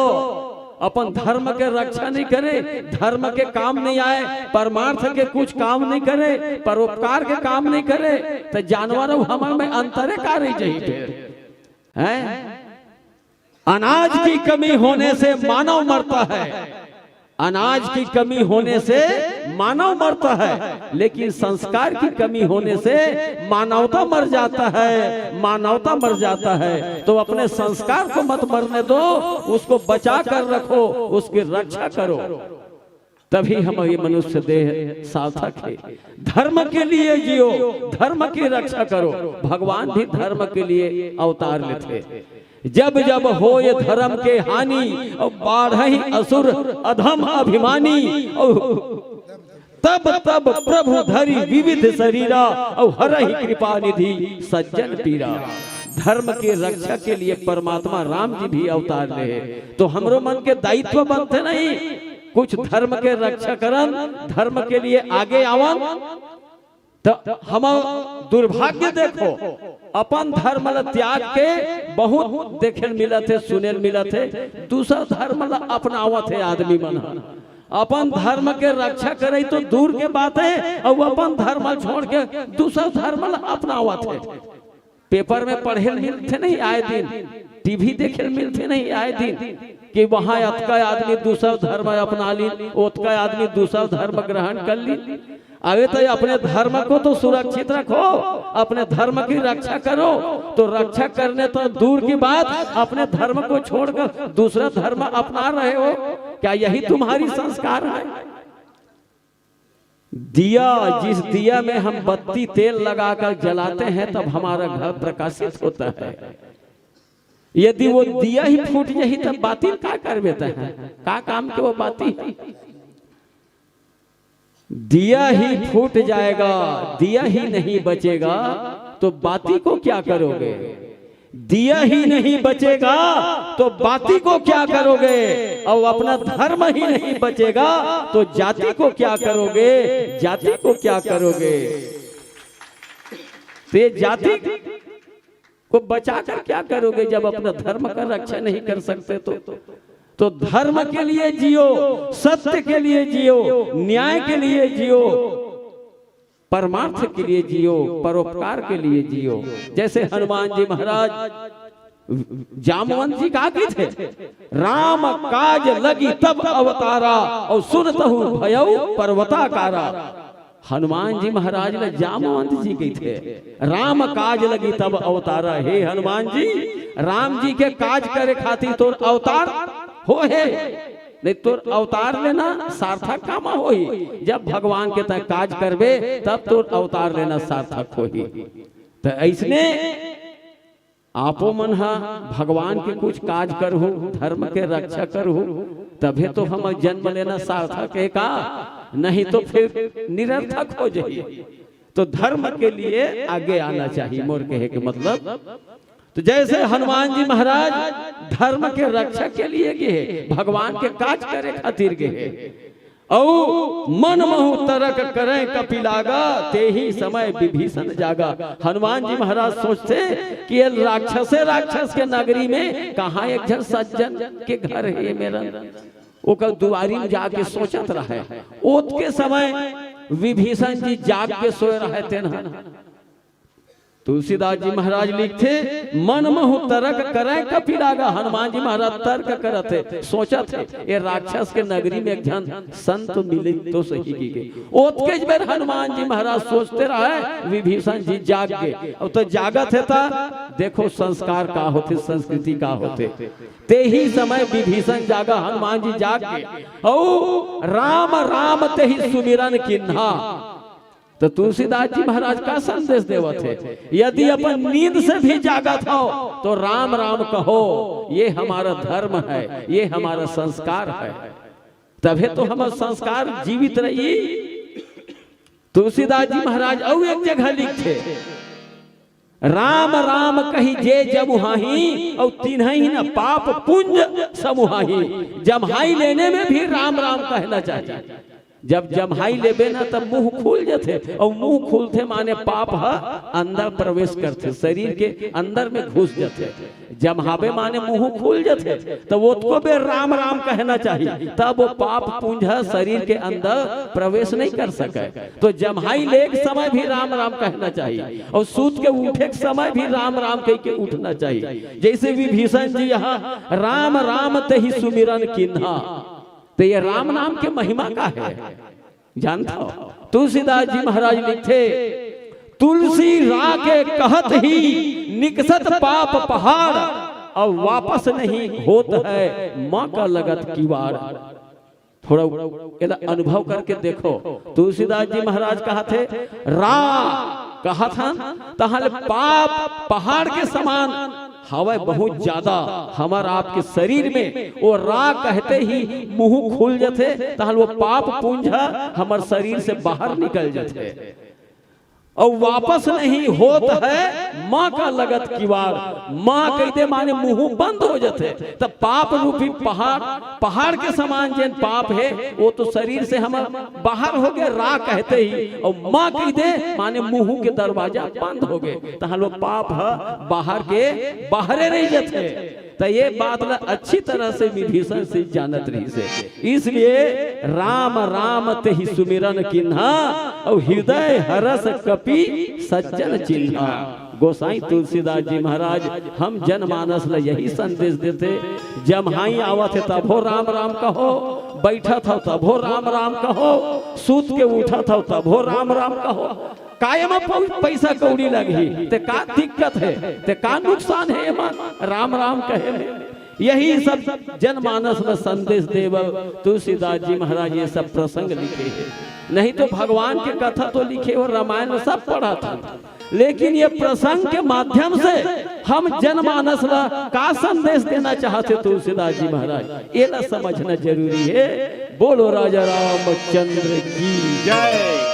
अपन धर्म के रक्षा नहीं करे, धर्म के काम नहीं आए, परमार्थ के कुछ काम नहीं करे, परोपकार के काम नहीं करे, तो जानवर और हमर में अंतरे का रह जाही फिर? हैं? अनाज की कमी होने से मानव मरता है, अनाज की कमी होने से मानव मरता है, लेकिन संस्कार की कमी होने से मानवता मर जाता है, मानवता मर जाता है। तो अपने संस्कार को मत मरने दो, उसको बचा कर रखो, उसकी रक्षा करो, तभी हम ये मनुष्य देह सार्थक है। धर्म के लिए जियो, धर्म की रक्षा करो। भगवान भी धर्म के लिए अवतार लेथे। जब जब होय धर्म के हानि, और बाढ़हि असुर अधम अभिमानी, और तब तब प्रभु धरि विविध शरीरा, और हरहि कृपा निधि सज्जन पीरा। धर्म के रक्षा के लिए परमात्मा राम जी भी अवतार ले हैं, तो हमरो मन के दायित्व बनथे नहीं, कुछ धर्म के रक्षा करन, धर्म के लिए आगे आवन। तो हम दुर्भाग्य देखो, अपन धर्म ल त्याग के बहुत देखे ल मिलत हे, सुने ल मिलत हे, दूसर धर्म ल अपनावत हे आदमी मन ह। अपन धर्म के रक्षा करे तो दूर के बात है, और अपन धर्म ल छोड़ के दूसर धर्म ल अपनावत हे। पेपर में पढ़े ल मिलथे नहीं आए दिन, टीवी देखे ल मिलथे नहीं आए दिन, कि वहां अतका आदमी दूसर धर्म अपना ली, ओतका आदमी दूसर धर्म ग्रहण कर ली। अबे तो अपने धर्म को तो सुरक्षित रखो, अपने धर्म की रक्षा करो। तो रक्षा करने तो दूर की बात, अपने धर्म को छोड़कर दूसरा धर्म अपना रहे हो, क्या यही तुम्हारी संस्कार है? दिया, जिस दिया में हम बत्ती तेल लगाकर जलाते हैं, तब हमारा घर प्रकाशित होता है। यदि वो दिया ही फूट जाही, तब बाती ल का करबे तैं? का काम के वो बाती? दिया ही फूट जाएगा, दिया ही नहीं बचेगा, तो बाती को क्या करोगे? दिया ही नहीं बचेगा तो बाती को क्या करोगे? और अपना धर्म ही नहीं बचेगा तो जाति को क्या करोगे? जाति को क्या करोगे? तो ये जाति को बचाकर क्या करोगे जब अपना धर्म का रक्षा नहीं कर सकते तो? तो धर्म के लिए जियो, सत्य के लिए जियो, न्याय के लिए जियो, परमार्थ के लिए जियो, परोपकार के लिए जियो। जैसे हनुमान जी महाराज जामवंत जी का कहिथे, "राम काज लगी तब अवतारा, और सुनतहु भयउ पर्वताकारा।" हनुमान जी महाराज ल जामवंत जी कहिथे, "राम काज लगी तब अवतारा।" हे हनुमान जी, राम जी के काज करे खातिर तोर अवतार हो हे, नहीं तोर अवतार लेना सार्थक कामा होही। जब भगवान के तैं काज करबे, तब तोर अवतार लेना सार्थक होही। तो ऐसने आपो मन ह भगवान के कुछ काज करहू, धर्म के रक्षा करहू, तभे तो हम जन्म लेना सार्थक हे का, नहीं तो फिर निरर्थक हो जाही। तो धर्म के लिए आगे आना चाहिए। मोर कहे के मतलब, तो जैसे हनुमान जी महाराज धर्म के रक्षा के लिए गे हे, भगवान के काज करे खातिर गे हे, अउ मन महु तरक करै कपि लागा, तेहि समय विभीषण जागा। हनुमान जी महाराज सोचथे कि ये राक्षसे राक्षस के नगरी में कहाँ एक झन सज्जन के घर हे मेरा, ओकर दुआरी में जाके सोचत रहय। ओतके समय विभीषण जी जाग के सोए रहय तेन ह। तुलसीदास जी महाराज लिखथे, "मन महु तरक करै कपि लागा।" हनुमान जी महाराज तर्क करत हे, सोचत हे, "ये राक्षस के नगरी में एक झन संत मिले तो सही," कहिके। ओतकेच बेर हनुमान जी महाराज सोचते रहय, विभीषण जी जाग गे। अब तो जागत हे त देखो संस्कार का होथे, संस्कृति का होथे। तेहि समय विभीषण जागा, हनुमान जी जाग गे। अउ राम राम तेहि सुमिरन कीन्हा। तो तुलसीदास जी महाराज का संदेश देवत हे, यदि अपन नींद से भी जागत हो तो राम राम कहो, ये हमारा धर्म है, ये हमारा संस्कार है, तभे तो हमर संस्कार जीवित रही। तुलसीदास जी महाराज अउ एक जगह लिखथे, "राम राम कहि जे जमुहाही, अउ तिन्हहि न पाप पुंज समुहाही।" जम्हाई लेने में भी राम राम कहना चाहिए। जब जम्हाई लेबे ना, तब मुंह खुल जथे, अउ मुंह खुलथे माने पाप ह अंदर प्रवेश करथे, शरीर के अंदर में घुस जथे। जम्हाबे माने मुंह खुल जथे, त ओतको बेर राम राम कहना चाही, तब वो पाप पुंज ह शरीर के अंदर प्रवेश नहीं कर सके। तो जम्हाई लेक समय भी राम राम कहना चाही, अउ सूत के उठे के समय भी राम राम कहिके उठना चाही। जैसे विभीषण जी यहाँ राम राम तेहि सुमिरन कीन्हा, तो ये राम नाम के महिमा का हे, जानत हो? तुलसीदास जी महाराज लिखथे, "तुलसी राके कहत ही निकसत पाप पहाड़, अब वापस नहीं होत है माँ का लगत किवाड़।" थोड़ा एला अनुभव करके देखो, तुलसीदास जी महाराज कहथे, "रा कहत हन, तहाँ ले पाप पहाड़ के समान हवय बहुत ज्यादा हमर आपके शरीर में।" वो रा कहते ही मुंह खुल जथे, तहाँ ले वो पाप पुंज ह हमर शरीर से बाहर निकल जथे। अउ वापस नहीं होत है माँ का लगत किवाड़। माँ कहिथे माने मुंह बंद हो जथे, त पाप रूपी पहाड़, पहाड़ के समान जेन पाप हे, वो तो शरीर से हमर बाहर हो गे, रा कहते ही, अउ माँ कहिथे माने मुंह के दरवाजा बंद हो गे, तहाँ ले पाप ह बाहर के बाहरे रह जथे। त ये बात ला अच्छी तरह से विभीषण से जानत रहिस हे। इसलिए राम राम तेहि सुमिरन कीन्हा, अउ हृदय हरस कपि सज्जन चिन्हा। गोसाई तुलसीदास जी महाराज हम जनमानस ला यही संदेश देथे, जम्हाई आवत हे तभो राम राम कहो, बैठत हव तभो राम राम कहो, सूत के उठत हव तभो राम राम कहो। काय म पौ-, पैसा कौड़ी लगही, ते का दिक्कत हे, ते का नुकसान हे एमा राम राम कहे में? यही सब जनमानस में संदेश देवल तुलसीदास जी महाराज ये सब प्रसंग लिखे हे। नहीं तो भगवान के कथा तो लिखे हो, रामायण में सब पढ़त हन, लेकिन ये प्रसंग के माध्यम से हम जनमानस ला का संदेश देना चाहत हे तुलसीदास जी महाराज, एला समझना जरूरी हे। बोलो राजा रामचंद्र की जय।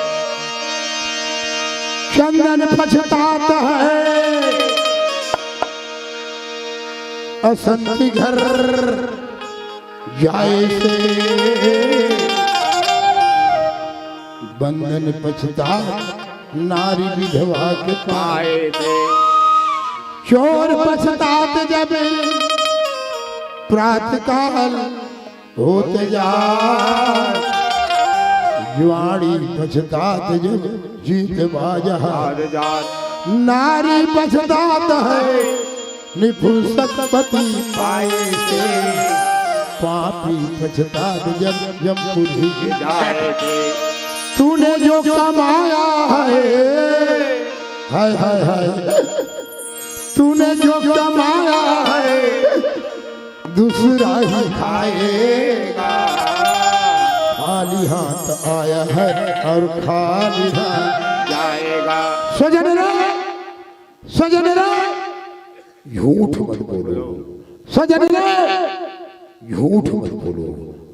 चंदन पछतात है असंति घर जाए से, बंदन पछतात नारी विधवा के पाए। चोर पछतात जब प्रातःकाल होत जात, जुआड़ी पछतात जब जीत बाज हार जात। नारी पछतात है निपुंसक पति पाए से, पापी पछतात जब जमपुरी जाए से। तूने जो कमाया है, हाय हाय हाय, तूने जो कमाया है दूसरा ही खाएगा। खाली हाथ आया है और खाली हाथ जाएगा। सजन रे, सजन रे, झूठ मत बोलो। सजन रे, झूठ मत बोलो।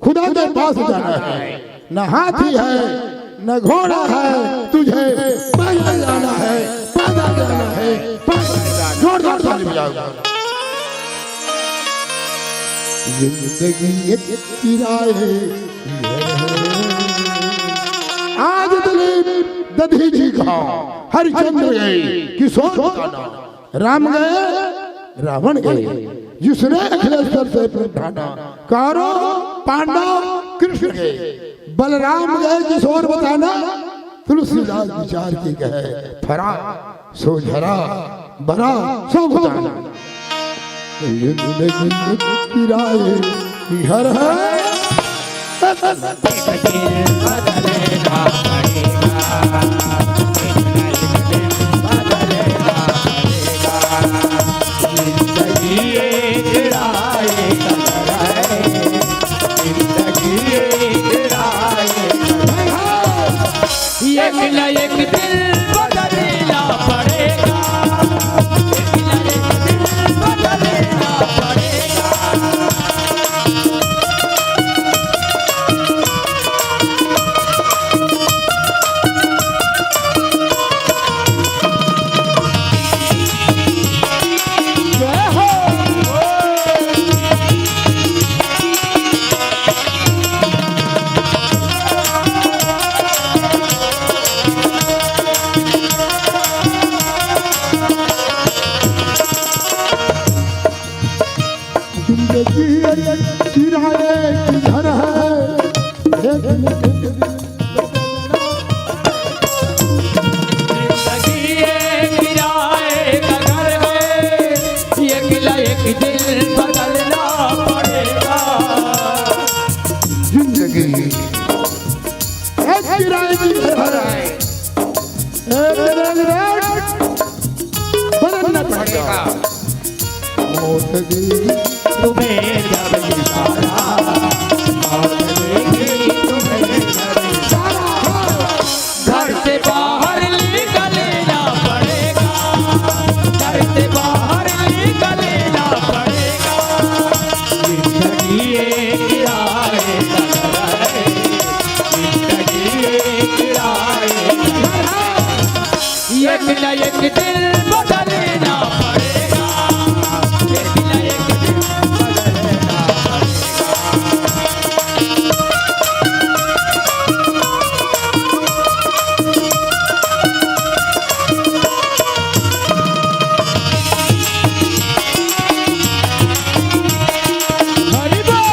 खुदा के पास जाना है, न हाथी है, न घोड़ा है, तुझे पैदल जाना है, पैदल जाना है, पैदल जाना है। जोरदार ताली बजाओ। जिंदगी एक किराए। आज दिलीप दधीचि का, हरिश्चंद्र गए, किशोर बताना, राम गए, रावण गए, जिसने अखिलेश्वर से प्रेम ठाना, कौरव, पांडव, कृष्ण गए, बलराम गए, किशोर बताना, तुलसीदास विचार की कहे, फरा, सो झरा, बरा, सो बताना। जिंदगी किराए घर है। एक न एक दिन बदलना पड़ेगा, एक न एक दिन बदलना पड़ेगा। जिंदगी एक किराए की घर है, एक न एक दिन जिंदगी एक किराए का घर है, एक न एक दिन बदलना पड़ेगा। जिंदगी एक किराए की घर है, एक न एक दिन बदलना पड़ेगा। मौत भी तुम्हें जब इशारा, मौत भी तुम्हें जब इशारा। घर से बाहर निकलना पड़ेगा, घर से बाहर निकलना पड़ेगा। जिंदगी एक किराए का घर है, जिंदगी एक किराए का घर है। एक न एक दिन बदलना पड़ेगा, एक न एक दिन बदलना पड़ेगा। हरि बोल।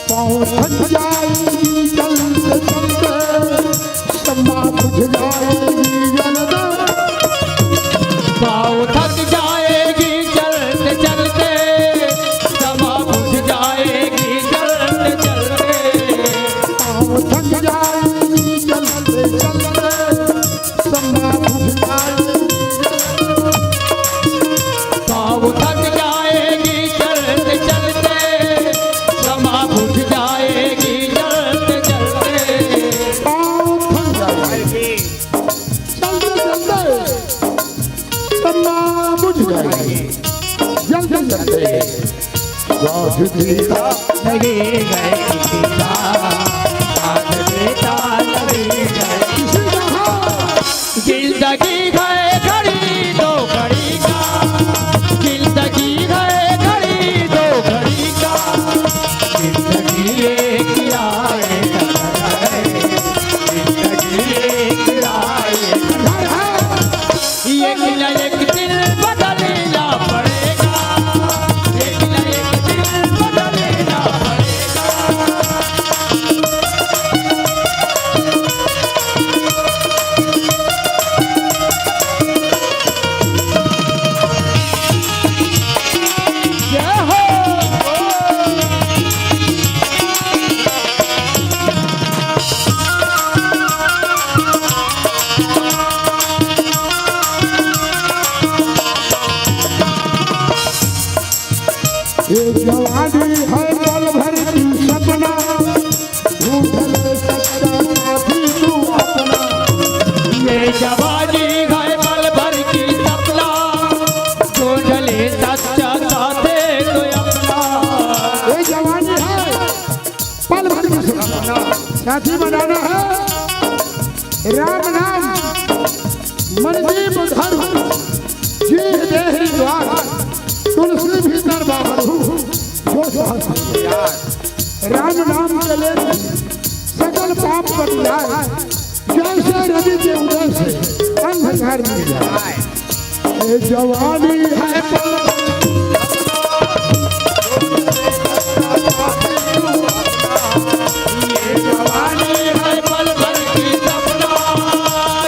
पाँव थक जाएगी चलते चलते, तमा बुझ जाएगी जलते। पाँव थक जाएगी चलते चलते, तमा बुझ जाएगी जलते जलते। पाँव थक जाएगी चलते चलते, तमा बुझ जाएगी जलते। पाँव थक जाएगी चलते चलते, तमा बुझ जाएगी जलते जलते। पाँव थक जाएगी चलते चलते, तमा बुझ जाएगी जलते जलते। गांठ देता लगे गए किसी का, गांठ देता लगे गए किसी का। जिंदगी है घड़ी दो घड़ी का, जिंदगी है घड़ी दो घड़ी का। जिंदगी एक आए का घर है, जिंदगी एक आए का घर है। एक न एक दिन बदलना पड़ेगा, एक न एक दिन बदलना पड़ेगा। जय हो। ये जवानी है पल भर की सपना, ढूंढ ले सच्चा साथी तू अपना। ये जवानी राम नाम मन दीप धरहु, जिहि देहि द्वार, तुलसी भीतर बाहरहु, जो साथ। राम नाम के लेते सकल पाप कट जाए, जैसे रवि के उदय से अंधकार मिट जाए। ए जवानी है पल भर, ये जवानी है पल भर की सपना,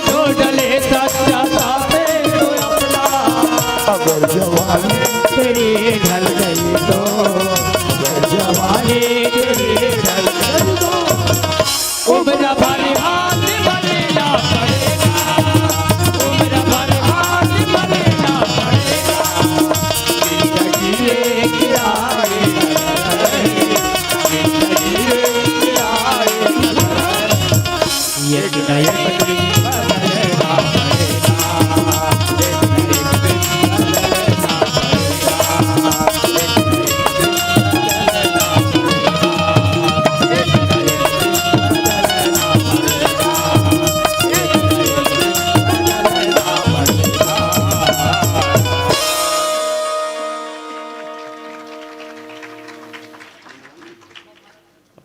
जो ढले सच्चा साथे तो अपना। अगर जवानी तेरी ढल गई तो, अगर जवानी तेरी ढल गई तो, उम्र भर हाथ मलना पड़ेगा, उम्र भर हाथ मलना पड़ेगा। जिंदगी एक आए, जिंदगी एक आए, ये नया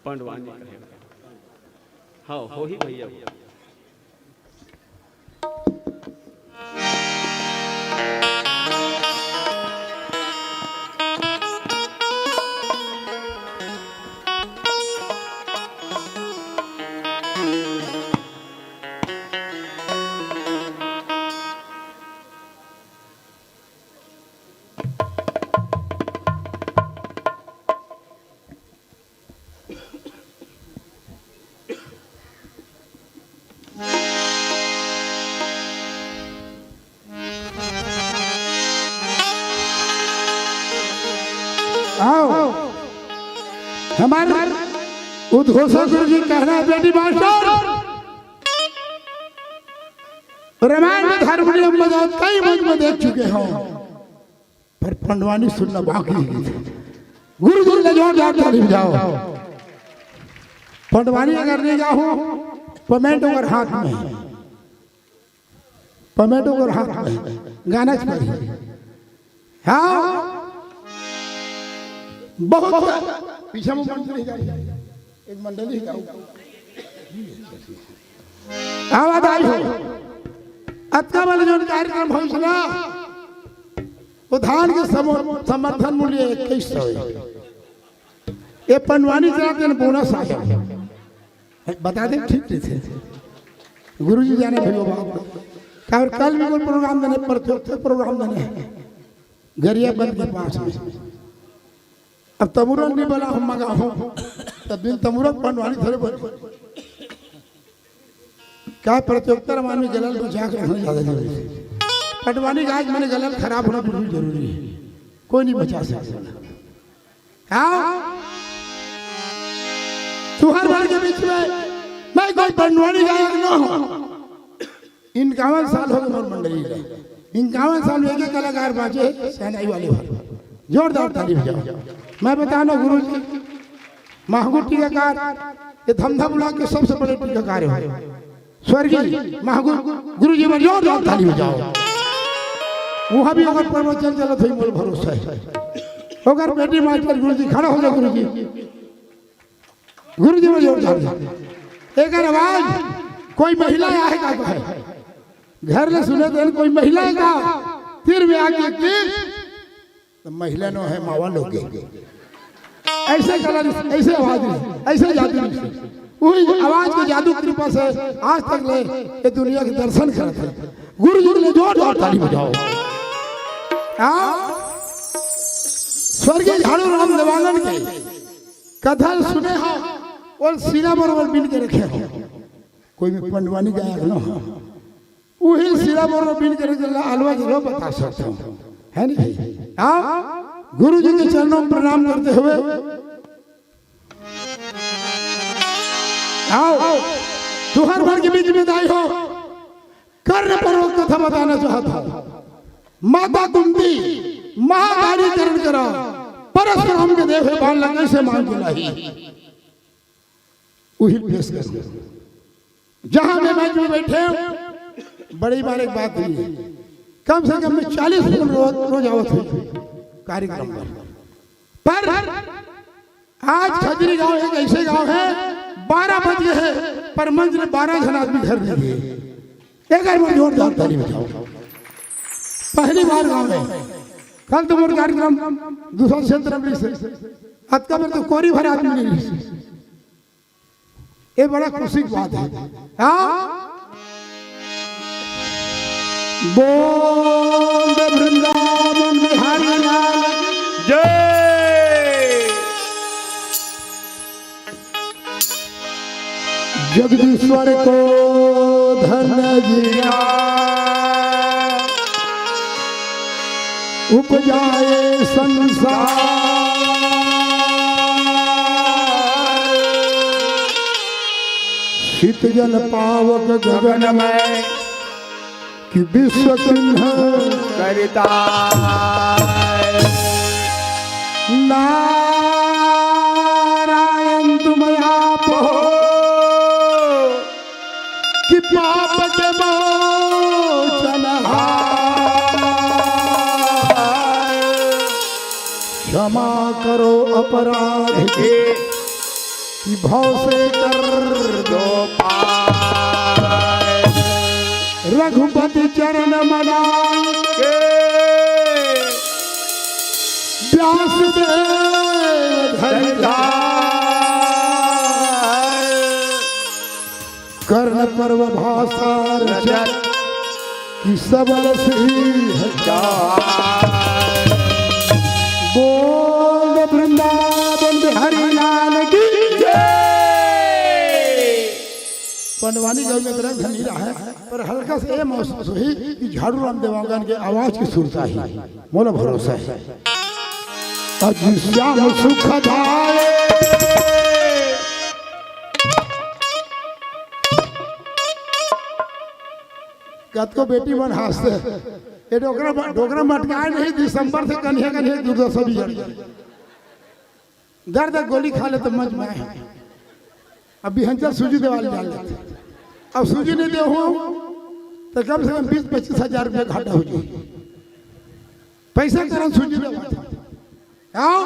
पंडवानी कहे। हाँ, होही भैया। आओ, हमारे उद्घोषक गुरु जी कहना है, बेटी मास्टर, रामायण में हारमोनियम बजाओ, कई मंच में देख चुके हो, पर पंडवानी सुनना बाकी है। गुरु जी ले जोरदार ताली बजाओ। पंडवानी अगर नहीं जाओ, पेमेंट ओकर हाथ में, पेमेंट ओकर हाथ में, गाना चाहिए। हाँ, बहुत पीछे में मंडली जा रही है, एक मंडली गाओ। आवाज आई हो। अतका वाले जो कार्यक्रम होइस ना, वो धान के समो-, समर्थन मूल्य इक्कीस सौ है। ये पंडवानी चला देन बोनस आया। बता दें, ठीक, ठीक है। गुरु जी जाने भैया बाबा। काबर कल भी कोई प्रोग्राम देने, परसों प्रोग्राम देने हैं। गरियाबंद के पास में। अब तमुरन नहीं बोला हम मगा हो। तब दिन तमुरन पंडवानी धरे बोले। का प्रतियोगिता में आदमी गलल बचा के रखना ज्यादा जरूरी है। पंडवानी का आज मैंने गलल खराब होना बिल्कुल जरूरी है। कोई नहीं बचा सकता। हाँ? तुहर भर के बीच में मैं कोई पंडवानी गायक ना हूँ। इक्यावन साल हो गए मोर मंडली के। इक्यावन साल में एक ही कलाकार बाँचे, शहनाई वाले भाई। जोरदार ताली बजाओ। मैं बताना गुरु जी, महगुर टीकाकार, ये धमधा ब्लॉक के सबसे बड़े टीकाकार है। स्वर्गीय महगुर गुरु जी, जोरदार ताली बजाओ। वहाँ भी अगर प्रवचन चलत हो, मोर भरोसा है। अगर बेटी मास्टर गुरु जी, खड़ा हो जाओ गुरु जी। गुरु जी में जोर डाल दे। एकर आवाज कोई महिला आए का कहे। घर ले सुने तो कोई महिला आए का। तीर में आके तीर। तो महिला नो है, मावा लोग के। ऐसे कला, ऐसे आवाज नहीं, ऐसे जादू नहीं। वही आवाज के जादू कृपा से आज तक ले ये दुनिया के दर्शन करत है। गुरु जी के लिए जोरदार ताली बजाओ। हाँ? स्वर्गीय झाड़ू राम देवांगन के कथा सुने हो और सीना बरोबर बिन के रखे हो। कोई भी पंडवानी गायक ना हो, वही सीना बरोबर बिन के रखे ला अलवा जरूर बता सकता हूँ, है नहीं? हाँ, गुरु जी के चरणों में प्रणाम करते हुए आओ, तुहर भर के बीच में दाई हो, कर्ण पर्व कथा बताना चाहता हूँ। माता कुंती महादानी करण करा, परशुराम के देवे बाण लगे से मांग के लाई। वही पेश कर। जहां मैं मंच में बैठे हूं, बड़ी बार एक बात हुई है, कम से कम मैं चालीस लोग रोज, रोज आवत हूं कार्यक्रम पर। पर आज खजरी गांव एक ऐसे गांव है, बारह बज गए हैं, पर मंच में बारह जन आदमी घर नहीं गए। एक बार मोर जोरदार ताली बजाओ। पहली बार गांव में, कल तो मोर कार्यक्रम दूसरा क्षेत्र में से, अतका में तो कोरी भर आदमी नहीं। ये बड़ा खुशी की बात है। हाँ? बोल दे वृंदावन बिहारी लाल की जय। जगदीश्वर को धन दिया, उपजाए संसार। शीत जल पावक गगन में, कि विश्व किन्ह करता। नारायण तुम आप हो, कि पाप के मोचन हार। क्षमा करो अपराध के, कि भव से कर दो पार। रघुपति चरण मना के, व्यास देव धरि धार। कर्ण पर्व भाषा रचत, कि सबल सिंह चार। बोल वृंदावन बिहारी लाल की जय। पंडवानी गांव में तरह घनी रहा है, पर हल्का से ये महसूस हुई कि झाड़ू राम देवांगन के आवाज की सुरता ही मोला भरोसा है। अजी श्याम सुखदाय। कतको बेटी मन हांसथे, ये डोकरा, डोकरा मटकाए नहीं, दिसंबर से कन्हे कन्हे दुर्दशा भी है। दर्द गोली खा ले तो मज में। अब बिहंचा सूजी देवाल डाल लेथे। अब सूजी नहीं दे हो तो कम से कम बीस पच्चीस हजार रुपया घाटा हो जाए। पैसा करन सूजी देवाल। आओ।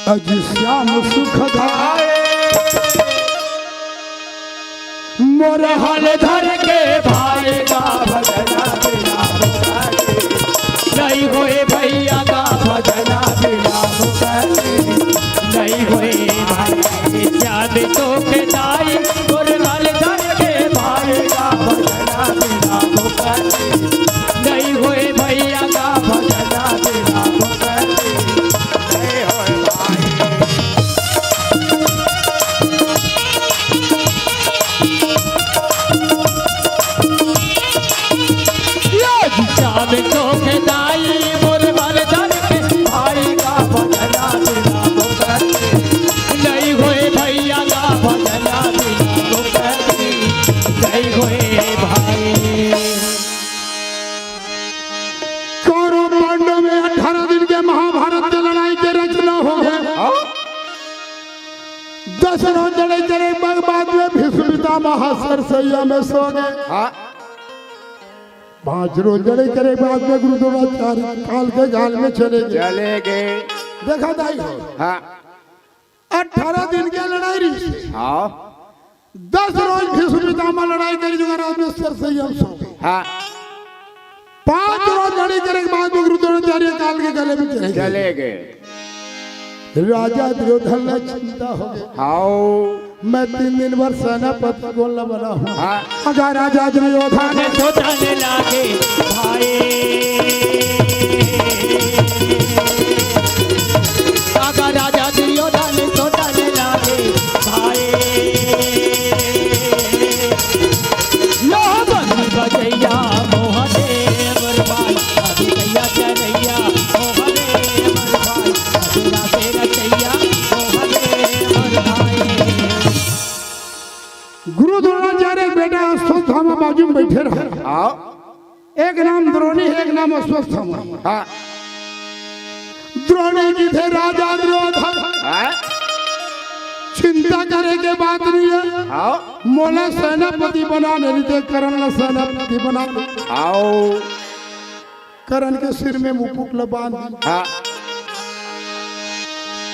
अजी श्याम सुखदाय। मोर हाल धर के भाई का भजना बिना भुखारी। नहीं होए भैया का भजना बिना भुखारी। नहीं होए भाई चांद चौक दाई। मोर हाल धर के भाई का भजना बिना भुखारी। नहीं होए भैया का भजना बिना भुखारी। नहीं होए भाई। श्याम चौक दाई मोर मर्दन के भाई का भजना बिना भुखारी। नहीं होए भैया का भजना बिना भुखारी। नहीं होए भाई। कौरव पांडव में अठारह दिन के महाभारत के लड़ाई के रचना हो गए। हाँ। दस रोज लड़ाई करे के बाद में भीष्म पितामह सरसैया में सो गए। हाँ। पांच रोज लड़ाई करे के बाद में गुरु द्रोणाचार्य काल के गाल में चले गए। चले गए। देखा दाई हो। हाँ। अठारह दिन के लड़ाई रही। हाँ। दस रोज भीष्म पितामह लड़ाई करी, जो रात में सरसैया में सो गए। हाँ। पांच रोज लड़ाई करे के बाद में गुरु द्रोणाचार्य काल के गले में चले गए। चले गए। राजा दुर्योधन ला चिंता हो गई। हाओ। मैं तीन दिन भर सेनापति गोल न बना हूँ। हाँ। अगर राजा दुर्योधन ने सोचने लागे भाई, अगर राजा दुर्योधन ने सोचने लागे भाई, यो बंसी बजैया मोहदेव भाई, अभी गैया चलैया मोहदेव भाई, असुरा के रचैया मोहदेव भाई। गुरु द्रोणाचार्य के बेटा अश्वत्थामा बाजू में बैठे रहे। हाँ। एक नाम द्रोणी है, एक नाम अश्वत्थामा। हाँ। द्रोणी जी थे राजा द्रोण। हाँ। चिंता करे के बात नहीं है। हाँ। मोला सेनापति बना, नहीं ते करण ला सेनापति बना। आओ। करण के सिर में मुकुट ल बांध। हाँ।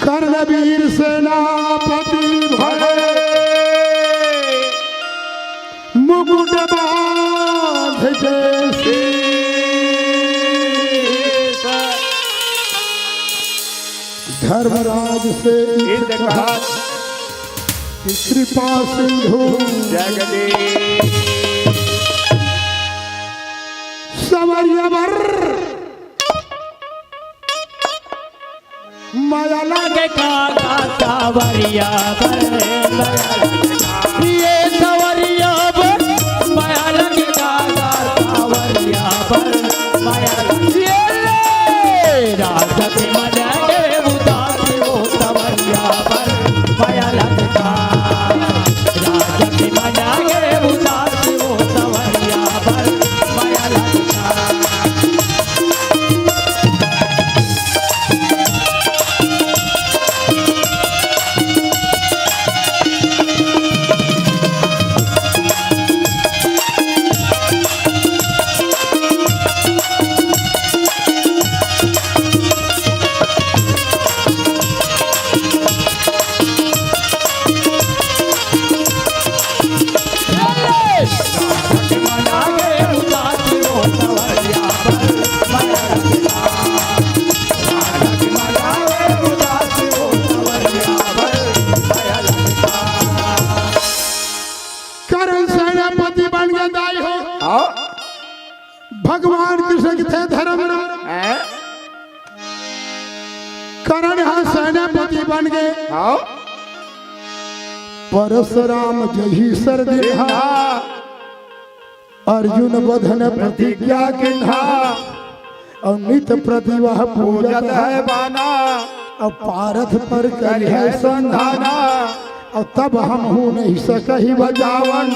कर्ण वीर सेनापति भय, मुकुट बांध के शीश। धर्मराज से इत कहा, कृपा सिंधु जगदीश। सवरिया बर माया लगे काका। सवरिया बर माया लगे, ये सवरिया बर माया लगे काका। सवरिया बर माया लगे, ये ले राजक मन के उदासी हो। सवरिया बर माया लगे, राजक मन के उदासी हो। सवरिया बर माया लगे। करण सेनापति बन के दाई हो। हाँ। भगवान कृष्ण के थे धर्म। हैं? करण हा सेनापति बन के। हाँ। परशुराम जही सर दिन्हा। अर्जुन बधन प्रतिज्ञा किन्हा। अउ नित प्रति वह पूजत है बाना। अउ पारथ पर करिहै संधाना। अउ तब हमहू नहीं सकही बचावन।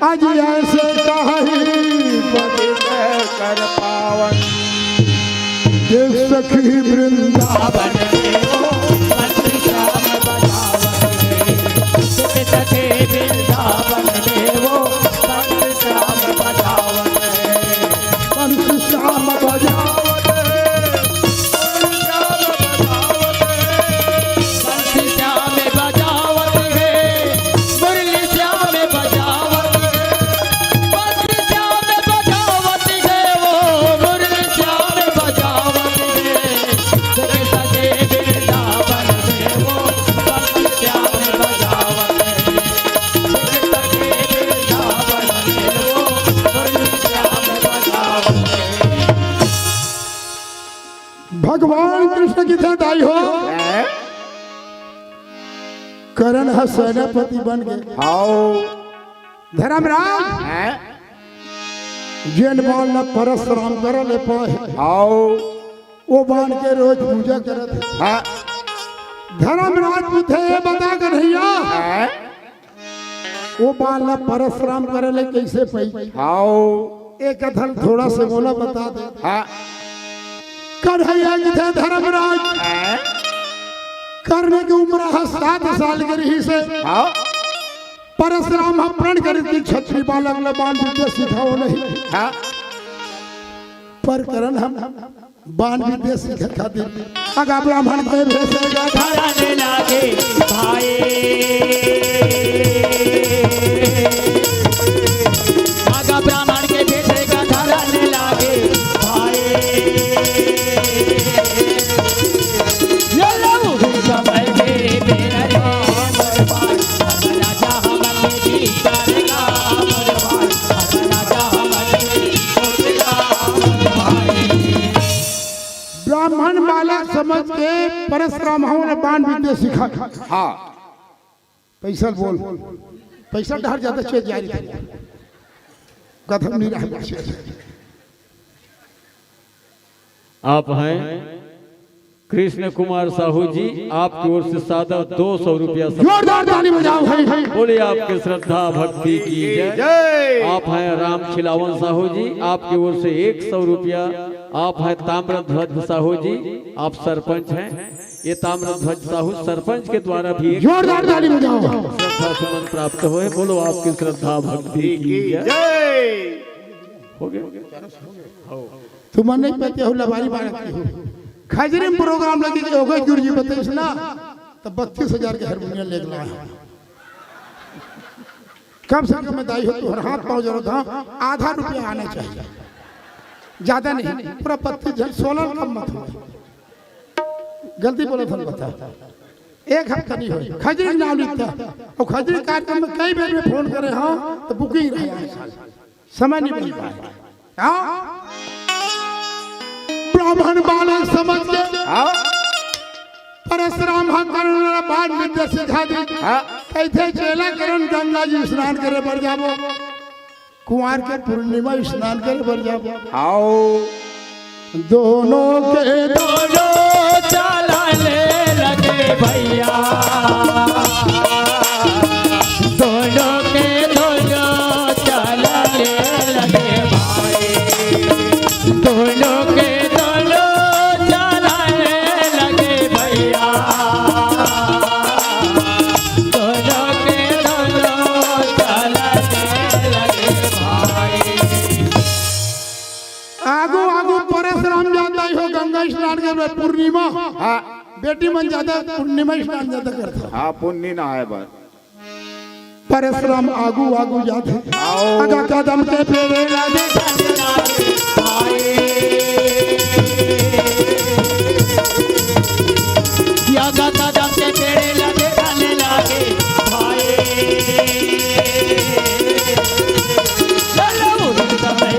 अज ऐसे कहही पति कर पावन। देख सखी वृंदावन। भगवान कृष्ण की जय दाई हो। हैं? करण ह सेनापति बन के। हाओ। धर्मराज। हैं? जेन बान ला परशुराम कर ले पाए। हाओ। वो बान के रोज पूजा करत हे। हाँ। धर्मराज पूछे, ये बता कन्हैया। हैं? वो बान ला परशुराम करे ले कैसे पई? हाओ। एक कथन थोड़ा से मोला बता दे। हाँ। कन्हैया जी थे धर्मराज। हाँ। कर्ण के उम्र ह सात साल के रहिसे। हाँ। परशुराम ह प्रण करे कि छत्री बालक ला बान विद्या सिखाओ नहीं। हाँ। पर करण ह बान विद्या सीखे खातिर अगा ब्राह्मण के भेष गा धरन लागे भाई। अगा ब्राह्मण के भेष गा धरन लागे भाई। ये लहू समय के बेर रे मोर भाई, राजा हमर जी करेगा मोर भाई, राजा हमर जी करेगा मोर भाई। ब्राह्मण बालक समझ के परशुराम ह ओला बान विद्या सिखा। हाँ। पैसा बोल, पैसा डहर जादा चेत जारी थे। कथम नहीं रहा। आप हैं कृष्ण कुमार साहू जी, आपकी ओर से सादा दो सौ रुपया सब। जोरदार ताली बजाओ भाई, भाई। बोलिए आपके श्रद्धा भक्ति की जय। जय। आप हैं राम खिलावन साहू जी, आपकी ओर से एक सौ रुपया। आप हैं ताम्रध्वज साहू जी, आप सरपंच हैं। ये ताम्रध्वज साहू सरपंच के द्वारा भी एक जोरदार ताली बजाओ। श्रद्धा सुमन प्राप्त होए। बोलो आपकी श्रद्धा भक्ति की जय। हो गया? तुमन नहीं पते हो, लबारी बारह की हो। खजरी में प्रोग्राम लगे के हो गए, गुरु जी बताइस ना, तो बत्तीस हजार के हारमोनियम लेके लाए हैं। कम से कम दाई हो, तुम्हारा हाथ पाँव जोड़ो था, आधा रुपया आना चाहिए, ज्यादा नहीं, पूरा बत्तीस हजार, सोलह कम मत हो। गलती बोले था, बता, एक हफ्ता नहीं हो, खजरी के नाम लिखता, और खजरी कार्यक्रम में कई बेर में फोन करे, हाँ, तो बुकिंग रहे, समय नहीं बन पाए। हाँ? ब्राह्मण बालक समझ के हाँ? परशुराम हा करुण ला बाण विद्या सिखा दी। हाँ? कैथे चेला करुण गंगा जी स्नान करे बर जाबो, कुंवार के पूर्णिमा स्नान करे बर जाबो। आओ। दोनों के दोनों चलने लगे भैया, दोनों के दोनों चलने लगे भाई, दोनों के दोनों चलने लगे भैया, दोनों के दोनों चलने लगे भाई। आगू आगू परशुराम जाता ही हो गंगा स्नान के पूर्णिमा। हाँ। बेटी मन ज्यादा पूर्णिमा स्नान ज्यादा करता। हाँ, पुण्य ना है बस। परशुराम आगू आगू जाते। आओ। आगा कदम के पेड़े ला देखा लागे भाई। आगा कदम के पेड़े ला देखा लागे भाई। चलो, उनका मैं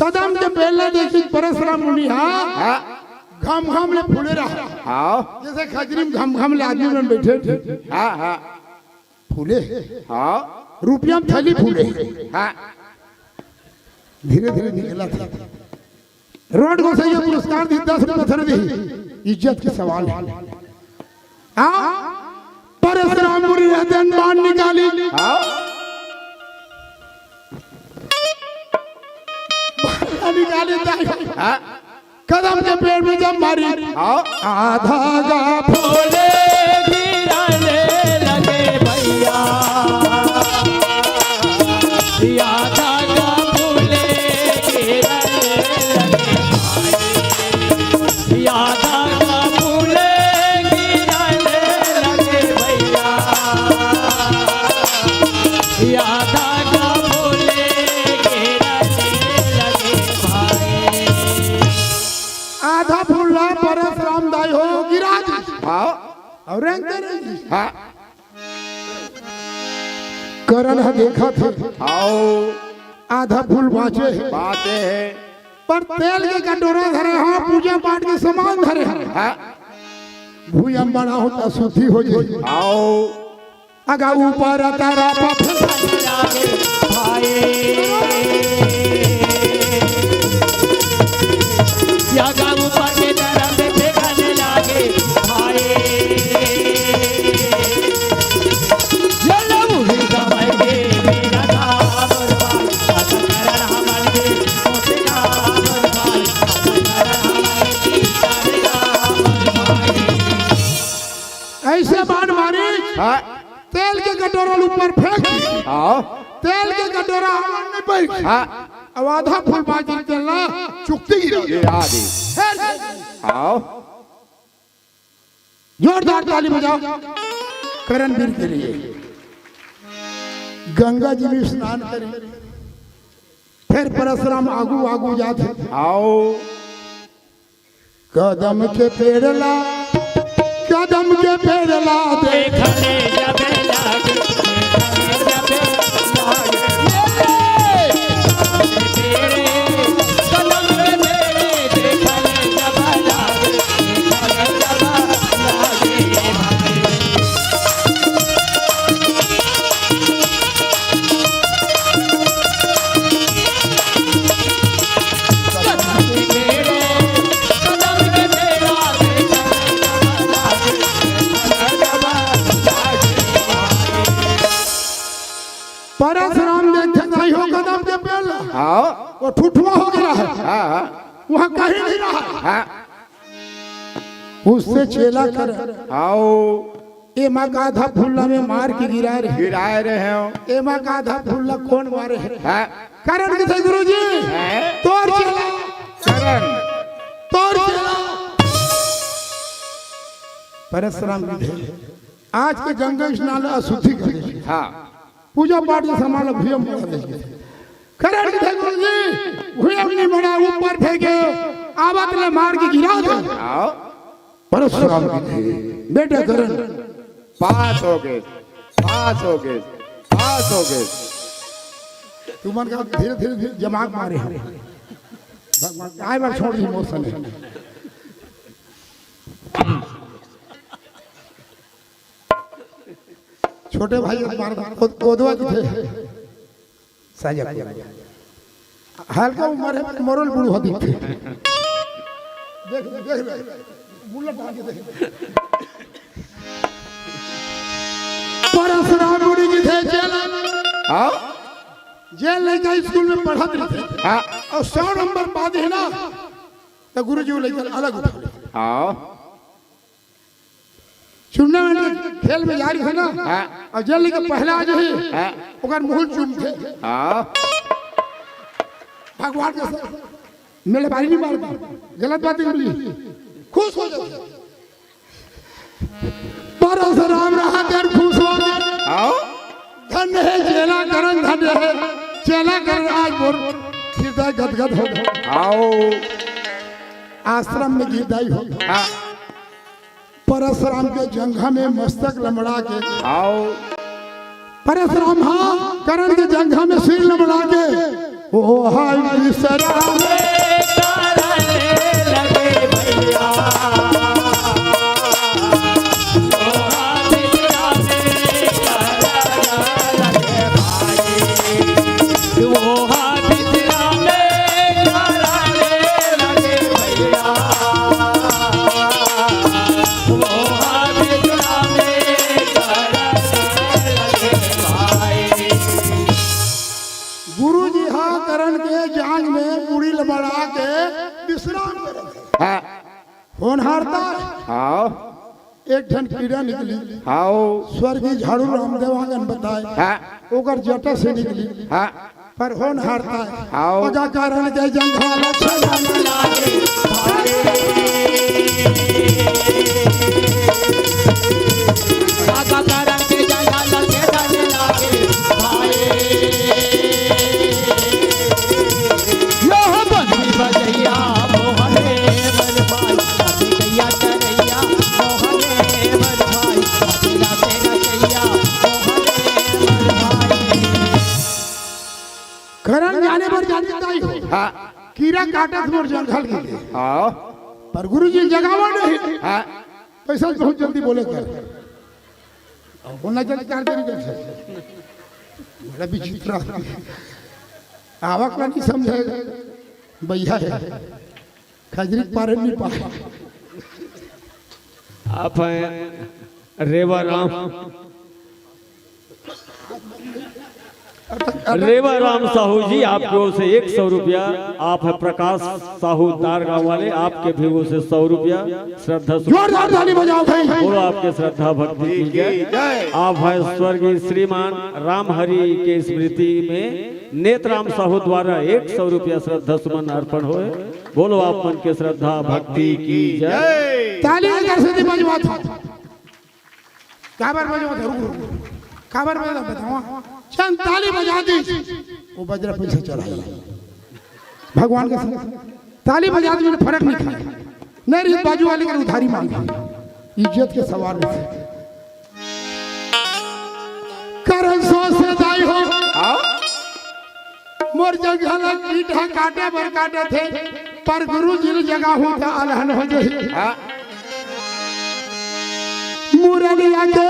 कदम के पेड़ ला देखी परशुराम मुनि, हाँ? हाँ। घम घम ले फूले रहा। हाँ। जैसे खजरी में घम घम ले आदमी मन बैठे थे। हाँ, हाँ। फूले। हाँ। रुपया में थैली फूले। हाँ। धीरे धीरे निकला था। रोड को सही पुरस्कार दी, दस रुपये थोड़े दी, इज्जत के सवाल है। हाँ? परशुराम मुनि रहते हैं, बाण निकाली। हाँ? बाण निकाली, दाई। हाँ? कदम के पेड़ में जब मारी। हाँ? आधा गा फूले गिरने लगे भैया। आधा गा फूले गिरने लगे भाई। आधा गा फूले गिरने लगे भैया। आधा गा फूले गिरने लगे भाई। आधा फूल ला परशुराम दाई हो गिरा दी। हाँ। और रंग दे रही। हाँ। करण ह देखा थे। आओ। आधा फूल बाँचे हे। बाँचे हे। पर तेल के कटोरा धरे, हाँ, पूजा पाठ के सामान धरे हे। हाँ। भुइयां बड़ा होता शुद्धि हो जाए। आओ। अगा ऊपर तरफ फेंकने लागे भाई। अगा ऊपर के तरफ फेंकने लागे भाई। ये लो उही समय के मेरा काम भाई। अगर हमन के सोचे काम भाई। अगर हमन के विचारे काम भाई। ऐसे बाण मारी। हाँ। तेल के कटोरा ऊपर फेंक दी। आओ। तेल के कटोरा हवा में बैठ। हाँ। अब आधा फूल बाजी चलना चुकती गिरा। गिरा दी। फिर आओ। जोरदार ताली बजाओ करण वीर के लिए। गंगा जी में स्नान करी, फिर परशुराम आगू आगू जात हे। आओ। कदम के पेड़ ला, कदम के पेड़ ला देख। देखने जब लागे, देखने जब लागे। कदम के पेड़, कदम के पेड़, देखने जब लागे, देखने जब लागे। वहाँ कहीं नहीं रहा। हाँ। उससे चेला कर। आओ। एमा का आधा फूल ला में मार के गिराए रहे। गिराए रहे हो। एमा का आधा फूल ला कौन मारे हे? हाँ। करण कथे गुरुजी। हाँ। तोर चेला। करण। तोर चेला। परसराम कथे, आज के गंगा स्नान ला अशुद्धि कर दे। हाँ। पूजा पाठ के सामान ला भुइयां में पड़ा दे। करण कथे गुरुजी, भुइयां में नहीं पड़ा, ऊपर फेंके, आवत ले मार के गिरा दे। आओ। परसराम कथे, बेटा करण। पास हो गए, पास हो गए, पास हो गए। तुमन का धीरे धीरे धीरे दिमाग मारे हो। भगवान काय बार छोड़ दी मोर सने। छोटे भाई हमारे को-, कोदवा जी थे। साजा कोदवा। हल्का उम्र है, मरल बूढ़ा दिखथे। देख, देख ले, मुल्ला टांग के देख। परसराम मुनि जी थे जेल। हाँ? जेल लइका स्कूल में पढ़त रहिथे। हाँ। अउ सौ नंबर पाथे ना, त गुरुजी वो लइका अलग उठा ले। हाँ। टूर्नामेंट के खेल में जा रहिथे ना, हाँ। अउ जेन लइका पहला आ जाही, हाँ। ओकर मुहूं चूमथे। हाँ। भगवान के स-, मेरे बारी नहीं मार दी, गलत बात नहीं बोली, खुश हो जाथे। परसराम रहा कर खुश हो गए। हाँ। धन्य हे चेला करण, धन्य हे चेला करण, आज मोर हृदय गदगद हो गए। आओ। आश्रम में गिरदाई हो। हाँ। परसराम के जंघा में मस्तक लमड़ा के। आओ। परसराम हाँ, करण के जंघा में सिर लमड़ा के। ओ हाय विश्राम। गुरु जी हा करण के जांग में मुड़ी लमड़ा के विश्राम करत हे। हाँ। होनहारता। हाँ। एक ठन कीड़ा निकली। हाँ। स्वर्गीय झाड़ू रामदेव आंगन बताए। हाँ। ओकर जटा से निकली। हाँ। पर होनहारता। हाँ। अगा करण के जंघा ला छलांग लागे। अगा करण के जंघा ला छलांग लागे। भाई। यह बंसी बजैया मोहने बर भाई, अभी गैया चरैया मोहने बर भाई, अभी राते रचैया मोहने बर भाई। करण जाने बर जाने ताई हो। हाँ। कीरा काटत मोर जंघल के। हाँ। पर गुरुजी जगावा नहीं। हाँ। पैसा बहुत जल्दी बोले कर। अब बोलना चाहिए चार दिन के। बड़ा विचित्र आदमी। आवक ला नहीं समझे। भैया है। खजरी के पारे नहीं पाए। आप हैं रेवा राम। रेवा राम साहू जी, आपके ओर से एक सौ रुपया। आप है प्रकाश साहू दार गांव वाले, आपके भी ओर से सौ रुपया श्रद्धा सुमन। जोरदार ताली बजाओ भाई। बोलो आपके श्रद्धा भक्ति की जय। आप है स्वर्गीय श्रीमान रामहरि के स्मृति में नेतराम साहू द्वारा एक सौ रुपया श्रद्धा सुमन अर्पण होए। बोलो आप मन के श्रद्धा भक्ति की जय। ताली एक साथ बजवा था। काबर बजवा था? रुक, रुक, रुक। काबर बजवा था? बतावा। चंद ताली बजा दी। वो बजरा पैसा चढ़ाई। भगवान के संग ताली बजा दी, फर्क नहीं खाए। नहीं रही बाजू वाले के उधारी मांगे। इज्जत के सवाल नहीं। करण सो से दाई हो। हाँ? मोर जंघा ला कीट ह काटे बर काटत हे, पर गुरु जी ल जगाहूं त अलहन हो जाही। हाँ। मुरलिया के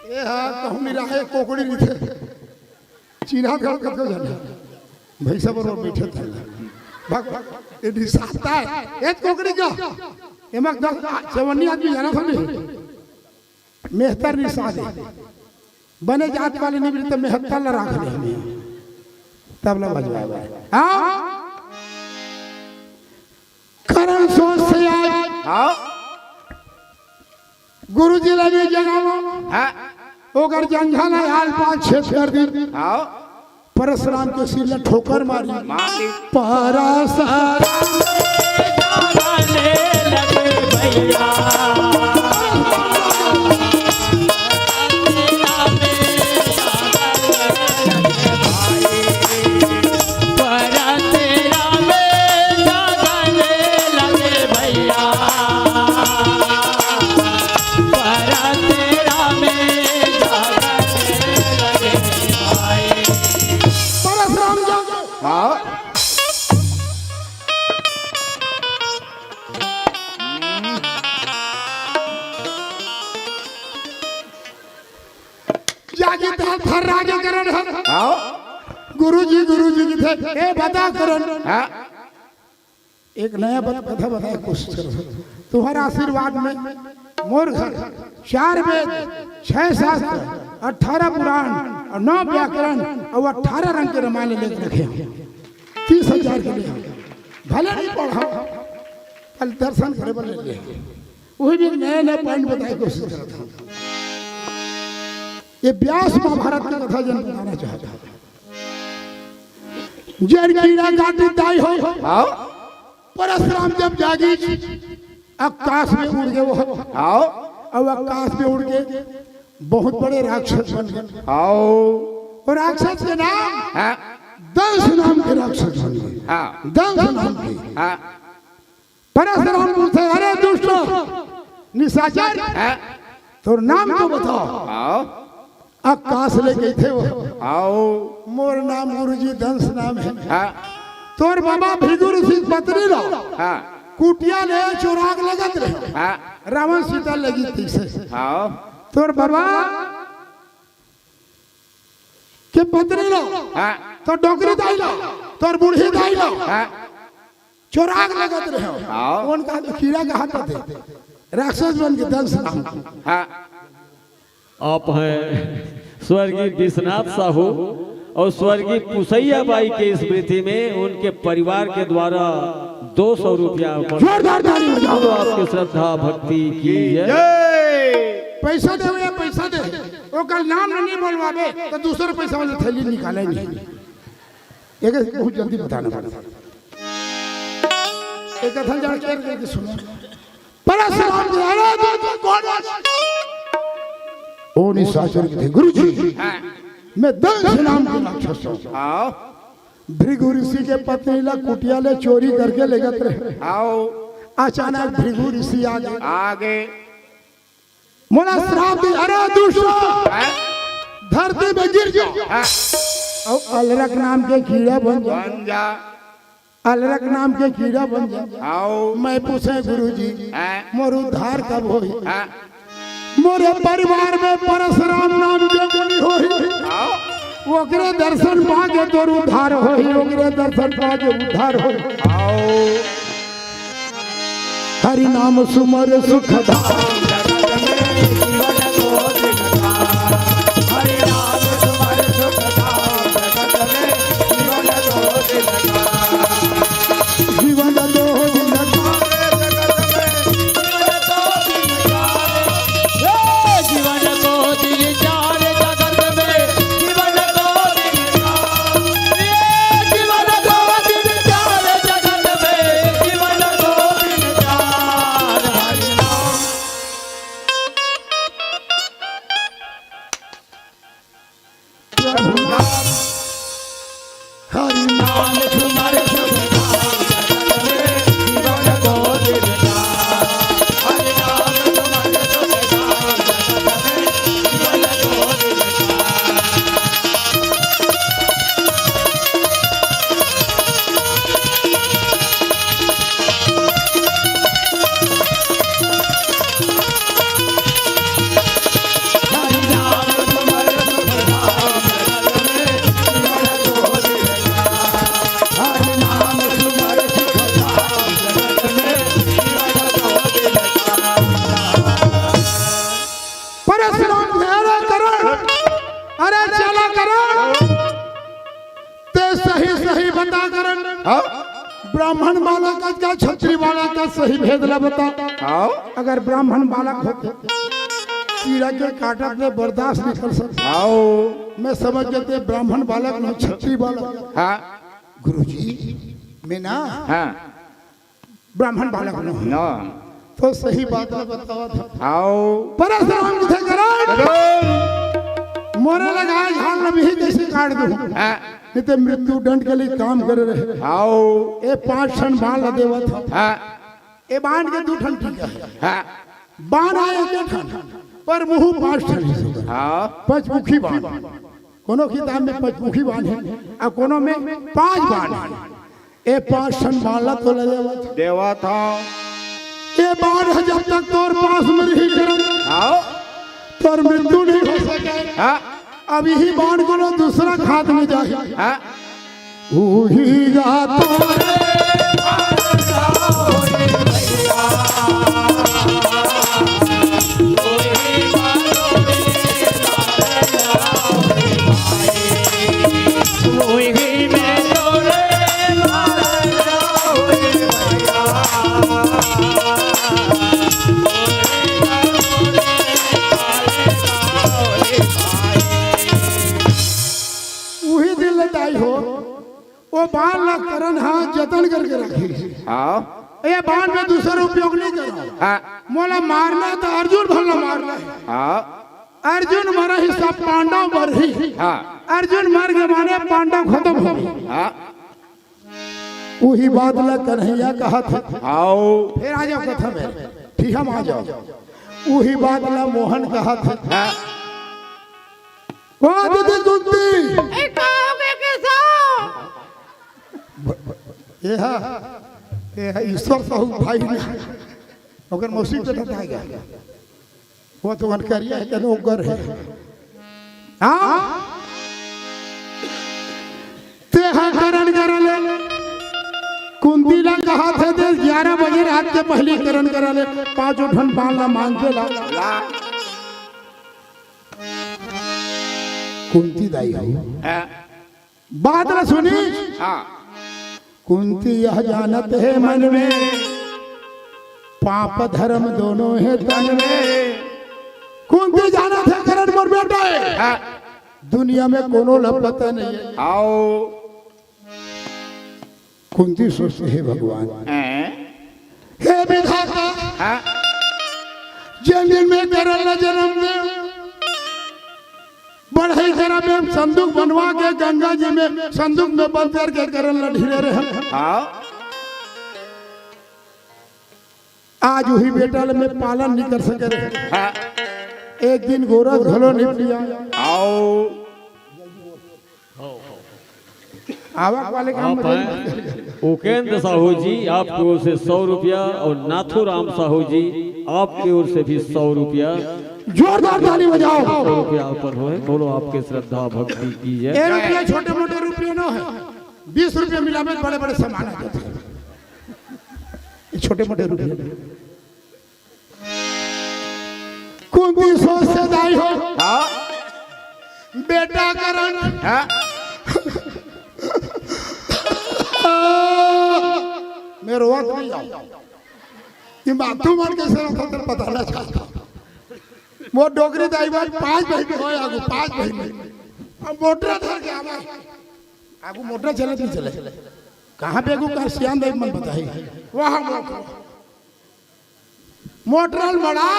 ए हा कहूं निराहे कोकड़ी रिथे। चिन्हात घलो कतको झन भैंसा बरोबर बइठे थे। भग, भग, ए निसाता हे। ए कोकड़ी का? एमा दस चवन्नी आदमी जाना था नहीं। मेहतर निसा दे। बने जात वाले नहीं मिलते, मेहतर ला राख दे हमें। तब ला बजवाए। हाँ? हाँ। गुरुजी ला भी जगावो। हाँ। ओकर जंघा ला हाल पाल छेद कर दी। हाँ। परसराम के सिर ला ठोकर मारी। मारी। परसराम परसराम जाके हाँ। जाके तहाँ थर्रा के करन ह। हाँ। गुरुजी, गुरुजी कथे, ए बता करन। हाँ। एक नया बत-, कथा बताए कोशिश करो। तुम्हारा आशीर्वाद में मोर घर चार वेद, छह शास्त्र, अठारह पुराण और नौ व्याकरण और अठारह रंग के रामायण लेके रखे हैं। तीस हजार के लिए भले नहीं पढ़ा, कल दर्शन करे बले ले। वही भी नए नए पॉइंट बताए कोशिश करता हूँ। ये व्यास महाभारत की कथा जन बताना चाहता हूँ। जेन कीड़ा काटी दाई हो, आओ। परसराम जब जागी, आकाश में उड़ गए वो। आओ। अब आकाश में उड़ के बहुत बड़े राक्षस बन गए। आओ। और राक्षस के नाम हाँ। दंश नाम के राक्षस बन गए। हाँ। दंश नाम के। हाँ। परसराम पूछे, अरे दुष्ट निशाचर, हाँ। तोर नाम तो बताओ। आओ। आकाश ले गए थे वो। आओ। मोर नाम गुरुजी दंश नाम है। हाँ। तोर बाबा भृगु ऋषि पत्नी ला हाँ। कुटिया ले चोराक लगत रहे। हाँ। रावण सीता लगी तैसे। आओ। तोर बाबा के पत्नी ला, हाँ। तोर डोकरी दाई ला, तोर बूढ़ी दाई ला। हाँ। चोराक लगत रहे हो। हाँ। कौन कहा तो कीड़ा कहा तो थे। राक्षस बन के दंश नाम। हाँ। आप हैं स्वर्गीय विश्वनाथ साहू और स्वर्गीय पुसैया बाई के स्मृति में उनके परिवार के द्वारा दो सौ रुपया अर्पण। जोरदार ताली बजाओ। तो आपकी श्रद्धा भक्ति की जय। जय। पैसा दे भैया, पैसा दे। ओकर नाम नहीं बोलवाबे तो दूसर पैसा वाला थैली निकाले नहीं। एक बहुत जल्दी बताना पड़ता। एक कथा जान के करके सुनो। परसराम जी, अरे तू, तू कौन है? ओ निशाचर के थे, गुरुजी। हाँ। मैं दंश नाम के राक्षस हूँ। आओ। भृगु ऋषि के पत्नी ला कुटिया ले चोरी करके ले गए रहे। आओ। अचानक भृगु ऋषि आ गए। आगे। मोला श्राप दी, अरे दुष्ट, हाँ। धरती में गिर जा। हाँ। और अलरक नाम के कीड़ा बन जा। बन जा। अलरक नाम के कीड़ा बन जा। आओ। मैं पूछे गुरुजी, हाँ। मोर उद्धार कब होही? हाँ। मोरे परिवार में परसराम नाम के मुनि होही। आओ। ओकरे दर्शन पाके तोर उद्धार होही, ओकरे दर्शन पाके उद्धार होही। आओ। हरि नाम सुमर सुख धाम। जीवन दो दिन का। हे जीवन को दिल जान जगत में, जीवन को दिल जान। हे जीवन को दिल जान जगत में, जीवन को दिल जान। हरि नाम। ब्राह्मण बालक का, क्षत्रिय बालक का सही भेद ला बता। हाव। अगर ब्राह्मण बालक होते, कीड़ा के काटत ले बर्दाश्त नहीं कर सकते। हाव। मैं समझ जाते ब्राह्मण बालक न, क्षत्रिय बालक। हाँ। गुरुजी, मैं ना हाँ। ब्राह्मण बालक न। ना। तो सही बात ला बतावा था। हाव। परस राम थे करा। करो। मोरे लगा झाल न भी जैसे काट दूं। हाँ। नहीं तो मृत्यु दंड के लिए काम कर रहे। हाव। ए पांच ठन बाण ला देवत। हाँ। ए बाण के दू ठन टीका है। हाँ। बाण आए एक ठन, पर मुंह पांच ठन है। हाँ। पंचमुखी बाण। कोनो किताब में पंचमुखी बाण है, अउ कोनो में पांच बाण है। ए पांच ठन बाण ला तो ले लेवत। देवत हंव। ए बाण ह जब तक तोर पास में रही करन, हाँ। तोर मृत्यु नहीं हो सके। हाँ। अब इही बाण कोनो दूसरा खात में जाही। हाँ। उही गा तोरे उही दिन ले दाई हो, वो बाण ला करन हा जतन करके रखी। हाँ। ये बाण में दूसरा उपयोग नहीं करो। हाँ। मोला मारना तो अर्जुन भर ला मारना है। हाँ। अर्जुन मरही सब पांडव मरही। हाँ। अर्जुन मर गए माने पांडव खत्म हो गए। हाँ। उही बात ला कन्हैया कहत हे। आओ। फिर आ जाओ कथा में, ठीक हम आ जाओ। उही बात ला मोहन कहत हे। हाँ। ओ दीदी कुंती। ए, का हो गया, कैसा हो? ये हा, ये हा ईश्वर साहू भाई ने ओकर मौसी पे लटाएगा। वो तो मन करिया है, कनो उगर है। हाँ? ते हा करन करा ले। कुंती ला कहा थे दे ग्यारह बजे रात के पहली करन करा ले। पांचों ठन बाण ला मांग के ला। कुंती दाई हो। हाँ। बात ला सुनी। हाँ। कुंती यह जानत हे मन में, पाप धर्म दोनों हे तन में। कुंती जानत हे करण मोर बेटा हे। हाँ। दुनिया में कोनो ला पता नहीं हे। आओ। कुंती सोचथे, हे भगवान, हैं? हे विधाता, हाँ। जेन दिन में करण ला जन्म दे, बढ़ई करा में संदूक बनवा के गंगा जी में संदूक में बंद करके करण ला ढीले रहे। हाँ। आज उही बेटा ला मैं पालन नहीं कर सके रहे। हाँ। एक दिन गोरस घलो नहीं पिया। आओ। आवक वाले काम आप में हैं उपेंद्र साहू जी, आपकी ओर से सौ रुपया, और नाथूराम साहू जी, आपकी ओर से भी सौ रुपया। जोरदार ताली बजाओ। सौ रुपया अर्पण होए, बोलो आपके श्रद्धा भक्ति की जय। ये रुपया छोटे मोटे रुपये न है, बीस रुपये मिला में बड़े बड़े सामान आ जाते हैं। ये छोटे मोटे रुपये। कुंती सोच से दाई हो। हाँ। बेटा करण। हाँ। मैं रोवत नहीं जाऊँ। ये माथू मन कैसे रखा, तेरे पता ना चलता। वो डोकरी दाई बात पांच बहिनी होय आगू, पांच बहिनी। अब मोटरा धर के आवा। आगू मोटरा चलत नहीं चले। कहाँ पे आगू का सियान दाई मन बताई। वहाँ मोटरा। मोटरा ल मड़ा,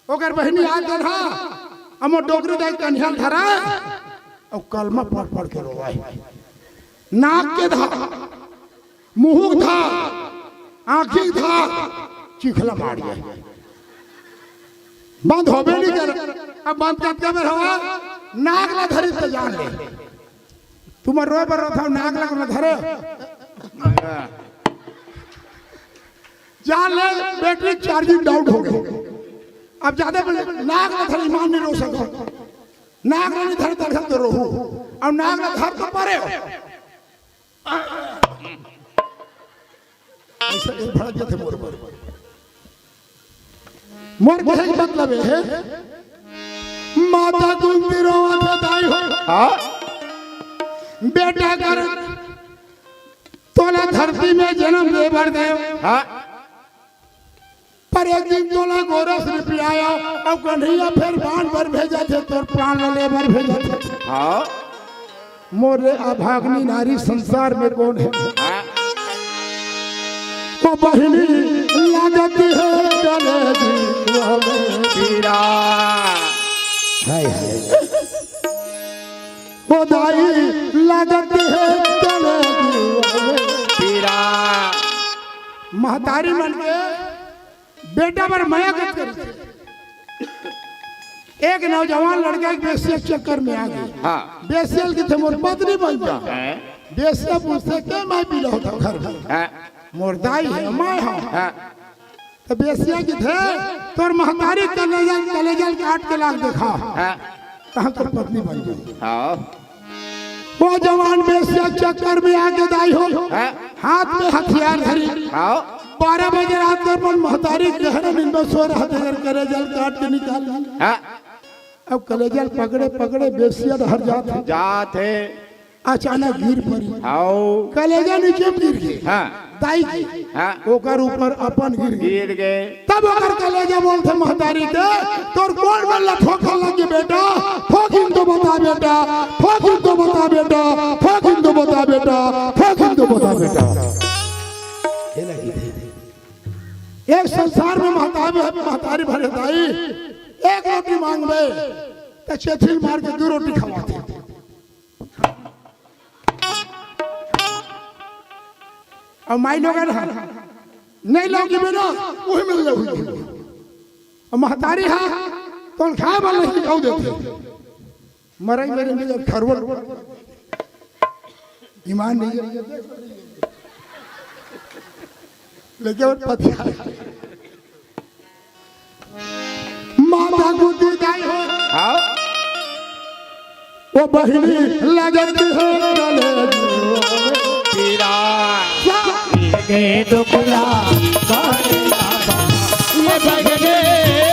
ओकर बहिनी आ गन हा, अमो डोकरी दाई कन्हिया धरा, अउ कलमा पढ़ पढ़ के रोवाई। नाक के धार, मुंह के धार, आँखी के धार, चिखला मार जाए। बंद होबे नहीं कर। अब बंद कब कब हवा, नाक ला धरी तो जान ले। तुम रोए बर रोथा, नाक ला कोनो धरे। जान ले, बैटरी चार्जिंग डाउन हो गई। अब ज्यादा बोले, नाक ला धरे, ईमान नहीं रो सको। नाक ला नहीं धरे, तब तो रोहू। अब नाक ला धर तो परे हो। ऐसा एक भड़क गए थे मोर पर। मोर कहे के मतलब ये है, माता कुंती रोवत हे दाई हो। हाँ? बेटा कर, तोला धरती में जन्म दे बर देव, हाँ। पर एक दिन तोला गोरस रिपियायो, अउ कन्हैया फेर बांध बर भेजथे, तोर प्राण ल ले बर भेजथे। हाँ। मोरे अभागनी नारी संसार में कोन हे? हाँ। ओ बहिनी लागत हे कलेजी हमें पीरा। हाय, हाय। ओ दाई लागत हे कलेजी हमें पीरा। महतारी मन के बेटा बर मया कत करिस। एक नौजवान लड़का एक बेश्या के चक्कर में आ गे। हाँ। बेश्या ल कथे मोर पत्नी बन जा। हैं? बेश्या पूछथे के मैं पीला होता घर में। हैं? मोर दाई हे, मैं हंव। हैं? त बेश्या कथे तोर महतारी कलेजा, कलेजा ल काट के लाके देखा। हैं? तहां तोर पत्नी बन जाही। हाँ। ओ जवान बेश्या चक्कर में आके दाई हो, हाँ। हाथ में हथियार धरी। हाँ। बारह बजे रात कर मन महतारी गहरा नींद में सो रहा था, अगर कलेजा ल काट के निकाल ली। हाँ। अब कलेजा ल पकड़े पकड़े बेश्या डहर जात हे। जात हे। अचानक गिर परी। हाँ। कलेजा नीचे गिर गे। हाँ। दाई जी, हाँ। ओकर ऊपर अपन गिर गे। गिर गे। तब ओकर कलेजा बोलथे महतारी के, "तोर कोन मन ला ठोकर लग गे बेटा? ठोकिन तो बता बेटा, ठोकिन तो बता बेटा, ठोकिन तो बता बेटा, ठोकिन तो बता बेटा।" हे लगी। एक संसार में महतारी, महतारी भरे दाई, एक रोटी मांगबे, त चेथिल मार के दू रोटी खवाथे। अउ माई लोगन ह, "नहीं लाओगी बेटा, वही मिल जाओगी।" अउ महतारी ह, "तोन खाए वाला नहीं खाओ देते।" मरई मेरे में जब खरवल, ईमान नहीं है। लेकिन पतिया माता गुदी दाई हो। हाँ। ओ बहिनी लगत हे कलेजी पीरा। के दुखला कहले बाबा। ये बगले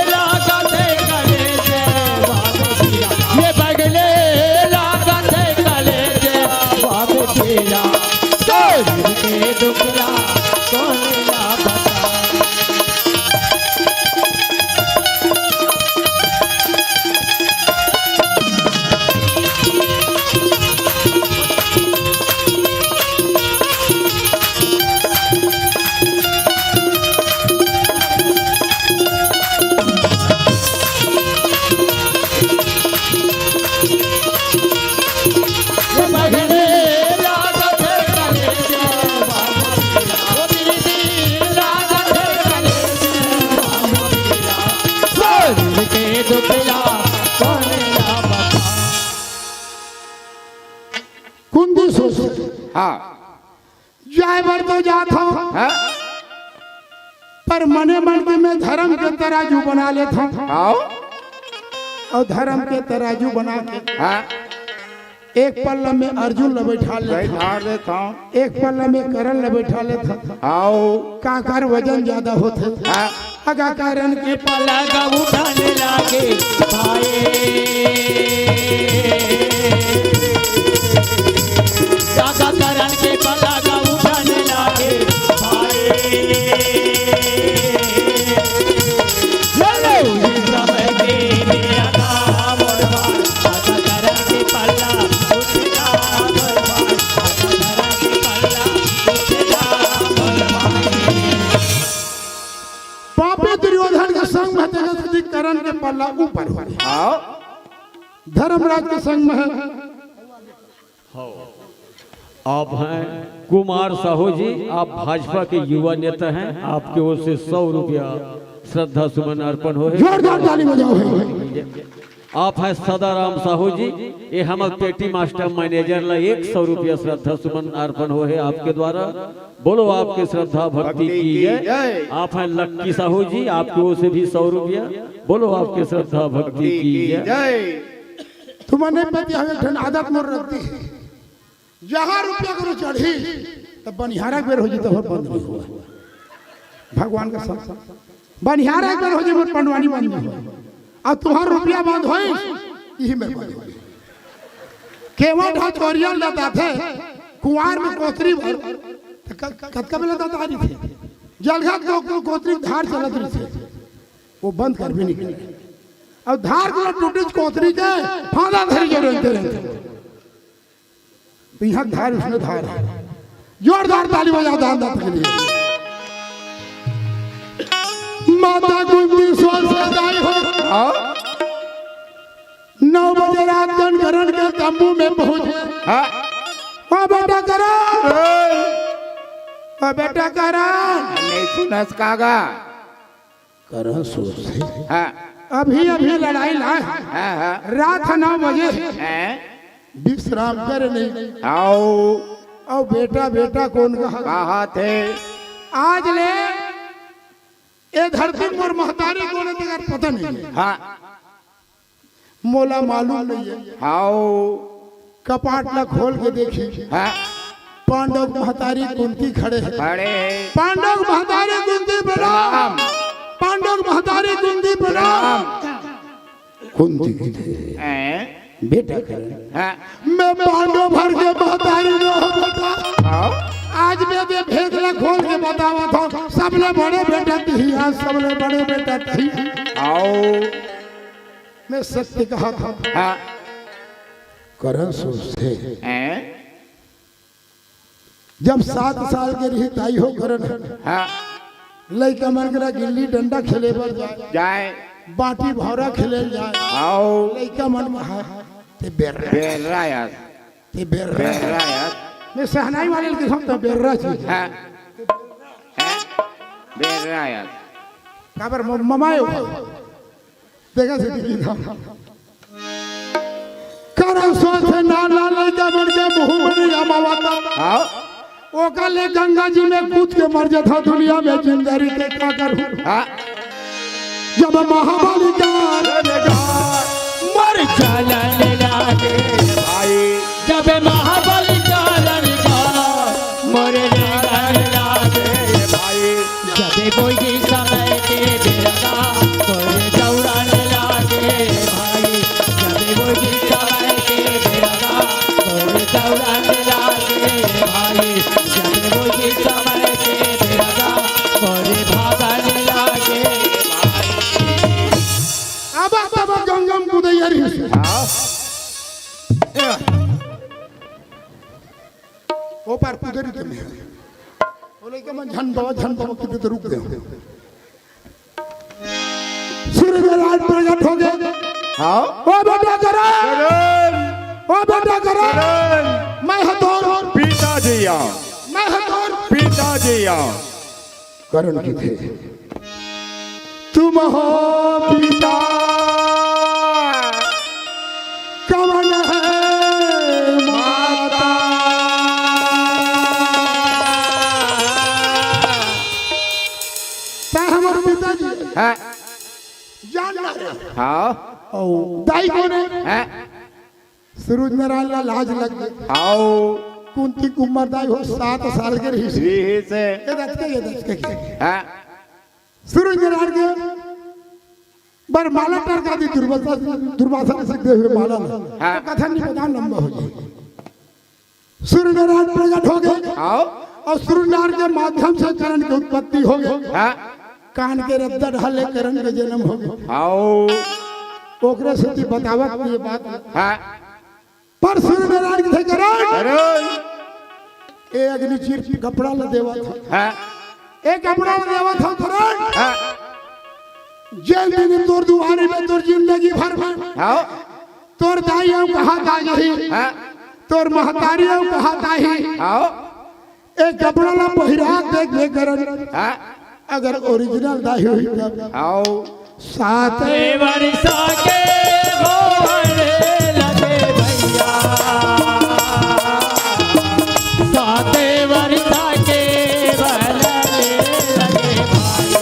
लागत हे कलेजे बाबू पीरा। ये बगले लागत हे कलेजे बाबू पीरा। के दुखला कहले बाबा। कुंती सोच, हाँ। जाए बर तो जात हंव, हाँ। पर मने मन के में धरम के तराजू बना लेत हंव। हाँ। अउ धरम के तराजू बना के हाँ। एक पल्ला में अर्जुन ल बैठा लेत हंव। बैठा लेत हंव। एक पल्ला में करण ल बैठा लेत हंव। हाँ। काकर वजन ज्यादा होथे। हाँ। अगा करण के पलग उठन लागे भाई। अगा करण के पलग उठन लागे भाई। चलो। विक्रम के अगा मोर भाई, अगा करण के पल्ला उठन लागे भाई, अगा करण के पल्ला उठन लागे भाई। पापी दुर्योधन के संग में तेरे सदी करण के पल्ला ऊपर हो गया। हाँ। धर्मराज के संग में है। आप हैं कुमार साहू जी, आप भाजपा के युवा नेता हैं, आपके ओर से सौ रुपया श्रद्धा सुमन अर्पण हो है। जोरदार ताली बजाओ है। आप हैं सदाराम साहू जी, ये हमर पेटी मास्टर मैनेजर ला एक सौ रुपया श्रद्धा सुमन अर्पण हो है आपके द्वारा। बोलो आपके श्रद्धा भक्ति की जय। आप हैं लक्की साहू जी, आपके ओर से भी सौ रुपया। बोलो आपके श्रद्धा भक्ति की जय। तुमने पति हमें ठन आदत मोर रखती है। जहाँ रुपया करो चढ़ी, तब बनिहारा के बेर हो जी, तब बंद नहीं हुआ। भगवान का सब बनिहारा एक बेर हो जी, मोर पंडवानी बंद नहीं हुआ। अब तुम्हार रुपया बंद होई, यही में बंद होई। केवट हा चोरिया ल बताथे, कुंवार में कोतरी भर, त क-, कतका बेला दादा रहिथे? जलघा के कोतरी धार चलत रहिथे, वो बंद करबे नहीं करे। अब धार के टूटिस कोतरी के फांदा धरी जो रेंगते रेंगते। तो यहाँ धार उसने धार है। जोरदार ताली बजाओ दान दाता के लिए। माता कुंती स्वस्थ सदाई हो। हाँ। नौ बजे रात कन करण के तंबू में पहुंचे। हाँ। ओ बेटा करण, ओ बेटा करण। नहीं सुनस कागा। करण सोच से। हाँ। अभी अभी लड़ाई ला। हाँ, हाँ। रात है नौ बजे। हैं? विश्राम करे नहीं। आओ। और बेटा बेटा कौन कहा? कहा थे? आज ले ए धरती मोर महतारी कोन हे तेकर पता नहीं है। हाँ। मोला मालूम नहीं है। हाओ। कपाट ला खोल के देखी। हाँ। पांडव महतारी कुंती खड़े हैं। खड़े हैं। पांडव महतारी कुंती प्रणाम। प्रणाम। पांडव महतारी कुंती प्रणाम। प्रणाम। कुंती कथे, हैं? बेटा करण। हाँ। मैं पांडव भर के महतारी नो हंव बेटा। हाँ। आज मैं ये भेद ला खोल के बतावत हंव। सबले बड़े बेटा तिही, आज सबले बड़े बेटा तिही। आओ। मैं सत्य कहत हंव। हाँ। करण सोचथे। हैं? जब सात साल के रही ताई हो करण। हाँ। लइका मन करा गिल्ली डंडा खेले बर जाए। जाए। बांटी भौंरा खेले जाए। आओ। लइका मन कहा, "ते बेर्रा।" बेर्रा यार। ते बेर्रा। बेर्रा यार। मैं सहनाई वाले के साथ तो बेर्रा चीज। हाँ। हैं? बेर्रा यार। काबर म-, ममायो। देखा से देखी था। करण सोचथे ना ना लइका मन के मुंह में नहीं आमावत। हाँ। ओकर ले गंगा जी में कूद के मर जाता दुनिया में जिंदा रही के का करूं? हाँ। जब महाबली का मर चलन लागे भाई। जब महाबली का ललकार मोरे रे गल लागे भाई। जब कोई समय के बेरा मोरे दौड़न लागे भाई। जब कोई समय के बेरा मोरे दौड़न लागे भाई। जब कोई समय के बेरा मोरे भागन लागे भाई। अब तब गंगम कुदैया रही। हाँ। ओ पार कुदरी के में। ओ लइका मन झन बाबा, झन बाबा किते तो रुक गए। सूर्य नारायण प्रकट हो गए। हाँ। ओ बेटा करण। करण। ओ बेटा करण। करण। मैं हथौर। पिताजी आओ। मैं हथौर। पिताजी आओ। करण कथे, तुम हो पिता, कवन है माता? तैं हमर पिताजी। हाँ। जान ना रे। हाँ। अउ दाई कोन हे? हाँ। सूरज नारायण ला लाज लग गई। आओ। कुंती के उमर दाई हो सात साल के रही। रही से। ये दचके, ये दचके के। हाँ। सूरज नारायण के बर माला टरका दी दुर्वासा, दुर्वासा ने सीधे हुए माला ला। हाँ। तो कथा नहीं पता लंबा हो जाए। सूर्य नारायण प्रकट हो गए। आओ। और सूर्य नारायण के माध्यम से करण की उत्पत्ति हो गई। हाँ। कान के रद्दा ढाले करण के जन्म हो गए। आओ। ओकरे सेती बतावत ये बात। हाँ। पर सूर्य नारायण कथे करण। करण। ए अग्नि चीर कपड़ा ला देवत हंव। हाँ। ए कपड़ा ला देवत हंव करण। हाँ। जेन दिन तोर दुआरी में तोर जिंदगी भर में। हाँ। तोर दाई अउ कहात आही। हाँ। तोर महतारी अउ कहात आही। हाँ। ए कपड़ा ला पहिरा देख, देख करण। हाँ। अगर original दाई होही तब। आओ। सात तेवर साके होवन लगे भैया। साते वर्षा के बनने लगे भाई।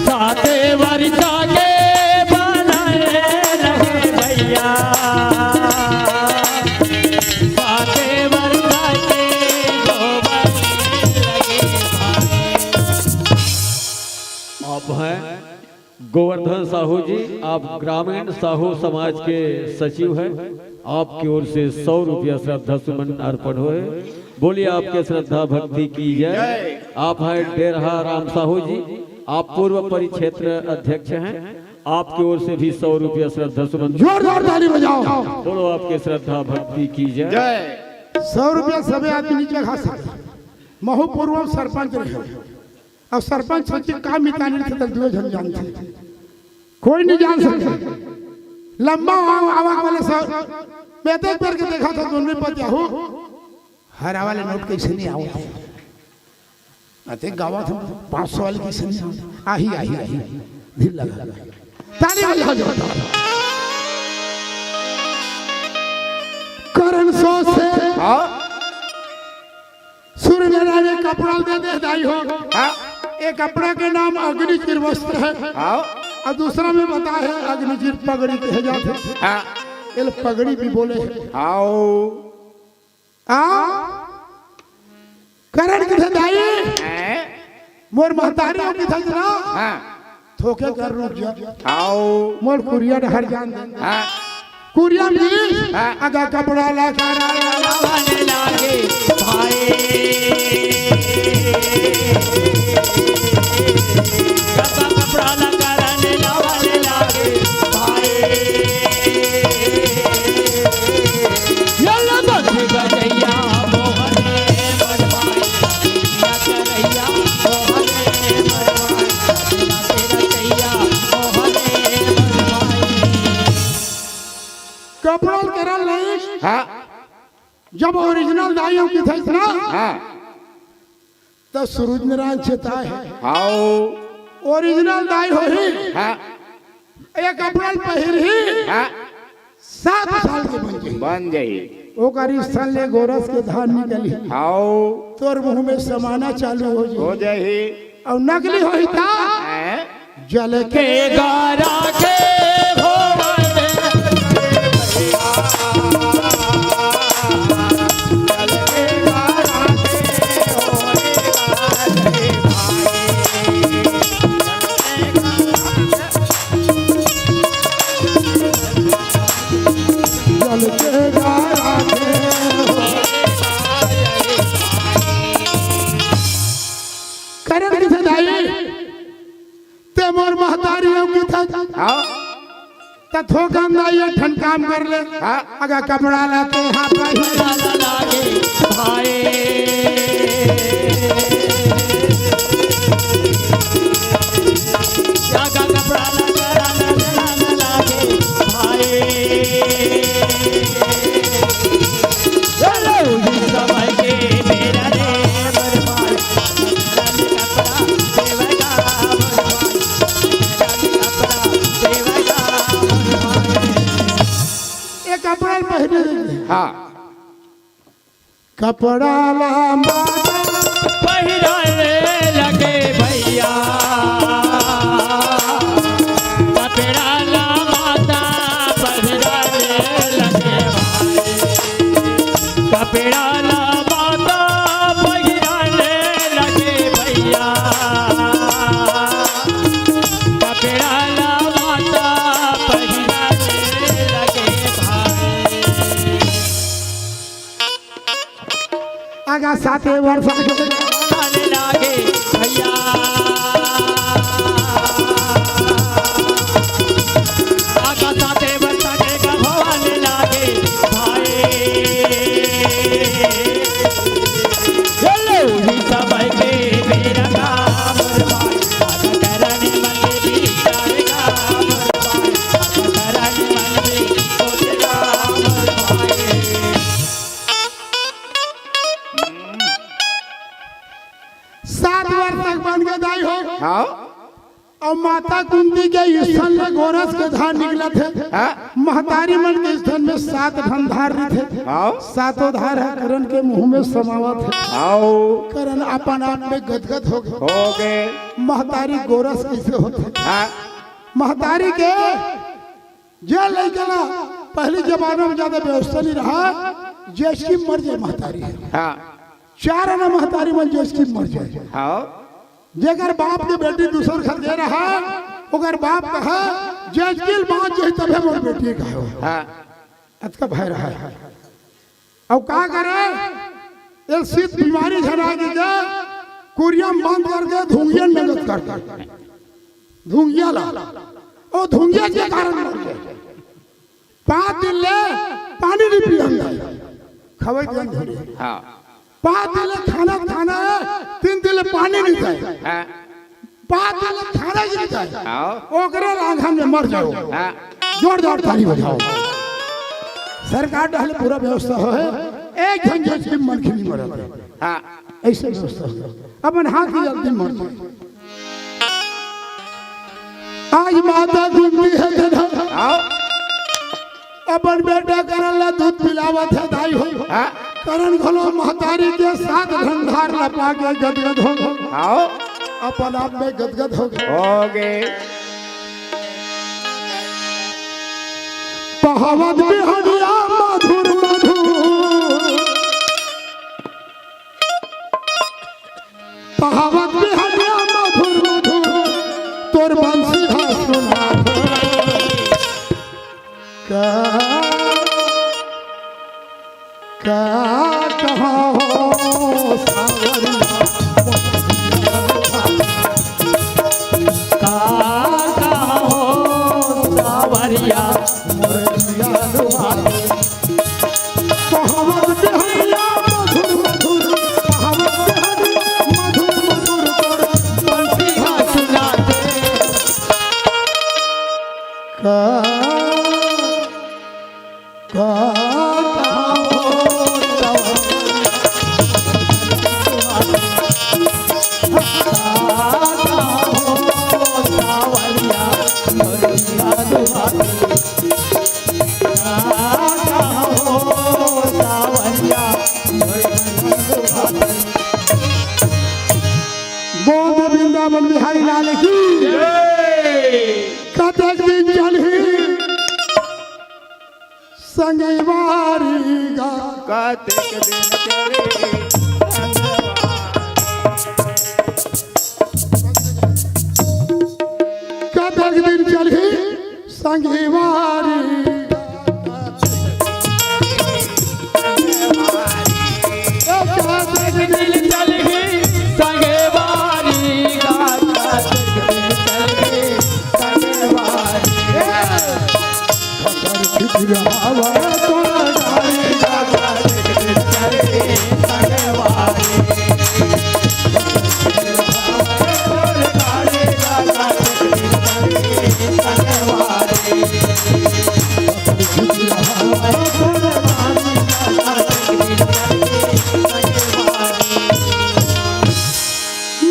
साते वर्षा के बनने लगे भैया। साते वर्षा के गोबर लगे भाई। आप हैं गोवर्धन साहू जी, आप ग्रामीण साहू समाज के सचिव हैं, आपकी ओर से सौ रुपया श्रद्धा सुमन अर्पण हुए। बोलिए, आपके श्रद्धा भक्ति की जय। आप हैं डेरहा राम साहू जी, आप पूर्व परिक्षेत्र अध्यक्ष हैं, आपकी ओर से भी सौ रुपया श्रद्धा सुमन। जोरदार ताली बजाओ। बोलो, आपके श्रद्धा भक्ति की जय। जय। सौ रुपया सबे आदमी नीचे खा सकता। महू पूर्व सरपंच रहे। अब सरपंच सच्ची का मितानी थे, तब दुए झन जानते। कोई नहीं जान सकते। लंबा आवा, आवा वाले सर, मैं तो एक बार के देखा था, दोनों पद जाहू। हरा वाले नोट कैसे नहीं आओ? अते गावा था, पाँच सौ वाले कैसे नहीं आओ? आही, आही, आही। धीर लगा। ताली बजाओ जोरदार। करण सो से हाँ। सूर्य नारायण एक कपड़ा दे दे दाई हो। हाँ। एक कपड़ा के नाम अग्निचिर वस्त्र है। हाँ। और दूसरा में बता है अग्निचिर पगड़ी कहे जाते। हाँ। ये पगड़ी भी बोले। हाँ। आ? करण किथे दाई? हैं? मोर महतारी हो किथे ना? हाँ। थोके कर रुक जा। आओ। मोर कुरिया डहर जान दे। हाँ। कुरिया मिली? हाँ। अगा कपड़ा ला करा लावाने लागे भाई। अगा कपड़ा ला कराने लावाने लागे भाई। कपड़ा ल करा लइस। हाँ। जब ओरिजिनल दाई हो किथे ना, हाँ। त सूरज नारायण चेताए हे। हाओ। ओरिजिनल दाई होही। हाँ। एक कपड़ा ल पहिरही। हाँ। सात साल के बन जाही। बन जाही। ओकर स्तन ले गोरस के धार निकलही। हाओ। तोर मुंह में समाना चालू हो जाही। हो जाही। अउ नकली होही त हैं? जल के गारा के भोर में। जल के गारा के करण किथे दाई, ते मोर महतारी हो किथे। हाँ। त थोकन दाई एक ठन काम कर ले। हाँ। अगा कपड़ा ला के हाँ पहिरा ला लागे भाई। अगा कपड़ा ला के हाँ पहिरा ला लागे भाई। चलो, ये सब है के मेरा रे बरबाद। कपड़ा देवेगा बरबाद। ये कपड़ा ल पहिरे। हाँ। कपड़ा ला माता पहिराए लगे भैया। कपड़ा ला माता पहिराए लगे भाई। कपड़ा ला माता पहिराए लगे भैया। कपड़ा ला माता पहिराए लगे भाई। आगा साते वर्ष आगे लागे भैया। आगा साते वर्ष आगे का भवाने लागे भाई। चलो ही सब के मेरा काम भाई। आगा करण मन भी जाएगा भाई। आगा करण मन भी सोचेगा भाई। सात वर्ष तक बन के दाई हो। हाँ। अउ माता कुंती के स्तन ले गोरस के धार निकलत हे। हाँ। महतारी मन के स्तन में सात ठन धार रहिथे। हाँ। सातों धार ह करण के मुंह में समावत हे। हाँ। करण अपन आप में गदगद हो गे। हो गे। महतारी गोरस कइसे होथे? हाँ। महतारी के जे लइका ला, पहली जमाना में ज्यादा व्यवस्था नहीं रहा, जइसे कि मर जाए महतारी। हाँ। चार आना महतारी मन जइसे कि मर जाए। हाँ। जेकर बाप के बेटी दूसर घर दे रहा, ओकर बाप कहा, "जइसे कि बाँच जाही तभे मोर बेटी कहा।" हाँ। अतका भय रहा। अब का करे? एल शीत बीमारी झन आगे के, कुरिया म बंद करके धुंगियन में गत कर दे। धुंगिया ला, ओ धुंगिया के कारण मर गे। पाँच दिन ले पानी नहीं पियन दे, खवई दियन धुंगिया। हाँ। पाँच दिन ले खाना खाना है, तीन दिन ले पानी नहीं खाए। हाँ। पाँच दिन ले खाना नहीं खाए। हाँ। ओकरे लांघन में मर जाओ। हाँ। जोरदार ताली बजाओ। सरकार डहले पूरा व्यवस्था हो है, एक झन जे मनखे नहीं मरत। हाँ। ऐसे व्यवस्था हो। अपन हाथ ही जल्दी मर जाए। आज माता गुंदी है धन। हाँ। अपन बेटा करन ला दूध पिलावत है दाई हो। हाँ। करन घलो महतारी के साथ ढंढार ला पाके गदगद हो। हाँ। अपन आप में गदगद हो गए। हो गए। पहावत बिहनिया मधुर मधुर। पहावत बिहनिया मधुर मधुर। तोर बंसी हा सुना। का, का कहा हो सावरिया, का कहा हो सावरिया, मोर जिया दुआ। पहावत बिहनिया मधुर मधुर, पहावत बिहनिया मधुर मधुर, तोर बंसी हा सुनाते। का बोल दे वृंदावन बिहारी लाल की। जय। कतक दिन चलही संगवारी गा। कतक दिन चलही संगवारी। कतक दिन चलही संगवारी। कतक दिन चलही संगवारी गा। कतक दिन चलही संगवारी।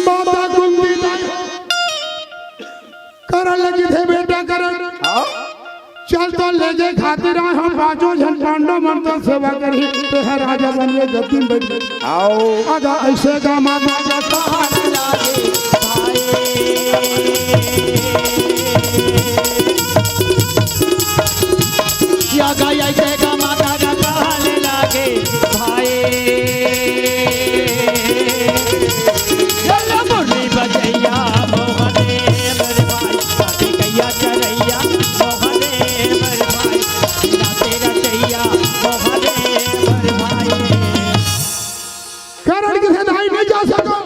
माता कुंती करन लगी थे बेटा करन। हाँ। चल तो लेगे खातिर आए हम पांचों झन पांडव मन तो सेवा करही, ते ह राजा बन ले गद्दी में बैठ। आओ। आजा ऐसे का माता का सहारा लागे भाई। या गा ऐसे का माता का सहारा लागे भाई। चल मुरली बजैया मोहने मेरे भाई। करण के सेनाई नहीं जा सको।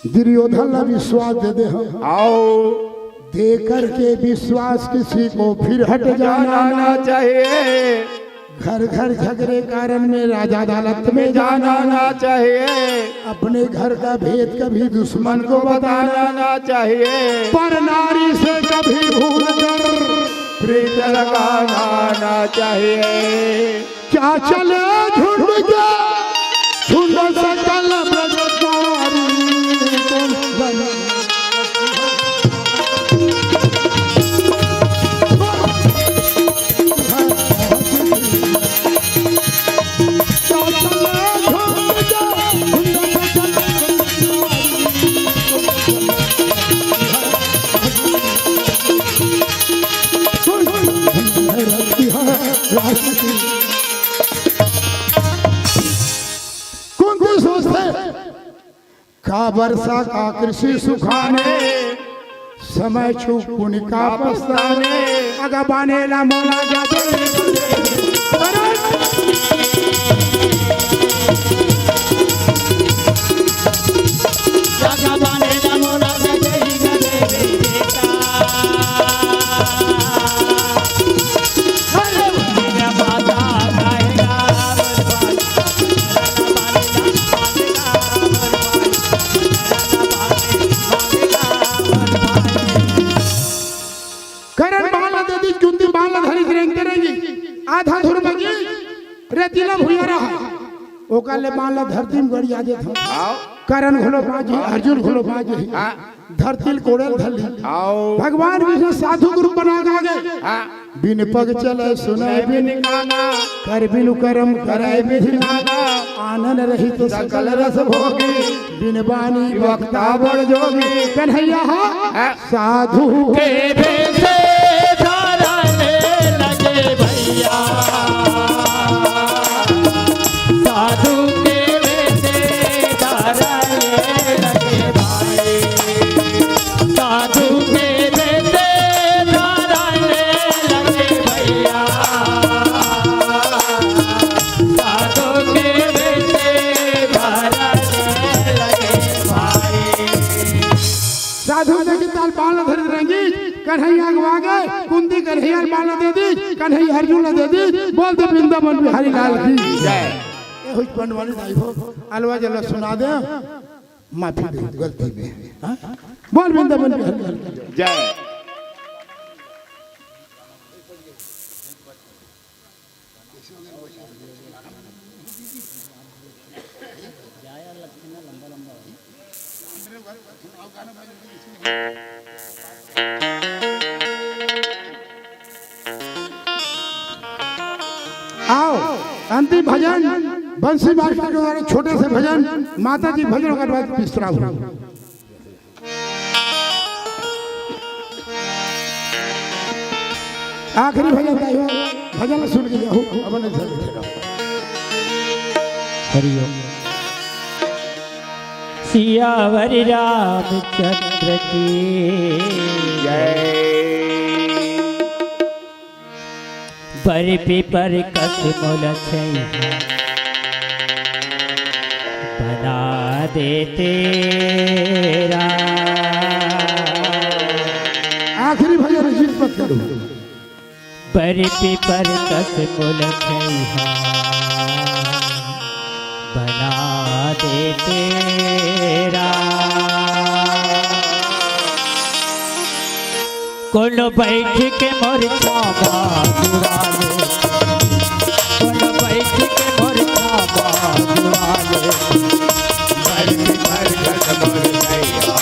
दुर्योधन ला विश्वास दे दे हम। आओ। दे करके विश्वास किसी को फिर हट जाना ना चाहिए। घर घर झगड़े कारण में राजा अदालत में जाना ना चाहिए। अपने घर का भेद कभी दुश्मन को बताना ना चाहिए। पर नारी से कभी भूल कर प्रीत लगाना ना चाहिए। क्या चले झुंड के झुंड सकल ब्रजकारी। कुंती सोचथे, का बरसा का कृषि सुखाने, समय चूक पुनि का पछताने। अगा बाने ला मोला जादे। अरे! करन बांध ल दे दिस, कुंती बांध ल धरिस, रेंगते रेंगी आधा धुर म गिस, रेतीला भुइयां रहा। ओकर ले बांध ल धरती म गड़िया देत हंव। आओ। करन घलो बांच गे, अर्जुन घलो बांच गे। हाँ। धरती ल कोड़े ल धर लिस। आओ। भगवान विष्णु साधु के रूप बना के आ गे। हाँ। बिन पग चले सुने बिन काना, कर बिनु करम करे विधि नाना। आनन रहित सकल रस भोगी, बिन बानी वक्ता बड़ जोगी। कन्हैया हा हाँ। साधु के भेष धरने लगे भैया, साधु के भेष धरने लगे भाई, साधु के भेष धरने लगे भैया, साधु के भेष धरने लगे भाई। साधु देखे ताल बांध ल धरे रेंगिस, कन्हैया अगवा गे, कुंती कन्हैया ल बांध ल दे दिस, कन्हैया अर्जुन ल दे दिस। बोल दे वृंदावन बिहारी लाल की जय। ए होइस पंडवानी दाई हो, अलवा जला सुना दे, माफी दे गलती में। हाँ? बोल वृंदावन बिहारी लाल की जय। आओ, अंतिम भजन, बंसी मास्टर के द्वारा छोटे से भजन, माता जी भजन, ओकर बाद विश्राम हो। आखिरी भजन गाइयो, भजन सुन के जाओ, अब नहीं सुन के जाओ। हरि ओम। सियावर रामचंद्र की जय। बरपी पर कस मोला छैया बना दे तेरा। आखिरी भजन है, जिद मत करो। बरपी पर कस मोला छैया बना दे तेरा। कोनो बैठ के मोर छाबा जुड़ा ले, कोनो बैठ के मोर छाबा जुड़ा ले। बरपी पर कस मोला छैया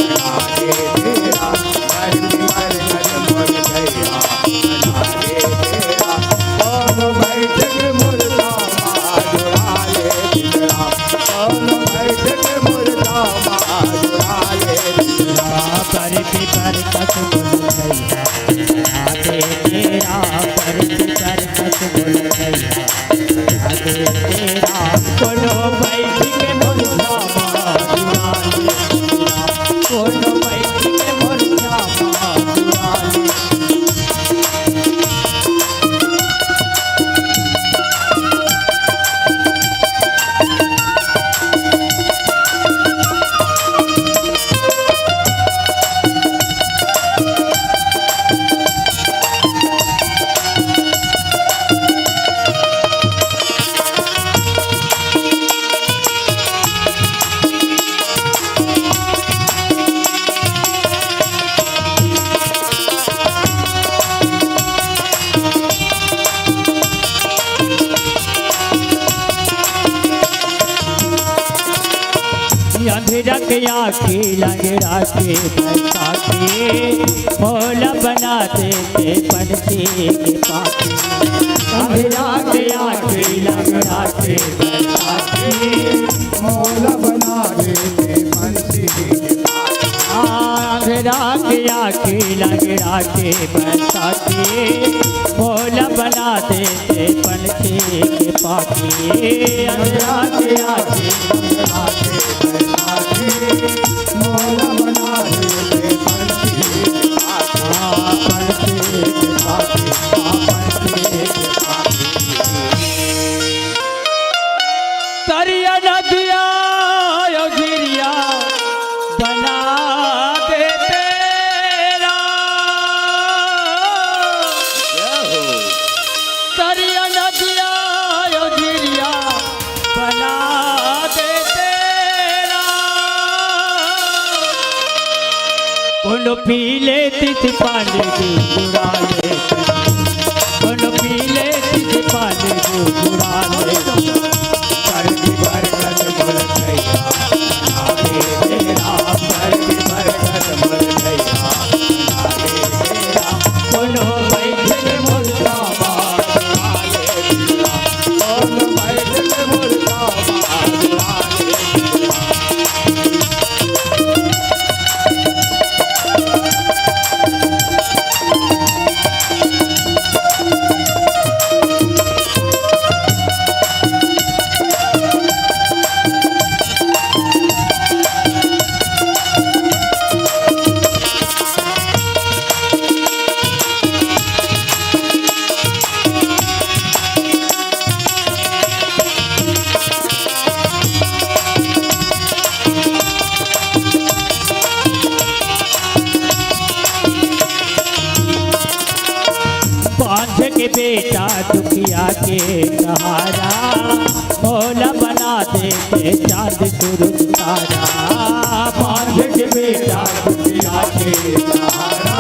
बना दे तेरा, बरपी पर कस मोला छैया बना दे तेरा। कोनो बैठ के मोर छाबा जुड़ा ले तेरा, कोनो बैठ के मोर छाबा जुड़ा ले तेरा। बरपी पर कस मोला छैया बना दे तेरा, बरपी पर कस मोला छैया बना दे तेरा। कोनो बैठ के मोर छाबा जुड़ा ले तेरा, कोनो बैठ के मोर छाबा जुड़ा ले। अंधेरा के आँखी, लंगड़ा के बैसाखी, भोला बना दे के पंछी के पाखी। अंधेरा के आँखी, लंगड़ा के बैसाखी, भोला बना दे के पंछी के पाखी। हाँ, अंधेरा के आँखी, लंगड़ा के बैसाखी, भोला बना दे के पंछी के पाखी। अंधेरा के आँखी, लंगड़ा के बैसाखी, भोला बना दे के पंछी के पाखी। हाँ, पंछी के पाखी, हाँ, पंछी के पाखी। कोनो पीले तित पानी गुड़गुड़ा ले, कोनो पीले तित पानी गुड़गुड़ा ले। परती बरगद मोर छैया, आगे बेरा, परती बरगद मोर छैया, आगे बेरा। कोनो बैठे मोर सामा, कोनो बैठे मोर सामा। बांझ के बेटा दुखिया के सहारा, मोला बना दे के चांद सूरज तारा। बांझ के बेटा दुखिया के सहारा,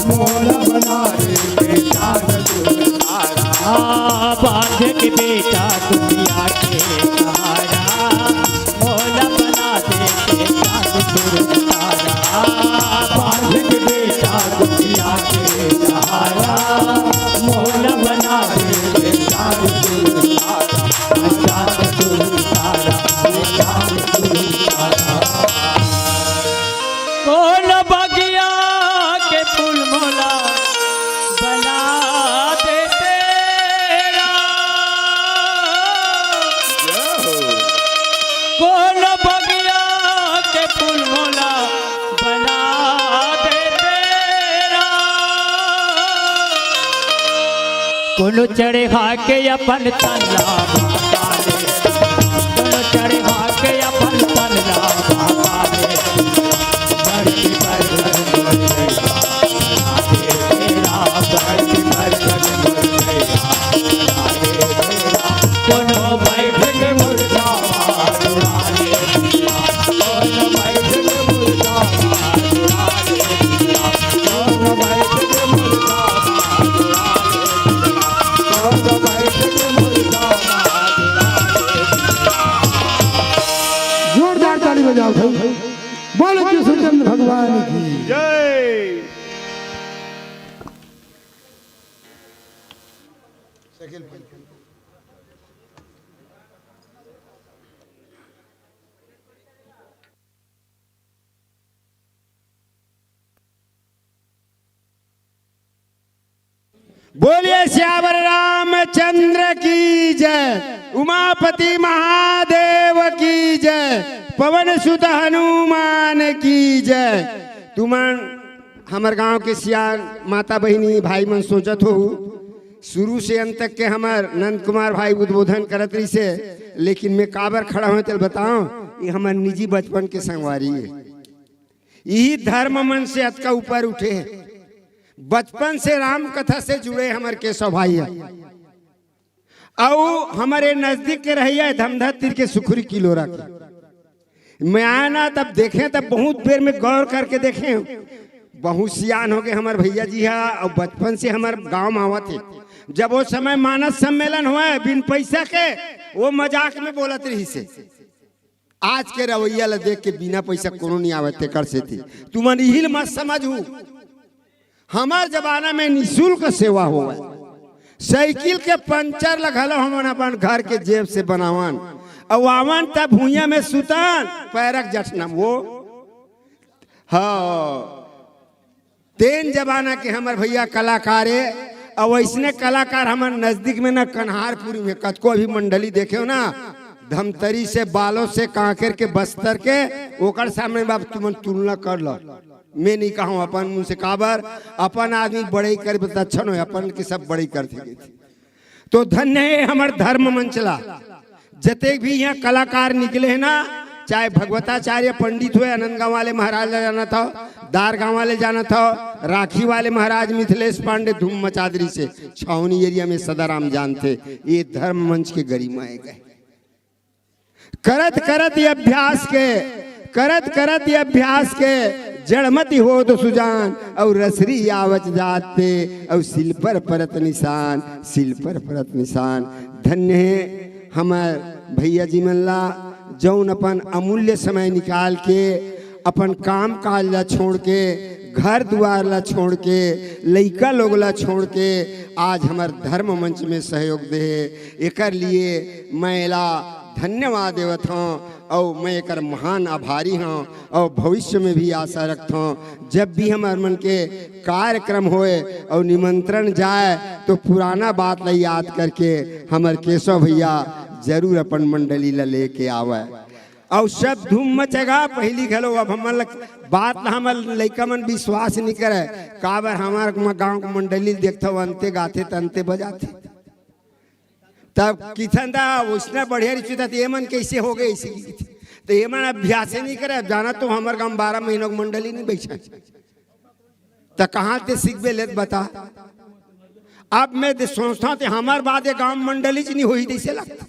मोला बना दे के चांद सूरज तारा। बांझ के बेटा दुखिया के सहारा, मोला बना दे के चांद सूरज तारा। बांझ के बेटा दुखिया के सहारा, मोला बना दे के चांद सूरज तारा। चांद सूरज तारा, चांद सूरज तारा। कोन बगिया के फूल मोला बना दे तेरा। कोन बगिया के फूल मोला बना दे तेरा। कोनो चढ़ा के अपन तन ला बता दे, कोनो चढ़ा के अपन तन ला बता दे। धरती पर जोरदार ताली बजाओ भाई। बोलो कृष्णचंद्र भगवान की जय। बोलिए सियावर रामचंद्र की जय, उमापति महादेव की जय, पवन सुत हनुमान की जय। तुमन हमर गांव के सियान माता बहिनी भाई मन सोचत हो, शुरू से अंत तक के हमर नंद कुमार भाई उद्बोधन करत रहिसे, लेकिन मैं काबर खड़ा हों तेल बताओ, ये हमर निजी बचपन के संगवारी है। यही धर्म मन से अतका ऊपर उठे हैं। बचपन से राम कथा से जुड़े हमर केशव भाई है। अउ हमरे नजदीक के रहइया है धमधा तीर के सुखरी किलोरा के। मैं आया ना तब देखे, तब बहुत बेर में गौर करके देखे। बहुत सियान हो गए हमर भैया जी हा, अउ बचपन से हमर गांव में आवत है। जब वो समय मानस सम्मेलन होय बिन पैसा के, वो मजाक में बोलत रहिसे। आज के रवैया ला देख के बिना पैसा कोनो नहीं आवत, तेकर सेती तुमन इहिल मत समझू। हमर जमाना में निशुल्क सेवा होवय, साइकिल के पंचर ला घलो हमन अपन घर के जेब से बनावन, अउ आवन त भुइयां में सुतन, पैरक जठनम वो। हाँ, तेन जमाना के हमर भैया कलाकार ए, अउ वैसने कलाकार हमर नजदीक में ना कन्हारपुरी में कतको अभी मंडली देखे हो ना, धमतरी से, बालोद से, कांकेर के, बस्तर के, ओकर सामने बाप तुमन तुलना कर लो। मैं नहीं कहूँ अपन मुंह से काबर, अपन आदमी बड़ई करे त अच्छा नो, अपन के सब बड़ई करथे। तो धन्य है हमर धर्म मंच ला, जतेक भी यहाँ कलाकार निकले हैं ना, चाहे भगवताचार्य पंडित हुए, आनंद गांव वाले महाराज ला जानत हो, दार गांव वाले जानत हो, राखी वाले महाराज मिथिलेश पांडे धूम मचा दरी से, छावनी एरिया में सदाराम जानते, ये धर्म मंच के गरिमा है गए। करत करत ये अभ्यास के, करत करत ये अभ्यास के, जड़मति होत सुजान, अउ रसरी आवत जात ते, अउ सिल पर परत निसान, सिल पर परत निसान। धन्य हे हमर भैया जी मन ला, जौन अपन अमूल्य समय निकाल के, अपन काम काज ला छोड़ के, घर दुआर ला छोड़ के, लइका लोग ला छोड़ के, आज हमर धर्म मंच में सहयोग दे हे। एकर लिए मैं एला धन्यवाद देवत हौं, अउ मैं एकर महान आभारी हौं, अउ भविष्य में भी आशा रखत हौं, जब भी हमर मन के कार्यक्रम होए अउ निमंत्रण जाए, तो पुराना बात ला याद करके हमर केशव भैया जरूर अपन मंडली ला लेके आवय। अउ सब धूम मचेगा, पहिली घलो। अब हमन ल-, बात ला हमर लइका मन विश्वास नइ करय, काबर हमर म-, गांव के मंडली ल देखथव, अंते गाथे त अंते बजाथे। तब किथन दा उसने बढ़िया रिचु था, त ये मन कैसे हो गए इसी की? त ये मन अभ्यास ही नहीं करे। अब जाना तो हमर गांव बारह महीनों की मंडली नहीं बैठा, त कहाँ ते सीखबे लेत बता। अब मैं दे-, सोचता हूँ, हमर बात ये गांव मंडली च नहीं होही, तैसे लगता।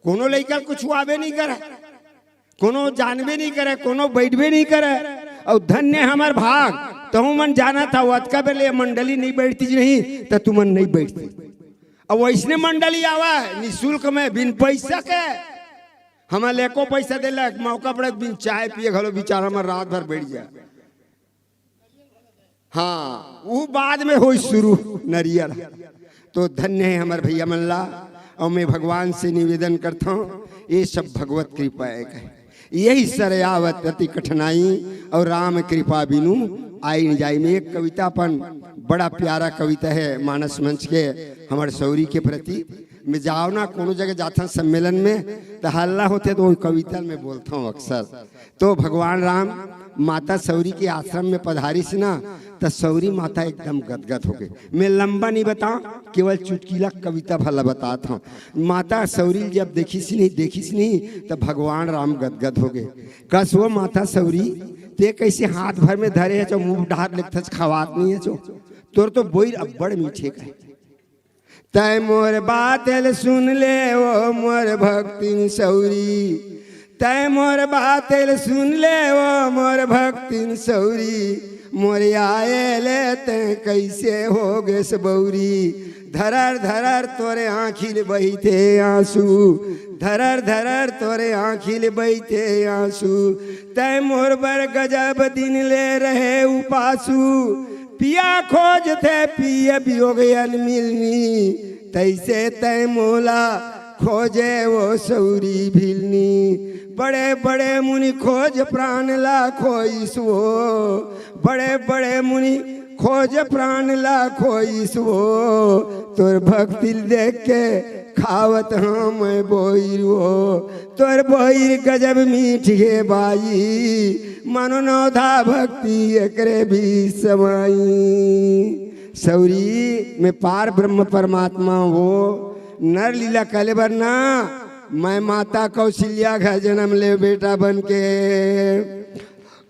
कोनो लइका कुछ आवे नहीं करे, कोनो जानबे नहीं करे, कोनो बैठबे नहीं करे। अउ धन्य हमर भाग, तहु मन जाना था, वो अतका बेर ले मंडली नहीं बैठती जी नहीं, त तुमन नहीं बैठती। अब वैसने मंडली आवा है, निशुल्क में, बिन पैसा के। हमन ल एको पैसा देला, मौका पड़े, बिन चाय पिए घलो बेचारा मन रात भर बैठ जाए। हाँ, वो बाद में होई शुरू नरियर। तो धन्य है हमर भैया मन ला, अउ मैं भगवान से निवेदन करता हूँ, ये सब भगवत कृपा है कहे। यही सर आवत अति कठिनाई, अउ राम कृपा बिनु आई न जाई। में एक कविता अपन, बड़ा प्यारा कविता है, मानस मंच के हमर सौरी के प्रति। में जाओ ना, कोनो जगह जाथन सम्मेलन में, त हल्ला होथे, त वो कविता में बोलता हूँ अक्सर। तो भगवान राम माता सौरी के आश्रम में पधारिस ना, त सौरी माता एकदम गदगद हो गए। मैं लंबा नहीं बताऊं, केवल चुटकीला कविता भला बतात हूँ। माता सौरी जब देखिस नहीं, देखिस नहीं, त भगवान राम गदगद हो गए। कस वो माता सौरी, ते कैसे हाथ भर में धरे है, जो मुंह डार लेथस, खवात नहीं है जो। तोर तो बोइर अब्बड़ मीठे कहे। तै मोर बात ल सुन ले ओ मोर भक्तिन सौरी, तै मोर बात ल सुन ले ओ मोर भक्तिन सौरी, मोर आए ले तै कैसे हो गेस बौरी। धरर धरर तोरे आँखी ले बहिथे आंसू, धरर धरर तोरे आँखी ले बहिथे आंसू। तै मोर बर गजब दिन ले रहे उपासू, पिया खोजथे पिया वियोग अन मिलनी, तैसे तै मोला खोजे वो सौरी भिलनी। बड़े बड़े मुनि खोज प्राण ला खोइस वो, बड़े बड़े मुनि खोज प्राण ला खोइस वो। तोर भक्ति ल देख के खावत हौं मैं बोइर वो, तोर बोइर गजब मीठ हे बाई, मानो नौधा भक्ति एकरे बीच समाई। सौरी में पार ब्रह्म परमात्मा वो, नर लीला कले बर ना, मैं माता कौशल्या घर जन्म ले बेटा बन के।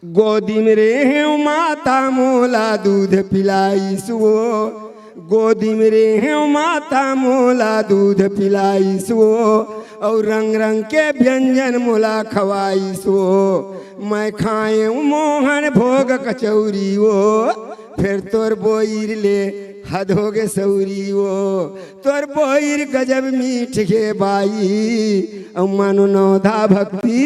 गोदी में रेहेव माता मोला दूध पिलाइस वो, गोदी में रेहेव माता मोला दूध पिलाइस वो, अउ रंग रंग के व्यंजन मोला खवाइस वो। मैं खाएव मोहन भोग कचौरी वो, फेर तोर बोइर ले हद होगे सौरी वो। तोर बोइर गजब मीठ हे बाई, अउ मानो नौधा भक्ति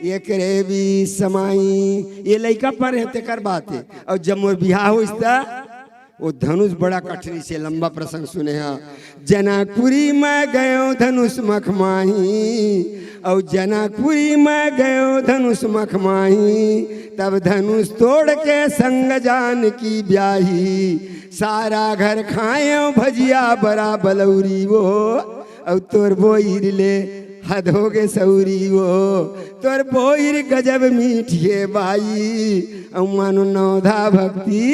एकरे बीच समाई। ये लइका पर हे, तेकर बात हे। अउ जब मोर बिहाव होइस त वो धनुष बड़ा कठिन से लंबा प्रसंग सुने हा। जनकपुरी मैं गयो धनुष मखमाही, अउ जनकपुरी मैं गयो धनुष मखमाही, तब धनुष तोड़ के संग जानकी ब्याही। सारा घर खायो भजिया बरा बलौरी वो, अउ तोर बोइर ले हद होगे सौरी वो। तोर बोइर गजब मीठ हे बाई, अउ मानो नौधा भक्ति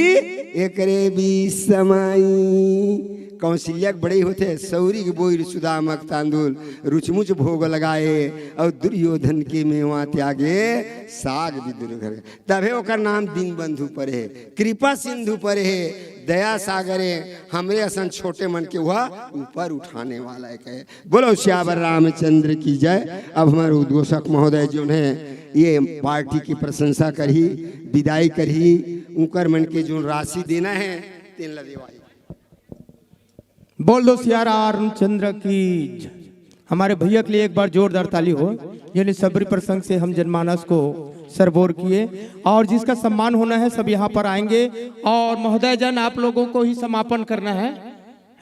एकरे बीच समाई। कौशल्या के बड़ई होथे, सौरी के बोइर सुदामा के तांदुल, रुचमुच भोग लगाए, अउ दुर्योधन के मेवा त्यागे, साग विदुर घर। तभे ओकर नाम दीनबंधु परे हे, कृपा सिंधु परे हे, दया सागर हे। हमरे असन छोटे मन के वह ऊपर उठाने वाला हे कहे। बोलो सियावर रामचंद्र की जय। अब हमर उद्घोषक महोदय जोन हे ये पार्टी की प्रशंसा करही। विदाई करही, उकर मन के जोन राशि देना है, तेन ला देवाही। बोल दो सिया रामचंद्र की जय। हमारे भैया के लिए एक बार जोरदार ताली हो, यानी सभी प्रसंग से हम जनमानस को सरबोर किए, और जिसका सम्मान होना है, सब यहाँ पर आएंगे। और महोदय जन, आप लोगों को ही समापन करना है,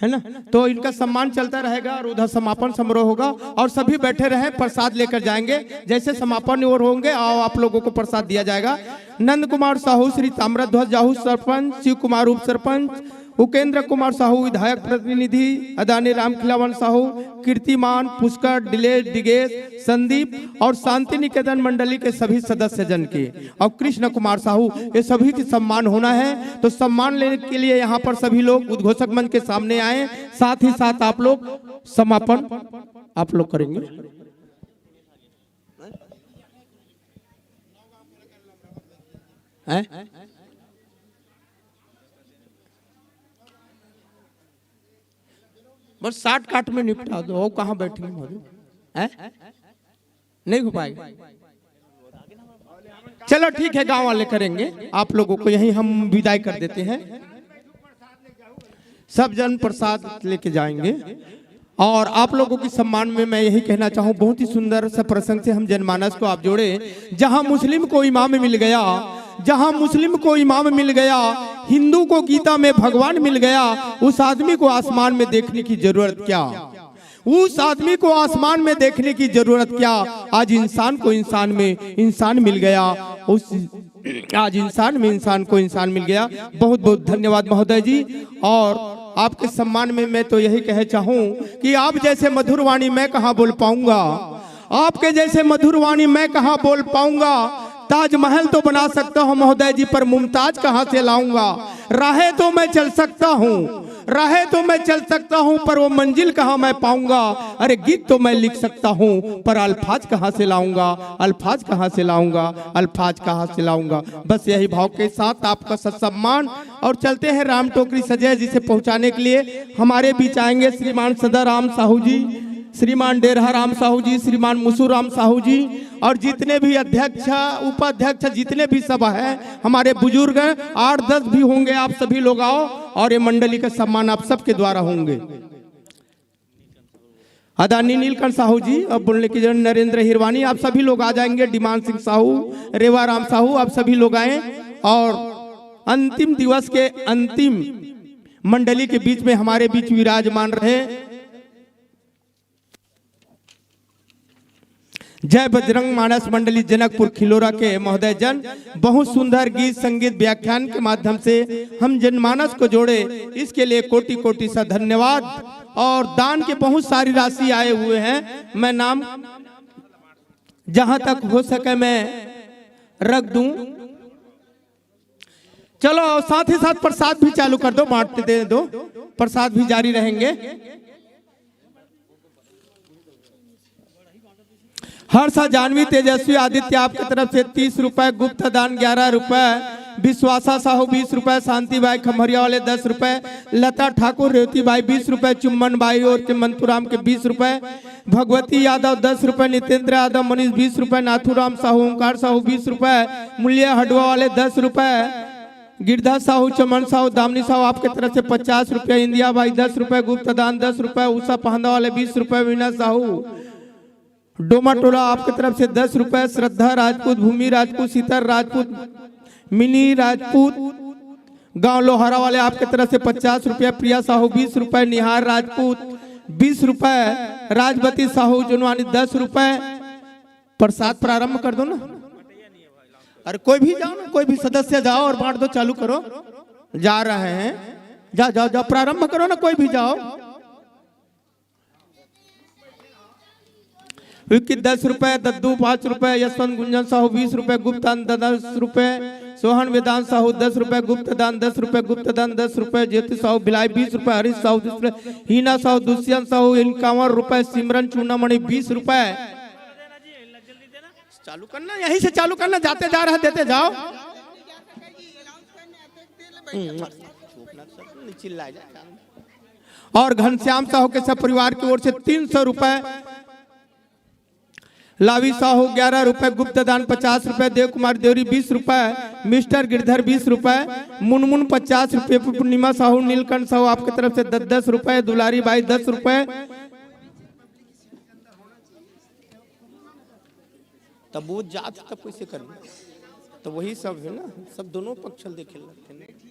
है ना? तो इनका सम्मान चलता रहेगा और उधर समापन समारोह होगा, और सभी बैठे रहें, प्रसाद लेकर जाएंगे। जैसे समापन और होंगे, आओ, आप लोगों को प्रसाद दिया जाएगा। नंद कुमार साहू, श्री ताम्रध्वज साहू, सरपंच, शिव कुमार उप सरपंच, उकेंद्र कुमार साहू, विधायक प्रतिनिधि, अदानी रामखिलावन साहू, कीर्तिमान, पुष्कर, डिलेश, डिगेश, संदीप और शांति निकेतन मंडली के सभी सदस्य जन के, और कृष्ण कुमार साहू, ये सभी के सम्मान होना है। तो सम्मान लेने के लिए यहाँ पर सभी लोग उद्घोषक मंच के सामने आए, साथ ही साथ आप लोग समापन आप लोग करेंगे। हैं? बस शॉर्टकट में निपटा दो। वो कहाँ बैठे हैं मौजूद? हैं? नहीं हो पाएगा। चलो ठीक है, गांव वाले करेंगे, आप लोगों को यहीं हम विदाई कर देते हैं। सब जन प्रसाद लेके जाएंगे। और आप लोगों के सम्मान में मैं यही कहना चाहूँ, बहुत ही सुंदर सा प्रसंग से हम जनमानस को आप जोड़े। जहाँ मुस्लिम को इमाम मिल गया, जहाँ मुस्लिम को इमाम मिल गया, हिंदू को गीता में भगवान मिल गया, उस आदमी को आसमान में देखने की जरूरत क्या? उस आदमी को आसमान में देखने की जरूरत क्या? आज इंसान को इंसान में इंसान मिल गया, उस आज इंसान में इंसान को इंसान मिल गया। बहुत बहुत धन्यवाद महोदय जी। और आपके सम्मान में मैं तो यही कह चाहूँ कि आप जैसे मधुरवाणी मैं कहाँ बोल पाऊंगा, आपके जैसे मधुरवाणी मैं कहाँ बोल पाऊंगा। ताजमहल तो बना सकता हूँ महोदय जी, पर मुमताज कहाँ से लाऊंगा? राहें तो मैं चल सकता हूँ, राहें तो मैं चल सकता हूँ, पर वो मंजिल कहाँ मैं पाऊंगा? अरे, गीत तो मैं लिख सकता हूँ, पर अल्फाज कहाँ से लाऊंगा? अल्फाज कहाँ से लाऊंगा? अल्फाज कहाँ से लाऊंगा? बस यही भाव के साथ आपका सत सम्मान। और चलते हैं राम टोकरी सजय जी से पहुंचाने के लिए। हमारे बीच आएंगे श्रीमान सदाराम साहू जी, श्रीमान डेरहा राम साहू जी, श्रीमान मुसू राम साहू जी, और जितने भी अध्यक्ष, उपाध्यक्ष, जितने भी सब हैं, हमारे बुजुर्ग हैं, आठ दस भी होंगे, आप सभी लोग आओ और ये मंडली का सम्मान आप सबके द्वारा होंगे। आदरणीय नीलकंठ साहू जी, अब बोलने की जरूरत, नरेंद्र हिरवानी, आप सभी लोग आ जाएंगे, डिमान सिंह साहू, रेवा राम साहू, आप सभी लोग आए। और अंतिम दिवस के अंतिम मंडली के बीच में हमारे बीच विराजमान रहे जय बजरंग मानस मंडली जनकपुर खिलोरा के महोदय जन, बहुत सुंदर गीत संगीत व्याख्यान के माध्यम से हम जनमानस को जोड़े, इसके लिए कोटि कोटि सा धन्यवाद। और दान के बहुत सारी राशि आए हुए हैं, मैं नाम जहां तक हो सके मैं रख दूं। चलो, साथ ही साथ प्रसाद भी चालू कर दो, बांटते दे दो, प्रसाद भी जारी रहेंगे। हर्षा, जानवी, तेजस्वी, आदित्य आपके तरफ से तीस रुपए, गुप्त दान ग्यारह रुपए, विश्वासा साहू बीस रुपए, शांति बाई खम्हरिया वाले दस रुपए, लता ठाकुर, रेवती बाई बीस रुपए, चुम्बन बाई और के मंतुराम के बीस रुपए, भगवती यादव दस रुपए, नितेंद्र यादव, मनीष बीस रुपए, नाथुराम साहू, ओंकार साहू बीस रुपए, मूल्य हडवा वाले दस रुपए, गिरधा साहू, चमन साहू, दामिनी साहू आपके तरफ से पचास रुपया, इंदिया बाई दस रुपया, गुप्त दान दस रुपया, उषा पहंदा वाले बीस रुपया, वीना साहू डोमा टोला आपके तरफ से दस रुपया, श्रद्धा राजपूत, भूमि राजपूत, सीता राजपूत, मिनी राजपूत, गांव लोहारा वाले आपके तरफ से पचास रुपया, प्रिया साहू बीस रुपया, निहार राजपूत बीस रुपया, राजवती साहू जुनवानी दस रुपया। प्रसाद प्रारंभ कर दो ना। अरे कोई भी जाओ ना, कोई भी सदस्य जाओ और बांट दो, चालू करो। जा रहे हैं, जा, जाओ, जाओ, प्रारंभ करो ना, कोई भी जाओ। विक्की दस रुपए, दद्दू पाँच रुपए, यशवंत गुंजन साहू बीस रुपए, गुप्तान दस रुपए, सोहन वेदांत साहू दस रुपए, गुप्त दान दस रुपए, गुप्त दान दस रुपए, ज्योति साहू भिलाई बीस रुपए, हरीश साहू दस रुपए, हीना साहू, दुष्यंत साहू इक्यावन रुपए, सिमरन चूनामणि बीस रुपए। चालू करना, यहीं से चालू करना, जाते जा रहे देते जाओ। हम्म, चिल्लाए जा। और घनश्याम साहू के सब परिवार की ओर से तीन सौ रुपए, लावी साहू ग्यारह रुपए, गुप्ता दान पचास रुपए, देव कुमार देवरी बीस रुपए, मिस्टर गिरधर बीस रुपए, मुनमुन पचास रुपए, पूर्णिमा साहू, नीलकंठ साहू आपके तरफ से दस दस रुपए, दुलारी बाई दस रुपए। तब वो जात तब कैसे करबे? तो वही सब है ना, सब दोनों पक्ष ल देखे लगते हैं।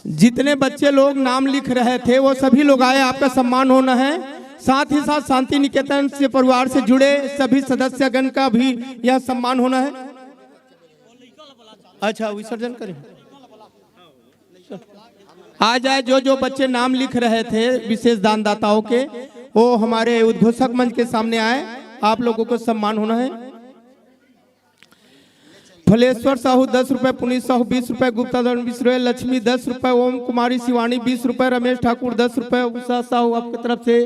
जितने बच्चे लोग नाम लिख रहे थे, वो सभी लोग आए, आपका सम्मान होना है। साथ ही साथ शांति निकेतन से, परिवार से जुड़े सभी सदस्यगण का भी यह सम्मान होना है। अच्छा, विसर्जन करें। आ जाए, जो जो बच्चे नाम लिख रहे थे विशेष दानदाताओं के, वो हमारे उद्घोषक मंच के सामने आए, आप लोगों को सम्मान होना है। फलेश्वर साहू दस रुपए, पुनीत साहू बीस रुपए, गुप्ता दान बीस रुपए, लक्ष्मी दस रुपए, ओम कुमारी शिवानी बीस रुपए, रमेश ठाकुर दस रुपए, उषा साहू आपके तरफ से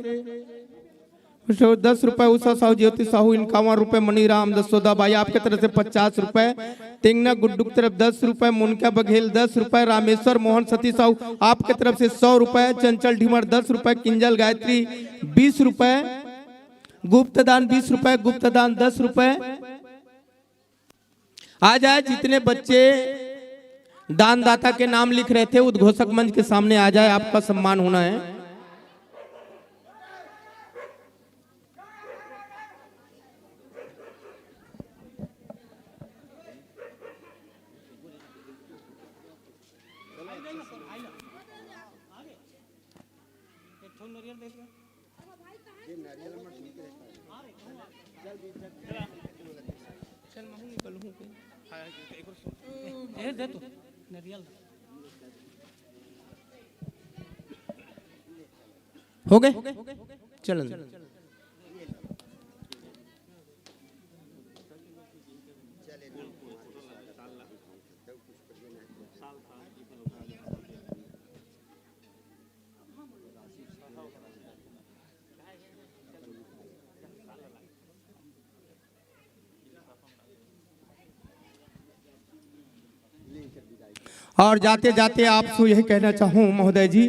दस रुपए, उषा साहू, ज्योति साहू इक्यावन रुपए, मनीराम जसोदा बाई आपके तरफ से पचास रुपए, टेंगना गुड्डू की तरफ दस रुपए, मोनिका बघेल दस रुपए, रामेश्वर मोहन सती साहू आपके तरफ से सौ रुपए, चंचल ढिमर दस रुपए, किंजल गायत्री बीस रुपए, गुप्तदान बीस रुपए, गुप्तदान दस रुपए। आ जाए, जितने बच्चे दानदाता के नाम लिख रहे थे, उद्घोषक मंच के सामने आ जाए, आपका सम्मान होना है। चल, महू निकलहूँ के। ए, दे तो, नरियल। हो गए? चलन। और जाते जाते आपसे यही कहना चाहूँ महोदय जी,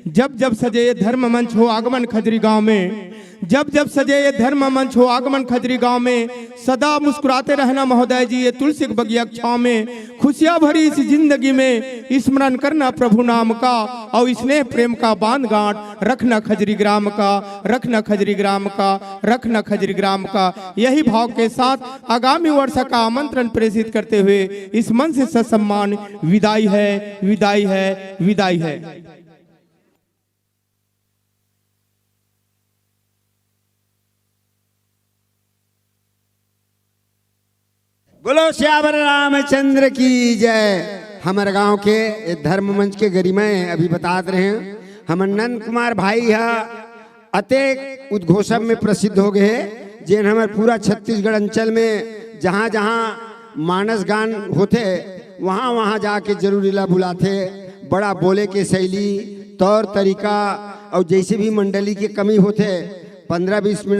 जब जब सजे ये धर्म मंच हो आगमन खजरी गांव में, जब जब सजे ये धर्म मंच हो आगमन खजरी गांव में, सदा मुस्कुराते रहना महोदय जी, ये तुलसी के बगिया के छाँव में, खुशियाँ भरी इस जिंदगी में स्मरण करना प्रभु नाम का, और स्नेह प्रेम का बांध गांठ रखना खजरी ग्राम का, रखना खजरी ग्राम का, रखना खजरी ग्राम का। यही भाव के साथ आगामी वर्ष का आमंत्रण प्रेषित करते हुए इस मंच से ससम्मान विदाई है, विदाई है, विदाई है। बोलो सियावर रामचंद्र की जय। हमर गांव के ए धर्म मंच के गरिमा ए अभी बतात रहे हैं। हमर नंद कुमार भाई ह अतेक उद्घोषक में प्रसिद्ध हो गए हे, जेन हमर पूरा छत्तीसगढ़ अंचल में जहाँ-जहाँ मानस गान होथे, वहाँ-वहाँ जाके जरूर इला बुलाथे। बड़ा बोले के शैली, तौर तरीका और जैसे भी मंडली के कमी होथे, पंद्रह बीस मिनट